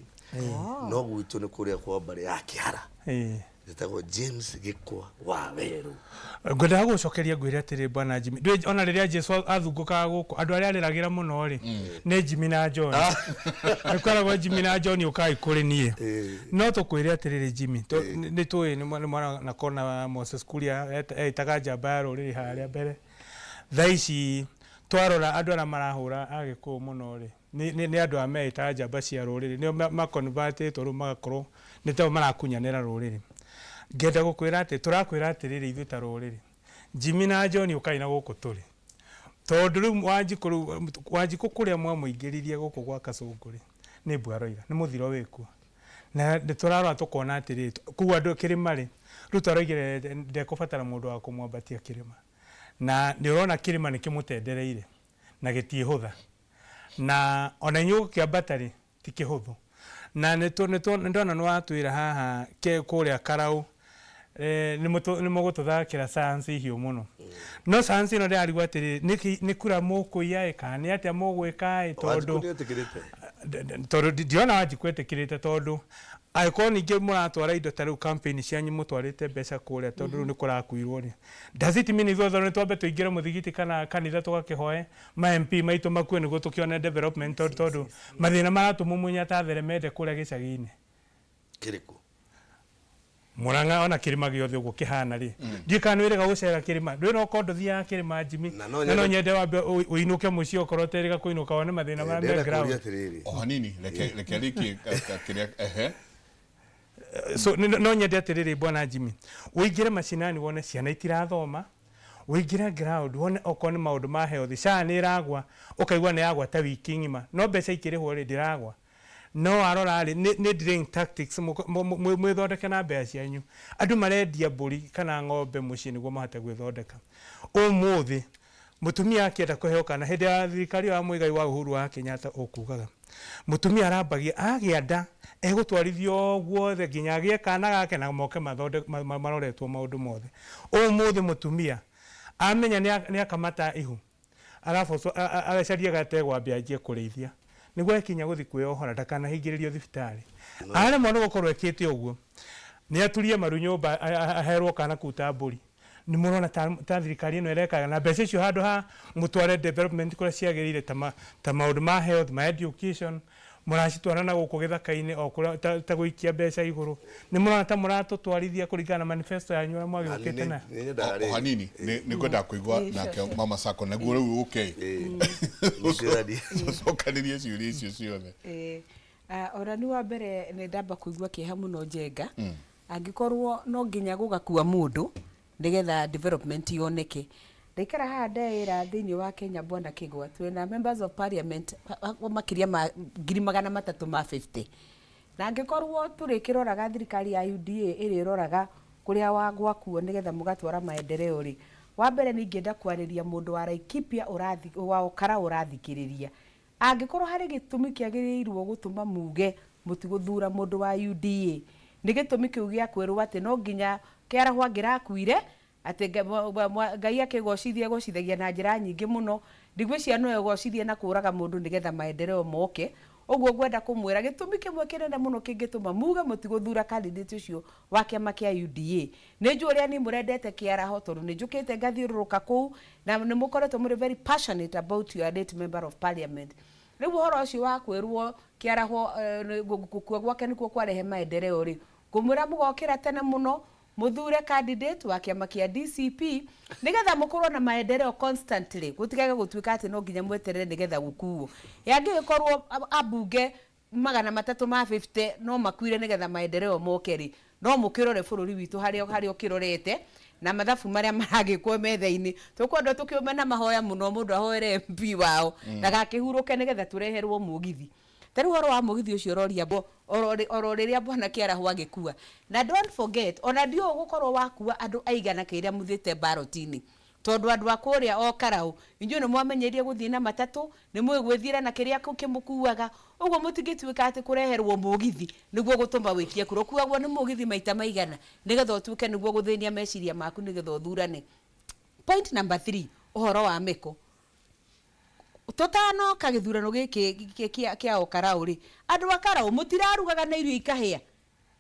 no gwitũ nĩ kũrĩa kwa mbarĩ ya Kĩhara, ĩtagwo James Gĩkwa wa Werũ. Ngwendaga gũcokeria ngwĩre atĩrĩ bwana Jimmy, ndũĩ ona rĩrĩa Jesu athungũkaga gũkũ andũ arĩa arĩragĩra mũno rĩ nĩ Jimmy na John. Nĩ kwĩragwo Jimmy na John ũkai kũrĩ niĩ. No tũkwĩre atĩrĩrĩ Jimmy, nĩ tũĩ nĩ mwana na kona Moses Kuria eĩtaga njamba ya rũrĩrĩ harĩa mbere. Thaa ici twarora andũ arĩa marahũra Agĩkũyũ mũno rĩ nĩ andũ arĩa meĩtaga njamba cia rũrĩrĩ, nĩo maconvertĩtwo rĩu magakorwo nĩ tao marakunyanĩra rũrĩrĩ. Ngenda gũkwĩra atĩ tũrakwĩra atĩrĩrĩ ithuĩ ta rũrĩrĩ, Jimmy na John ũkai na gũkũ tũrĩ, tondũ rĩu Wanjikũ, rĩu Wanjikũ kũrĩa mwamũingĩririe gũkũ gwa Kasũngũ rĩ nĩ mbwaroiga nĩ mũthiro wĩkuo, na nĩ tũrarora tũkona atĩrĩrĩ kũu andũ kĩrĩma rĩ Ruto aroigire ndekũbatara mũndũ wa kũmwambatia kĩrĩma, na nĩ ũrona kĩrĩma nĩ kĩmũtendereire na gĩtiĩhũtha, na ona inyuĩ gũkĩambata rĩ ti kĩhũthũ, na nĩ ndona nĩ watwĩra haha kũrĩa Karau nĩ mũgũtũthakĩra science hiũ mũno, no science ĩno ndĩrarigwo atĩrĩrĩ nĩ kura mũkũiya ĩ kana nĩ atĩa mũgwĩka ĩ Wanjikũ tondũ nĩetĩkĩrĩte. Tondũ ndiona Wanjikũ etĩkĩrĩte, tondũ angĩkorwo ningĩ mũratwara indo ta rĩu campaign cianyu mũtwarĩte mbeca kũrĩa tondũ rĩu nĩ kũrakuirwo rĩ, does it mean ithuothe nĩ twambe tũingĩre mũthigiti kana kanitha tũgakĩhoe ma MP maitũ makue nĩguo tũkĩone development, tondũ mathĩna maratũmumunya ta theremende kũrĩa gĩcagi-inĩ? Kĩrĩkũ? Murang'a ona kĩrĩma gĩothe ũguo kĩhana rĩ, ndiũĩ kana nĩ wĩrĩga gũcera kĩrĩma, ndũĩ no korwo ndũthiaga kĩrĩma Jimmy, Na no na no nyende- nyende wambe ũinũke mũciĩ okorwo ũterĩga kũinũka wone mathĩna marĩa me Ndĩrenda ground. kũũria atĩrĩrĩ. O hanini, reke rĩkie kĩrĩa ehe. So no nyende atĩrĩrĩ bwana Jimmy ũingĩre macinani wone ciana itirathoma, ũingĩre ground wone okorwo nĩ maũndũ ma health, SHA nĩ ĩragwa, ũkaigua nĩ yagwa ta wiki ng'ima, no mbeca ikĩrĩhwo rĩ ndĩragwa, no warora rĩ nĩ delaying tactics mwĩthondeke na mbeca cianyu. Andũ marendia mbũri kana ng'ombe mũciĩ nĩguo mahote gwĩthondeka. Ũmũthĩ mũtumia akĩenda kũheo kana hĩndĩ ya thirikari ya Muigai wa Uhuru wa Kenyatta ũkugaga mũtumia arambagia agĩa nda egũtwarithio guothe nginya agĩe kana gake na moke maroretwo maũndũ mothe. Ũmũthĩ mũtumia amenya nĩ akamata ihu arabu acarie gategwa ambie anjie kũrĩithia Nĩguo ekinya gũthiĩ kwĩyohora ndakanahingĩrĩrio thibitarĩ. Aremwo nĩ gũkorwo ekĩte ũguo, nĩ aturie maru nyũmba aherwo kana kuu ta mbũri. Nĩ mũrona ta thirikari ĩno ĩrekaga na mbeca icio handũ ha mũtware development kũrĩa ciagĩrĩire ta maũndũ ma health, ma education, mũracitwara na gũkũ gĩthaka-inĩ o kũrĩa ta gũikia mbeca igũrũ. Nĩ mũrona ta mũratũtwarithia kũringana na manifesto yanyu ũrĩa mwagĩũkĩte nayo? O hanini nĩ ngwendaga kũigua nake Mama Sacco naguo rĩu ũke tũcokanĩrie ciũria icio ciothe. Ona nĩ wa mbere nĩ ndamba kũigua kĩeha mũno Njenga, angĩkorwo no nginya gũgakua mũndũ nĩgetha development yoneke. Ndaikara haha ndeĩra thĩinĩ wa Kenya bwana Kĩgwa, twĩna members of parliament makĩria ma 350,000. Na angĩkorwo tũrĩkĩroraga thirikari ya UDA ĩrĩroraga kũrĩa wa gwakuo nĩgetha mũgatwara maendeleo rĩ, wa mbere nĩ ingĩenda kwarĩria mũndũ wa Laikipia ũrathi, wa Okara ũrathikĩrĩria. Angĩkorwo harĩ gĩtũmi kĩagĩrĩirwo gũtũma muge mũtigũthura mũndũ wa UDA, nĩ gĩtũmi kĩu gĩa kwĩrwo atĩ no nginya kĩarahwo angĩrakuire, atĩ Ngai akĩgocithia gocithagia na njĩra nyingĩ mũno, ndigwĩciria no egocithie na kũraga mũndũ nĩgetha maendeleo moke. Ũguo ngwenda kũmwĩra gĩtũmi kĩmwe kĩnene mũno kĩngĩtũma muge mũtigũthura candidate ũcio wa kĩama kĩa UDA. Nĩ njũĩ ũrĩa niĩ mũrendete kĩaraho tondũ nĩ njũkĩte ngathiũrũrũka kũu na nĩ mũkoretwo mũrĩ very passionate about your late member of parliament. Rĩu ũhoro ũcio wa kwĩrwo kĩaraho gũkua gwake nĩkuo kwarehe maendeleo rĩ, ngũmwĩra mũgokĩra tene mũno mũthure candidate wa kĩama kĩa DCP nĩgetha mũkorwo na maendeleo constantly, gũtigage gũtuĩka atĩ no nginya mweterere nĩgetha gũkuo. Yangĩgĩkorwo ambunge 350 no makuire nĩgetha maendeleo moke rĩ, no mũkĩrore bũrũri witũ harĩa ũkĩrorete na mathabu marĩa maragĩkwo metha-inĩ. Tũkwenda tũkĩume na mahoya mũno mũndũ ahoere MP wao ndagakĩhurũke nĩgetha tũreherwo mũgithi. Ta rĩu ũhoro wa mũgithi ũcio ũroria oro rĩrĩa bwana Kĩaraho agĩkua. Na don't forget, ona ndiũĩ gũkorwo wakua andũ aigana kĩrĩa mũthĩte ballot-inĩ. Tondũ andũ a kũrĩa o Karau, inyuĩ nĩ mwamenyerie gũthiĩ na matatũ, nĩ mũĩ gwĩthiĩra na kĩrĩa kĩmũkuaga. Ũguo mũtingĩtuĩka atĩ kũreherwo mũgithi nĩguo gũtũma wĩkie kura. Ũkuagwo nĩ mũgithi maita maigana nĩgetha ũtuĩke nĩguo gũthĩnia meciria maku nĩgetha ũthurane. Point number 3, ũhoro wa mĩko. Tũtanoka gĩthurano gĩkĩ kĩa Okarau rĩ, andũ a Karau mũtirarugaga na irio ikahĩa.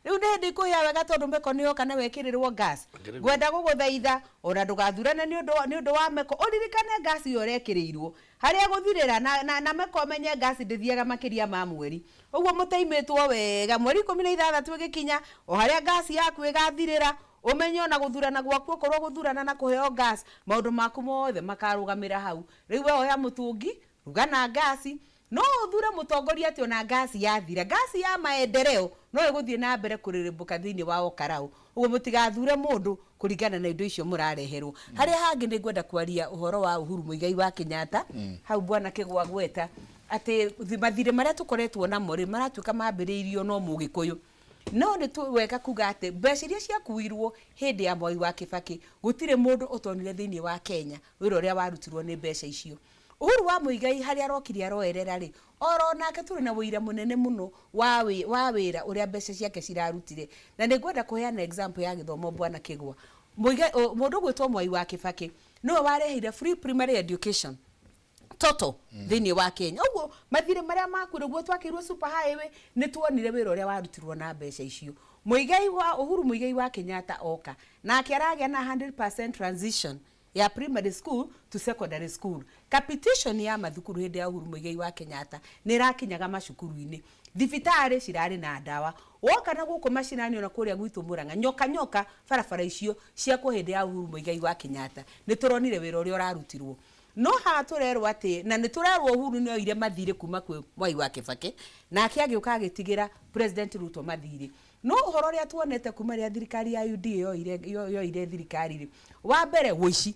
Rĩu nĩ hĩndĩ ikũhĩa wega tondũ mĩko nĩ yoka na wekĩrĩrwo gas. Ngwenda gũgũthaitha ona ndũgathurane nĩ ũndũ wa mĩko, ũririkane gas ĩyo ũrekĩrĩirwo harĩa gũthirĩra na mĩko ũmenye gas ndĩthiaga makĩria ma mweri. Ũguo mũtaimĩtwo wega mweri 16 ĩgĩkinya o harĩa gas yaku ĩgathirĩra, ũmenye ona gũthurana gwaku okorwo gũthurana na kũheo gas maũndũ maku mothe makarũgamĩra hau. Rĩu we oya mũtũngi ruga na gasi, no ũthure mũtongoria atĩ ona gasi yathira, gasi ya maendeleo no ĩgũthiĩ na mbere kũrĩrĩmbũka thĩinĩ wa Okarau. Ũguo mũtigathure mũndũ kũringana na indo icio mũrareherwo. Harĩa hangĩ nĩ ngwenda kwaria ũhoro wa Uhuru Muigai wa Kenyatta, hau bwana Kĩgwa gweta atĩ mathirĩ marĩa tũkoretwo namo rĩ maratuĩka mambĩrĩirio no Mũgĩkũyũ. No nĩ wega kuga atĩ mbeca iria ciakuirwo hĩndĩ ya Mwai wa Kibaki gũtirĩ mũndũ ũtonire thĩinĩ wa Kenya wĩra ũrĩa warutirwo nĩ mbeca icio. Uhuru wa Muigai harĩa arokire aroerera rĩ, oro nake tũrĩ na ũira mũnene mũno wa wĩra ũrĩa mbeca ciake cirarutire. Na nĩ ngwenda kũheana example ya gĩthomo bwana Kĩgwa. Mũndũ ũgwĩtwo Mwai wa Kibaki nĩwe wareheire free primary education total thĩinĩ wa Kenya. Ũguo mathirĩ marĩa makuire ũguo twakĩirwo super highway nĩ tuonire wĩra ũrĩa warutirwo na mbeca icio. Muigai wa Uhuru Muigai wa Kenyatta oka nake aragĩa na 100% transition ya primary school to secondary school. Capitation ya mathukuru hĩndĩ ya Uhuru Muigai wa Kenyatta nĩ ĩrakinyaga macukuru-inĩ. Thibitarĩ cirarĩ na ndawa. Woka na gũkũ macinani ona kũrĩa gwitũ Murang'a, nyoka nyoka barabara icio ciakwo hĩndĩ ya Uhuru Muigai wa Kenyatta nĩ tũronire wĩra ũrĩa ũrarutirwo. No haha tũrerwo atĩ, na nĩ tũrerwo Uhuru nĩ oire mathirĩ kuma kwĩ Mwai wa Kibaki, nake agĩũka agĩtigĩra President Ruto mathirĩ. No ũhoro ũrĩa tuonete kuma rĩrĩa thirikari ya UDA yoire thirikari rĩ, wa mbere ũici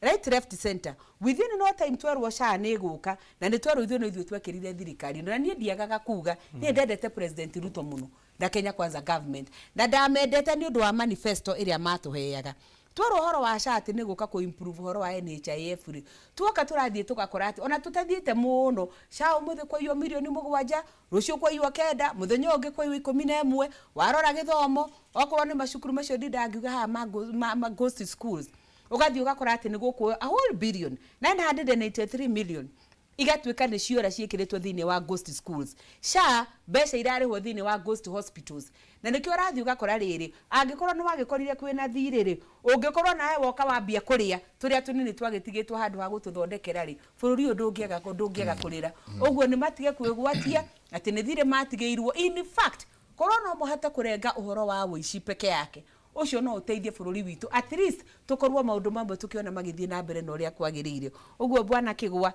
right left center within no time twerwo SHA nĩ ĩgũka, na nĩ twerwo ithuĩ no ithuĩ twekĩrire thirikari. Na niĩ ndiagaga kuga niĩ ndendete President Ruto mũno na Kenya Kwanza government, na ndamendete nĩ ũndũ wa manifesto ĩrĩa matũheaga. Twerwo ũhoro wa SHA atĩ nĩ gũka kũ improve ũhoro wa NHIF rĩ, tuoka tũrathiĩ tũgakora atĩ ona tũtathiĩte mũno, SHA ũmũthĩ kwaiywo mirioni 7, rũciũ kwaiywo 9, mũthenya ũngĩ kwaiywo 11. Warora gĩthomo okorwo nĩ macukuru macio ndindaga ngiuga haha ma ghost schools, ũgathiĩ ũgakora atĩ nĩ gũkũ a whole billion 983 million. Igatuĩka nĩ ciora ciĩkĩrĩtwo thĩinĩ wa ghost schools, SHA mbeca irarĩhwo thĩinĩ wa ghost hospitals, na nĩkĩo ũrathiĩ ũgakora rĩrĩ, angĩkorwo nĩ wagĩkorire kwĩna thirĩ rĩ, ũngĩkorwo nawe woka wambia kũrĩa tũrĩa tũnini twagĩtigĩtwo handũ ha gũtũthondekera rĩ, bũrũri ũyũ ndũngĩaga kũrĩra. Ũguo nĩ matige kwĩgwatia atĩ nĩ thirĩ matigĩirwo. In fact, korwo no mũhote kũrenga ũhoro wa ũici peke yake, ũcio no ũteithie bũrũri witũ, at least tũkorwo maũndũ mamwe tũkĩona magĩthiĩ na mbere na ũrĩa kwagĩrĩire. Ũguo bwana Kĩgwa,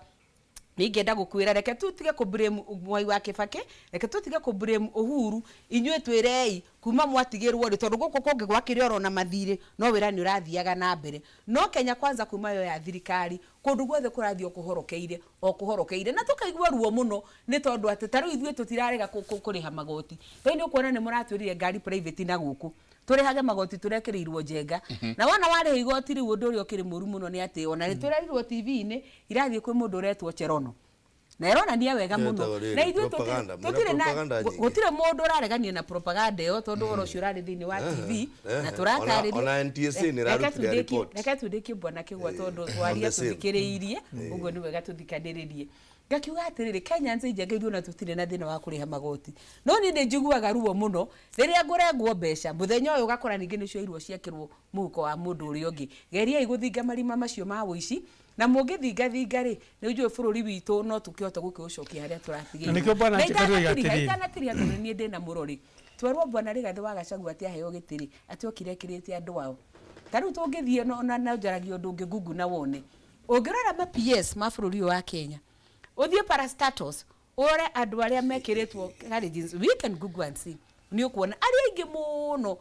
ningĩenda gũkwĩra, reke tutige kũ blame Mwai wa Kĩbakĩ, reke tutige kũ blame Uhuru. Inyuĩ twĩrei kuma mwatigĩrwo rĩ, tondũ gũkũ kũngĩ gwakĩrĩ oro na mathirĩ, no wĩra nĩ ũrathiaga na mbere. No Kenya Kwanza kuma yo ya thirikari, kũndũ guothe kũrathiĩ o kũhorokeire, o kũhorokeire, na tũkaigua ruo mũno nĩ tondũ atĩ ta rĩu ithuĩ tũtirarega kũrĩha magoti. Rĩu nĩ ũkuona nĩ mũratwĩrire ngari private na gũkũ tũrĩhage magoti tũrekĩrĩirwo njenga. Na wona warĩha igoti rĩu, ũndũ ũrĩa ũkĩrĩ mũru mũno nĩ atĩ ona nĩ tũrerirwo TV-inĩ irathiĩ kwĩ mũndũ ũretwo Cherono, na ĩronania wega mũno. Ĩtagwo rĩrĩ, Na ithuĩ propaganda, mwĩna tũtirĩ na propaganda nyingĩ. Gũtirĩ mũndũ ũraregania na propaganda ĩyo, tondũ ũhoro ũcio ũrarĩ thĩinĩ wa TV na tũratarĩria. Ona NTSA nĩ ĩrarutire report. Reke tũndĩkie, bwana Kĩgwa, tondũ On twaria the same. tũthikĩrĩirie ũguo nĩ wega tũthikanĩrĩrie. Ngakiuga atĩrĩrĩ, Kenyans njenga, ithuĩ ona tũtirĩ na thĩna wa kũrĩha magoti, no niĩ nĩ njiguaga ruo mũno rĩrĩa ngũrengwo mbeca mũthenya ũyũ, ũgakora ningĩ nĩ cioirwo ciekĩrwo mũhuko wa mũndũ ũrĩa ũngĩ. Geriai gũthinga marima macio ma ũici, na mũngĩthingathinga rĩ, nĩ njũĩ bũrũri witũ no tũkĩhote gũkĩũcokia harĩa tũratigĩirwo. Na nĩkĩo bwana Na Njenga tuiga itanatiriha atĩrĩrĩ. Itanatiriha, tondũ niĩ ndĩna mũrori twerwo bwana Rigathĩ wa Gachagua atĩ aheo gĩtĩ rĩ, atĩ okire ekĩrĩte andũ ao. Ta rĩu tũngĩthiĩ na njaragia ũndũ ũngĩ ngungu na wone ũngĩrora ma PS ma bũrũri ũyũ wa Kenya, ũthiĩ parastatos ũrore andũ arĩa mekĩrĩtwo carriages, we can google and see, nĩ ũkuona arĩa aingĩ mũno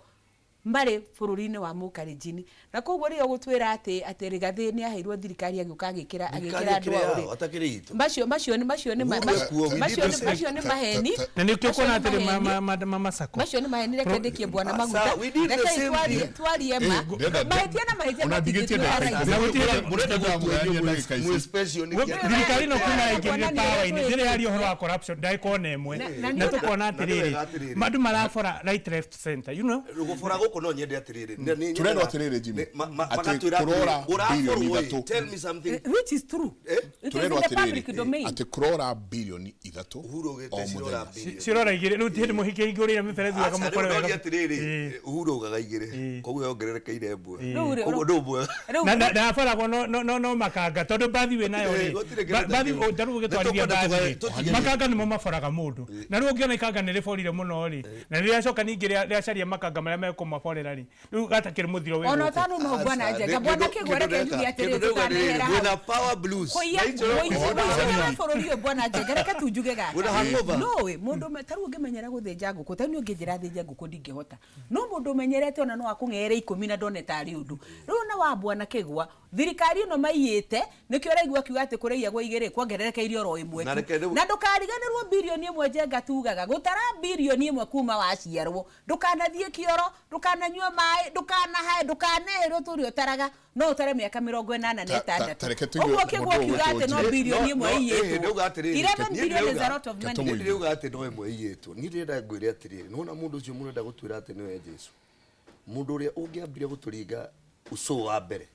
marĩ bũrũri-inĩ wa mũkarenjini. Na koguo rĩrĩa ũgũtwĩra atĩ Rigathĩ nĩ aheirwo thirikari, agĩũka agĩkĩra andũ ao rĩ, atakĩrĩ itũ. Macio nĩ Uhuru ekuo, we macio need nĩ to macio nĩ maheni. Na nĩkĩo Macio kuona nĩ atĩrĩ maheni. mamasako Macio nĩ maheni. Reke ndĩkie, bwana Sir, Maguta. we did the Rekei same twarie thing. twarie ma mahĩtia na mahĩtia Ona ndigĩtie matingĩtuĩka ndagĩka raithi. Na gũtirĩ- Mũrenda gũtuonia ndagĩka ici. Mwĩ special nĩ kĩa- Thirikari ĩno kuma ĩingĩrire Kuona nĩ power-inĩ ũrĩa ndĩrĩ yaria ũhoro wa corruption ndagĩka ona ĩmwe. Na Na nĩ- tũkona Na nĩ atĩrĩrĩ, wega atĩrĩrĩ. andũ marabora right, left, center. Gũbora gũkũ no nyende atĩrĩrĩ. Tũrerwo atĩrĩrĩ, Jimmy, atĩ Magatwĩra kũrora atĩrĩrĩ, bilioni ũraborwo ĩ, 3. tell me something. Which is true. It is Tũrerwo in the public atĩrĩrĩ domain. atĩ kũrora bilioni 3 Uhuru o ũgĩte cirora mũthenya. bilioni. Cirora igĩrĩ rĩu hĩndĩ mũhingĩhingũrĩire mĩberethi wega Aca, rĩu mũkore ndoria wega. atĩrĩrĩ, Uhuru augaga igĩrĩ, koguo yongererekeire ĩmwe. Rĩu rĩ- Koguo ndũ ũmwe. Rĩu- Na ndabaragwo no makanga, tondũ mbathi wĩ nayo Eh, rĩ, gũtirĩ kĩndũ ta mbathi kĩu. tarĩu Nĩ ũgĩtwarithia tũkwenda mbathi rĩ, tũtige- makanga nĩmo maboraga mũndũ. Na rĩu ũngĩona ikanga nĩ rĩborire mũno rĩ, na rĩracoka ningĩ rĩacaria makanga marĩa mekũmaborera rĩ, rĩu gatakĩrĩ mũthiro wĩ Ona gũkũ. ũtanuma bwana Aca, Njenga, bwana Kĩgwa, reke njuge atĩrĩ, kĩndũ ndauga nĩ rĩrĩ, tũtanehera mwĩna hau. power blues. Kũiya Na icio no ũici kũhona. wa bũrũri ũyũ, bwana Njenga, reke tu njuge gaka. Wĩna hangover? Nũĩ mũndũ ta rĩu ũngĩmenyera gũthĩnja ngũkũ, ta rĩu niĩ ũngĩnjĩra thĩnje ngũkũ ndingĩhota, no mũndũ ũmenyerete ona no akũng'ere 10 na ndone tarĩ ũndũ. Rĩu na wa bwana Kĩgwa, thirikari ĩno maiyĩte, nĩkĩo ũraigua akiuga atĩ kũrĩiyagwo igĩrĩ kwongererekeire oro ĩmwe Na tu. reke rĩu- Na ndũkariganĩrwo 1 billion Njenga, tugaga gũtara 1 billion kuma waciarwo, ndũkanathiĩ kĩoro, ndũkananyue maĩ, ndũkanahae, ndũkaneherwo tũrĩa ũtaraga, no ũtare mĩaka mĩrongo ĩnana na Ta ĩtandatũ. reke tũigue Ũguo Kĩgwa mũndũ kiuga ũgwĩtwo atĩ no Jimmy. 1 billion No, ĩiyĩtwo. ndauga atĩrĩrĩ, 11 niĩ billion is a ndĩrauga- lot of money. niĩ ndĩrauga atĩ no ĩmwe ĩiyĩtwo. Niĩ ndĩrenda ngwĩre atĩrĩrĩ, nĩwona mũndũ ũcio mũrenda gũtwĩra atĩ nĩwe Jesu, mũndũ ũrĩa ũngĩambire gũtũringa uso wa mbere,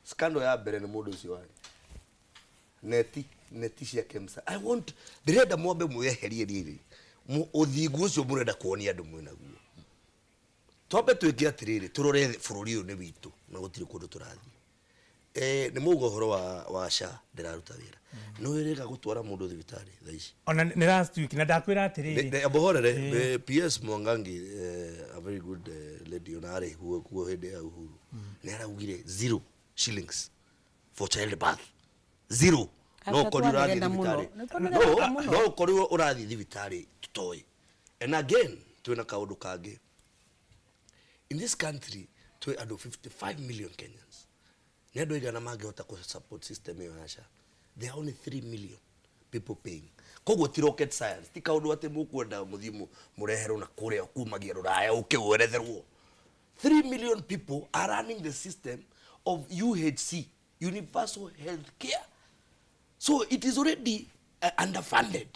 scandal ya mbere, nĩ mũndũ ũcio wanyu, neti cia KEMSA. I want, ndĩrenda mwambe mwĩeherie rĩrĩ ũthingu ũcio mũrenda kuonia andũ mwĩnaguo. Twambe twĩke atĩrĩrĩ, tũrore bũrũri ũyũ nĩ witũ na gũtirĩ kũndũ tũrathiĩ. Nĩ mauga ũhoro wa SHA ndĩraruta wĩra, no ĩrĩga gũtwara mũndũ thibitarĩ thaa ici. Ona nĩ last week na ndakwĩra atĩrĩrĩ. Mbohorere PS Mwangangi, a very good lady, ona arĩ kuo hĩndĩ ya Uhuru, nĩ araugire 0 shillings for child birth, zero. No Aca, ũkorirwo ũrathiĩ twanegena mũno. thibitarĩ. Nĩ twanegenaga mũno. No ũkorirwo ũrathiĩ thibitarĩ tũtoĩ. And again, twĩna kaũndũ kangĩ in this country, twĩ andũ 55 million Kenyans. Nĩ andũ aigana mangĩhota kũ support system ĩyo ya SHA? There are only 3 million people paying. Koguo ti rocket science, ti kaũndũ atĩ mũkwenda mũthiĩ mũreherwo na kũrĩa kumagia rũraya ũke weretherwo. 3 million people are running the system of UHC, universal health care, so it is already underfunded.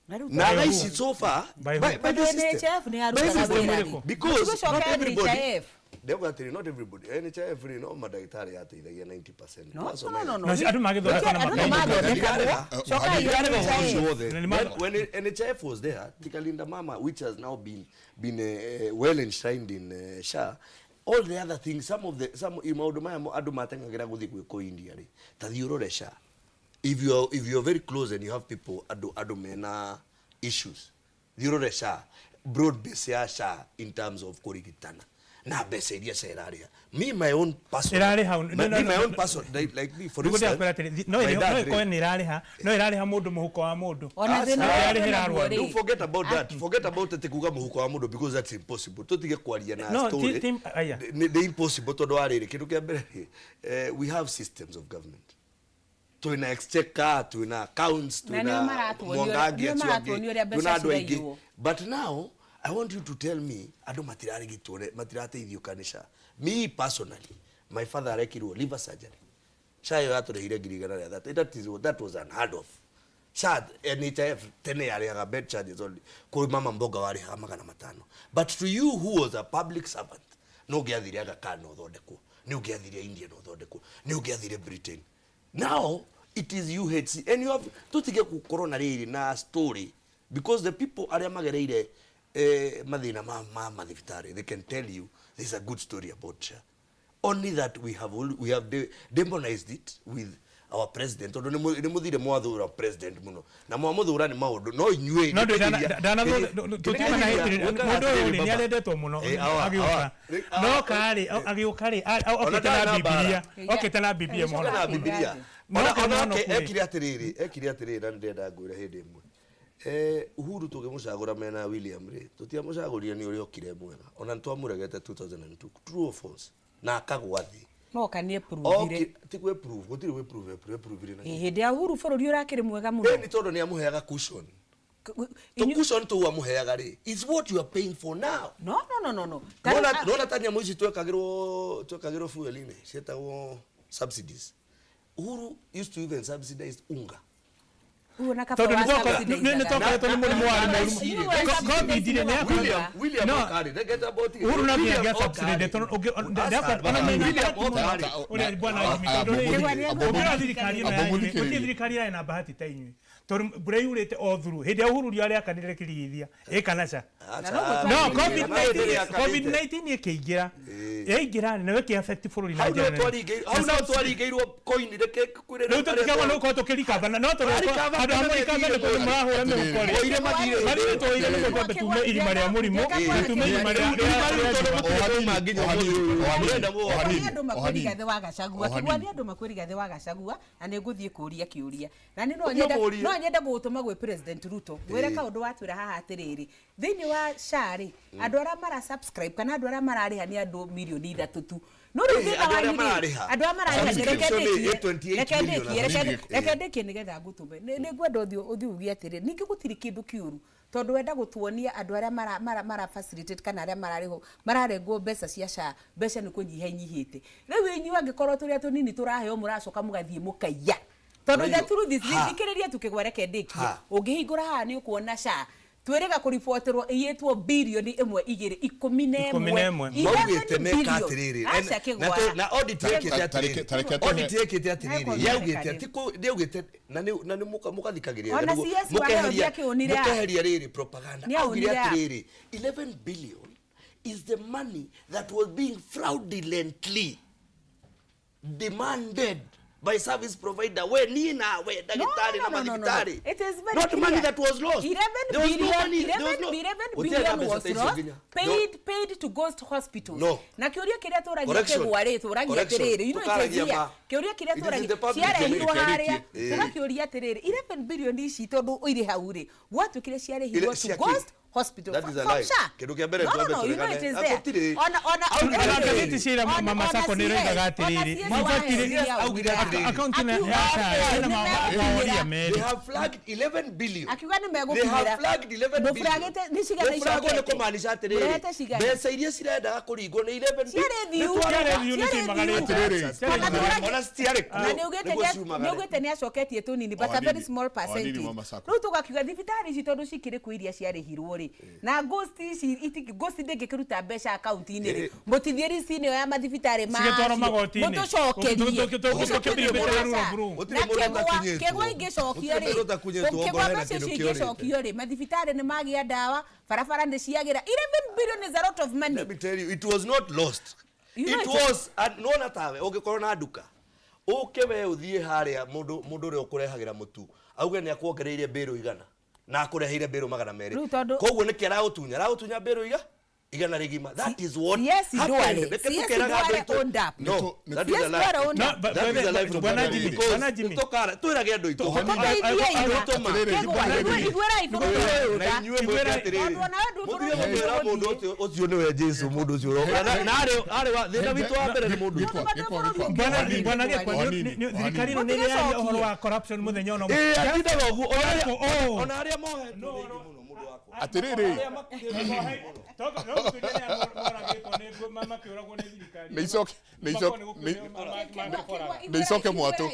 Na rĩu Na tondũ- thaa ici so far By by the system. NHIF nĩ By yarutaga system. wĩra rĩ. Because not Tũgũcoka everybody NHIF. Ndauga atĩrĩ, not everybody. NHIF rĩ, no mandagĩtarĩ yateithagia 90%. No, Plus or no, no, minus. no. No, andũ magĩthondekwo na Andũ mathondekagwo. Cokai Ndirarega NHIF. ũhoro ũcio wothe. Na nĩ When NHIF was there, Tikalinda Mama, which has now been well enshrined in SHA, all the other things, some of the some maũndũ maya andũ mateng'agĩra gũthiĩ gwĩkwo India rĩ, ta thiĩ ũrore SHA. If you are very close and you have people andũ mena issues, thiĩ ũrore SHA, broad base ya SHA in terms of kũrigitana na mbeca iria SHA ĩrarĩha. Me, my own person, Ĩrarĩha, my, no, no, me, my no, own no. person, like me, for Nĩguo instance, ndĩrakwĩra atĩrĩ, no my no dad ĩkorwo rĩ, nĩ ĩrarĩha, no ĩrarĩha mũndũ mũhuko wa mũndũ. Ona thĩna No ũrĩa ĩrarĩhĩra twĩnaguo arwaru. rĩ, Don't forget about that. Forget about ati kuga muhuko wa mundu because that's impossible. Tutige kwaria na No, story. aya. Nĩ impossible tondu wa rĩrĩ kĩndũ kĩa mbere rĩ, we have systems of government. Twina exchequer, twina accounts, Na nĩo twina maratuonia Mwangangi nĩo acio angĩ, maratuonia ũrĩa mbeca twina andũ aingĩ. ciraiywo. But now I want you to tell me andũ matirarigitwo matirateithio kanitha. Me personally, my father arekirwo liver surgery. SHA ĩyo yatũrĩhire 130,000. That was unheard of. SHA, NHIF tene yarĩhaga bed charges only. Kũrĩ mama mboga warĩhaga 500. But to you who was a public servant, no ũngĩathire Aga Khan na ũthondekwo, nĩ ũngĩathire India na ũthondekwo, nĩ ũngĩathire Britain. Now it is UHC and you have tutige gũkorwo na rĩrĩ na story because the people arĩa magereire mathĩna ma mathibitarĩ, they can tell you there's a good story about SHA. Only that we have demonized it with our president tondu nĩ mũthire mwathũra president mũno na mwamũthũra nĩ maũndũ no inyuĩ No tũtiuma na hatred. Mũndũ ũyũ rĩ, nĩ arendetwo mũno agĩũka, no karĩ agĩũka rĩ, okĩte na Bibilia, okĩte na Bibilia na mũno. Bibilia. No ona kana ona mũno kũrĩ. Ekire atĩrĩrĩ na nĩndĩrenda ngwĩre hĩndĩ ĩmwe, Uhuru tũkĩmũcagũra mena William rĩ, tũtiamũcagũrire nĩ ũrĩa okire mwega, ona nĩtwamũregete 2002, true or false, na akagwa thĩ. No ka nĩ approve-ire. Ti gwĩ prove, gũtirĩ gwĩ prove, approve-ire na kĩ? Hĩndĩ ya Uhuru bũrũri ũrakĩrĩ mwega mũno. Ĩni tondũ nĩ amũheaga cushion, tũ cushion tũu amũheaga rĩ is what you are paying for now. No, no, no, no, no. Nona ta nyamũ ici twekagĩrwo fuel-inĩ ciĩtagwo subsidies. Uhuru used to even subsidize unga. Ũguo na kaba Tondũ wa nĩ twakoretwo nĩ mũrimũ wa Mũrimũ. Covid rĩ, nĩ William No. Okari, reke about Uhuru no nginya William angĩa subsidy Okari. tondũ William Okari. ũrĩa bwana Jimmy, tondũ rĩrĩ, ũngĩrora thirikari ĩno yanyu rĩ, gũtirĩ thirikari ĩrarĩ na bahati ta inyuĩ, tondũ mbura yurĩte o through. Hĩndĩ ya Uhuru riũa rĩakanire kĩrigithia ĩkana ca no COVID-19 ĩkĩingĩra, yaingĩra nayo ĩkĩ affect bũrũri na Hau no njĩra nene. Hau no twaringĩirwo coin, reke kwĩre. Rĩu tũtikagwo nĩ gũkorwo tũkĩrikaba no tondũ Tũrarikaba andũ a mũrikaba nĩ kũndũ marahũra mĩhuko rĩ. Oire mathirĩ. Mathirĩ twoire nĩguo twambe tume irima rĩa mũrimũ, tume irima rĩa Nĩ andũ makwĩ Rigathĩ wa Gachagua, kĩgwa nĩ andũ makwĩ Rigathĩ wa Gachagua, na nĩ ngũthiĩ kũria kĩũria na nĩ no nyende Ũthiĩ ũmũrie. no nyende gũgũtũma gwĩ President Ruto ngwĩre kaũndũ watwĩra haha atĩrĩrĩ, thĩinĩ wa SHA rĩ, andũ arĩa mara subscribe kana andũ arĩa mararĩha nĩ andũ 3 mirioni tu, no rĩu Eh, thĩna andũ arĩa wanyu rĩ, mararĩha. andũ arĩa mararĩha, reke Subscription nĩ ndĩkie, 28 reke million. ndĩkie, reke ndĩkie nĩgetha ngũtũme. Nĩ ngwenda ũthiĩ uge atĩrĩ, ningĩ gũtirĩ kĩndũ kĩũru tondũ wenda gũtuonia andũ arĩa mara facilitate kana arĩa mararĩhwo mararengwo mbeca cia SHA, mbeca nĩ kũnyiha inyihĩte. Rĩu inyuĩ angĩkorwo tũrĩa tũnini tũraheo mũracoka mũgathiĩ mũkaiya, tondũ the truth is, thikĩrĩria tukĩgwa, reke ndĩkie. Ũngĩhingũra haha nĩ ũkuona SHA twĩrĩga kũriboterwo iyĩtwo 1.2 ikumi na 11. ĩmwe. Maugĩte meka 11 atĩrĩrĩ, Aca, Kĩgwa. na audit yĩkĩte atĩrĩrĩ, audit yĩkĩte atĩrĩrĩ, Ekũthondeka yaugĩte rĩ. ti ndĩaugĩte na nĩ mũkathikagĩrĩria Ona nĩguo CS wa health akĩũnire a. mũkeheria rĩrĩ propaganda. Nĩ Augire aũnire a. atĩrĩrĩ, 11 billion is the money that was being fraudulently demanded by service provider, we niĩ nawe ndagĩtarĩ na No, no, no, no, no. mathibitari. It is very Not clear. money that was lost. 11 There was no billion, money, there was no 11 Gũtirĩ billion mbeca was ta icio lost, nginya. paid to ghost hospitals. No. Na kĩũria kĩrĩa tũragia Correction. kĩgwa rĩ, tũragia Correction. atĩrĩrĩ, you know it is Tũkaragia here. ma. Kĩũria kĩrĩa It is in tũragia the public ciarehirwo domain. harĩa, Eh. tũgakĩũria atĩrĩrĩ, 11 billion ici tondũ irĩ hau rĩ, gwatuĩkire ciarĩhirwo Ile to cia kĩ? ghost hospital That is a from lie. SHA. Kĩndũ kĩa mbere No, no, twambe no, you know it tũregane. is there. Gũtirĩ. Ona Ona ngathĩti cia ira Mama Sacco nĩ ĩroigaga atĩrĩrĩ, CS mabatiĩ augire atĩrĩrĩ. akaunti ya SHA ĩna maworia merĩ. They have flagged 11 billion. Akiuga nĩ They have megũkinyĩra. flagged 11 billion. Ndũburagĩte, nĩ cigana Gũburagwo nĩ icokete? kũmaanisha atĩrĩrĩ, Mũrehete cigana? mbeca iria cirendaga kũringwo nĩ 11 Ciarĩ thiu. Ciarĩ thiu nĩ ciumagarĩte. Ona Ona citiarĩ kuo, na nĩ ugĩte nĩguo nĩ ciumagare. ugĩte nĩ acoketie tũnini, but a very small percentage. Mama Sacco. Rĩu tũgakiuga thibitarĩ ici tondũ cikĩrĩ kwĩ iria ciarĩhirwo rĩ, rĩ na ghost ici ghost ndĩngĩkĩruta mbeca akaunti-inĩ rĩ mũtithiĩ ricini ya mathibitarĩ Cigĩtwarwo magoti-inĩ. mũtũcokerie Gũtirĩ na mũndũ ũtakinyĩtwo. kĩgwa ingĩcokio Gũtirĩ rĩ mũndũ ũtakinyĩtwo kĩgwa ongorwo hena mbeca icio kĩndũ kĩorĩte. ingĩcokio rĩ mathibitarĩ nĩ magĩa ndawa barabara nĩ ciagĩra 11 billion is a lot of money. Let me tell you, it was not lost. You know It it was, and nona tawe, ũngĩkorwo na nduka, ũke we ũthiĩ harĩa mũndũ mũndũ ũrĩa ũkũrehagĩra mũtu, auge nĩ akuongereire mbĩrũ 100 na akũreheire mbĩrũ 200. Rĩu tondũ- Koguo nĩkĩ aragũtunya? Aragũtunya mbĩrũ 100 rĩgima. That is what Yes, happened. Duale. Reke Yes, tũkeraga andũ Duale aitũ. owned up. No, that is Yes, a lie. Duale owned No, up. but- That is a lie from Bwana the Jimmy, because Bwana Jimmy. Twĩrage andũ aitũ. Kĩgwa, iguĩrai bũrũri ũyũ Na ũnda. inyuĩ mwĩke atĩrĩrĩ. Tondũ onawe ndwĩ bũrũri Mũtige ũyũ gũtwĩra mũndũ ũgũthiĩ. ũcio nĩwe Jesu mũndũ ũcio ũroka. Na arĩ wa thĩna witũ wa mbere nĩ mũndũ ũcio. Bwana Gĩkwa, thirikari ĩno nĩ ĩrĩaria ũhoro wa corruption mũthenya ona ũmwe. Ĩĩ, atindaga ũguo. Ona arĩa- Oh. Ona arĩa mohetwo nĩ aingĩ mũno mũndũ wakwa. Atĩrĩrĩ. Nĩ icoke mwatũ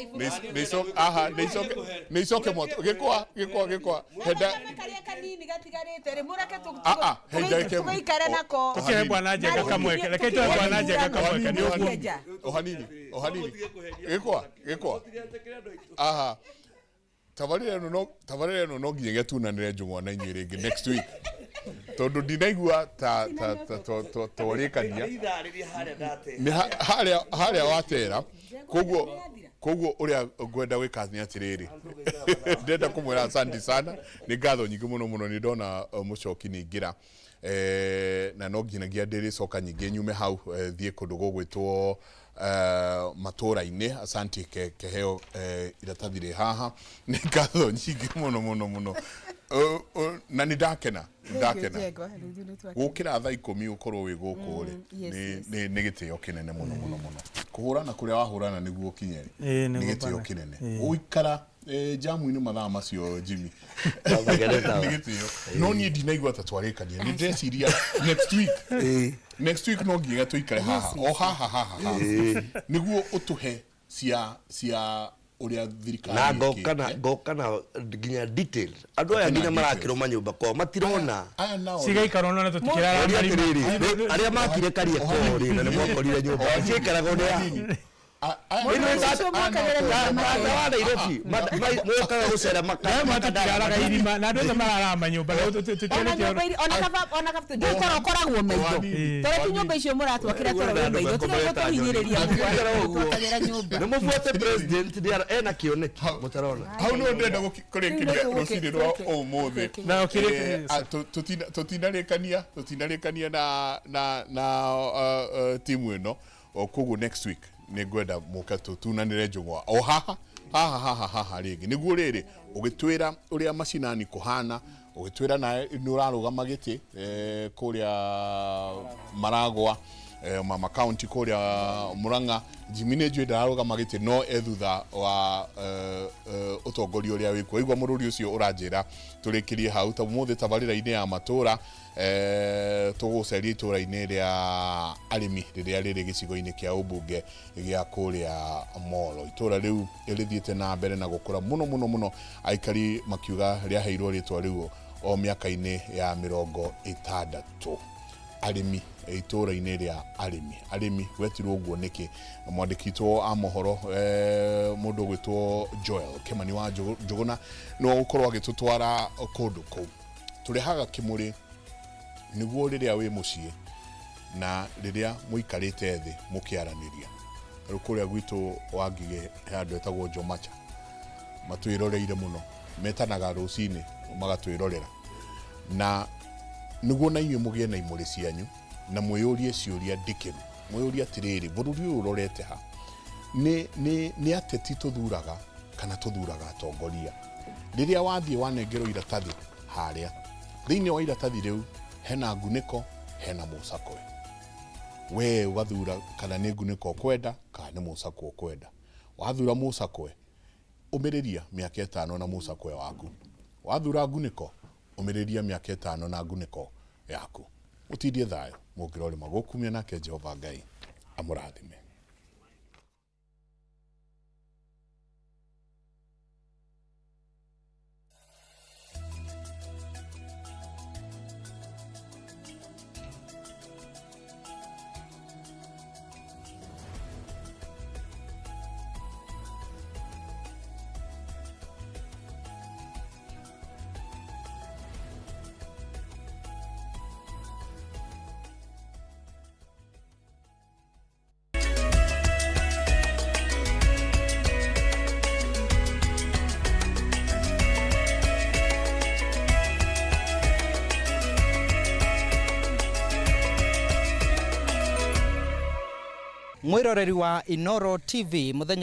aha nĩ icoke mwatũ gĩkwa gĩkwa gĩkwa henda Karĩa kanini gatigarĩte rĩ mũreke Ah, ah, he ndagĩka ĩmwe. tũgĩikare nako. Tũkĩhe Bwana Njenga kamweke. Reke tũhe Bwana Njenga kamweke. Nĩ ũguo. ohanini ohanini gĩkwa gĩkwa aha tabarĩra ĩno no tabarĩra ĩno no nginyagia tunanĩre njũng'wa na inyuĩ rĩngĩ next week tondũ ndinaigua ta ta ta twarĩkania Nĩ ithaa rĩrĩa harĩa ndate. nĩ harĩa harĩa watera koguo koguo ũrĩa ngwenda gwĩka nĩ atĩrĩrĩ ndĩrenda kũmwĩra asante sana nĩ ngatho nyingĩ mũno mũno nĩ ndona mũcoki nĩ ingĩra na no nginyagia ndĩrĩcoka nyingĩ nyume hau thiĩ kũndũ gũgwĩtwo matũra-inĩ asante keheo iratathi rĩ haha nĩ ngatho nyingĩ mũno mũno mũno na nĩ ndakena ndakena gũkĩra thaa 10 ũkorwo wĩ gũkũ rĩ nĩ gĩtĩo kĩnene mũno mũno mũno kũhũrana kũrĩa wahũrana nĩguo ũkinye rĩ Ĩĩ, nĩ nĩguo gĩtĩo bana. kĩnene Ĩĩ. gũikara jamu-inĩ mathaa macio Jimmy Twathagĩrĩta. nĩ gĩtĩo no niĩ ndinaigua ta twarĩkania nĩ ndĩreciria next week next week no nginya tũikare haha o haha haha haha nĩguo ũtũhe cia ũrĩa thirikari Na ngoka na ĩkĩte. ngoka na nginya detail. Andũ aya nginya marakĩrwo manyũmba kwao matirona. Aya nao Cigaikara ona tũtikĩrara Ũria marima. atĩrĩrĩ, arĩa makire Kariakoo rĩ na nĩ mwakorire nyũmba ciaikaragwo nĩ a? Tata wa Nairobi mokaga gũcera Tũtiraraga irima na andũ othe mararaga manyũmba na Ona nyũmba ona kaba ona kaba ndũĩ toro ũkoragwo maitho. Toro ti nyũmba icio mũratwakĩra toro wĩ maitho tiga gũtũhinyĩrĩria mũtwakagĩra nyũmba. nĩ mũbuate president nĩ ena kĩoneki mũtarona. Hau nĩho ndĩrenda kũrĩkĩria rũcinĩ rwa ũmũthĩ. Na ũkĩrĩkĩrie. Tũtinarĩkania tũtinarĩkania na timu ĩno o koguo next week nĩ ngwenda mũke tũtunanĩre njũng'wa o haha haha haha haha rĩngĩ nĩguo rĩrĩ ũgĩtwĩra ũrĩa macinani kũhana ũgĩtwĩra nawe nĩ ũrarũgama gĩtĩ kũrĩa Maragwa mama county kũrĩa Murang'a Jimmy nĩ njũĩ ndararũgama gĩtĩ no e thutha wa ũtongoria ũrĩa wĩkuo igua mũrũri ũcio ũranjĩra tũrĩkĩrie hau ta ũmũthĩ tabarĩra-inĩ ya matũra tũgũceria itũra-inĩ rĩa arĩmi rĩrĩa rĩrĩ gĩcigo-inĩ kĩa ũmbunge gĩa kũrĩa Molo itũra rĩu rĩthiĩte na mbere na gũkũra mũno mũno mũno aikari makiuga rĩaheirwo rĩtwa rĩu o mĩaka-inĩ ya 60 arĩmi itũra-inĩ rĩa arĩmi arĩmi wetirwo ũguo nĩkĩ mwandĩkitwo a mohoro mũndũ ũgwĩtwo Joel Kĩmani wa Njũgũna nĩwe ũgũkorwo agĩtũtwara kũndũ kũu tũrehaga kĩmũrĩ nĩguo rĩrĩa wĩ mũciĩ na rĩrĩa mũikarĩte thĩ mũkĩaranĩria rĩu kũrĩa gwitũ wa Ngigĩ he andũ etagwo Jomacha matwĩroreire mũno metanaga rũcinĩ magatwĩrorera na nĩguo na inyuĩ mũgĩe na imũrĩ cianyu na mwĩyũrie ciũria ndikĩru mwĩyũrie atĩrĩrĩ bũrũri ũyũ ũrorete ha nĩ ateti tũthuraga kana tũthuraga atongoria rĩrĩa wathiĩ wanengerwo iratathi harĩa thĩinĩ wa iratathi rĩu hena ngunĩko hena mũcakwe we ũgathura kana nĩ ngunĩko ũkwenda kana nĩ mũcakwe ũkwenda wathura mũcakwe ũmĩrĩria mĩaka 5 na mũcakwe waku wathura ngunĩko ũmĩrĩria mĩaka 5 na ngunĩko yaku mũtindie thayũ mũngĩrorĩma gũkumia nake Jehova Ngai amũrathime. Mwiroreri wa Inoro TV muthenya.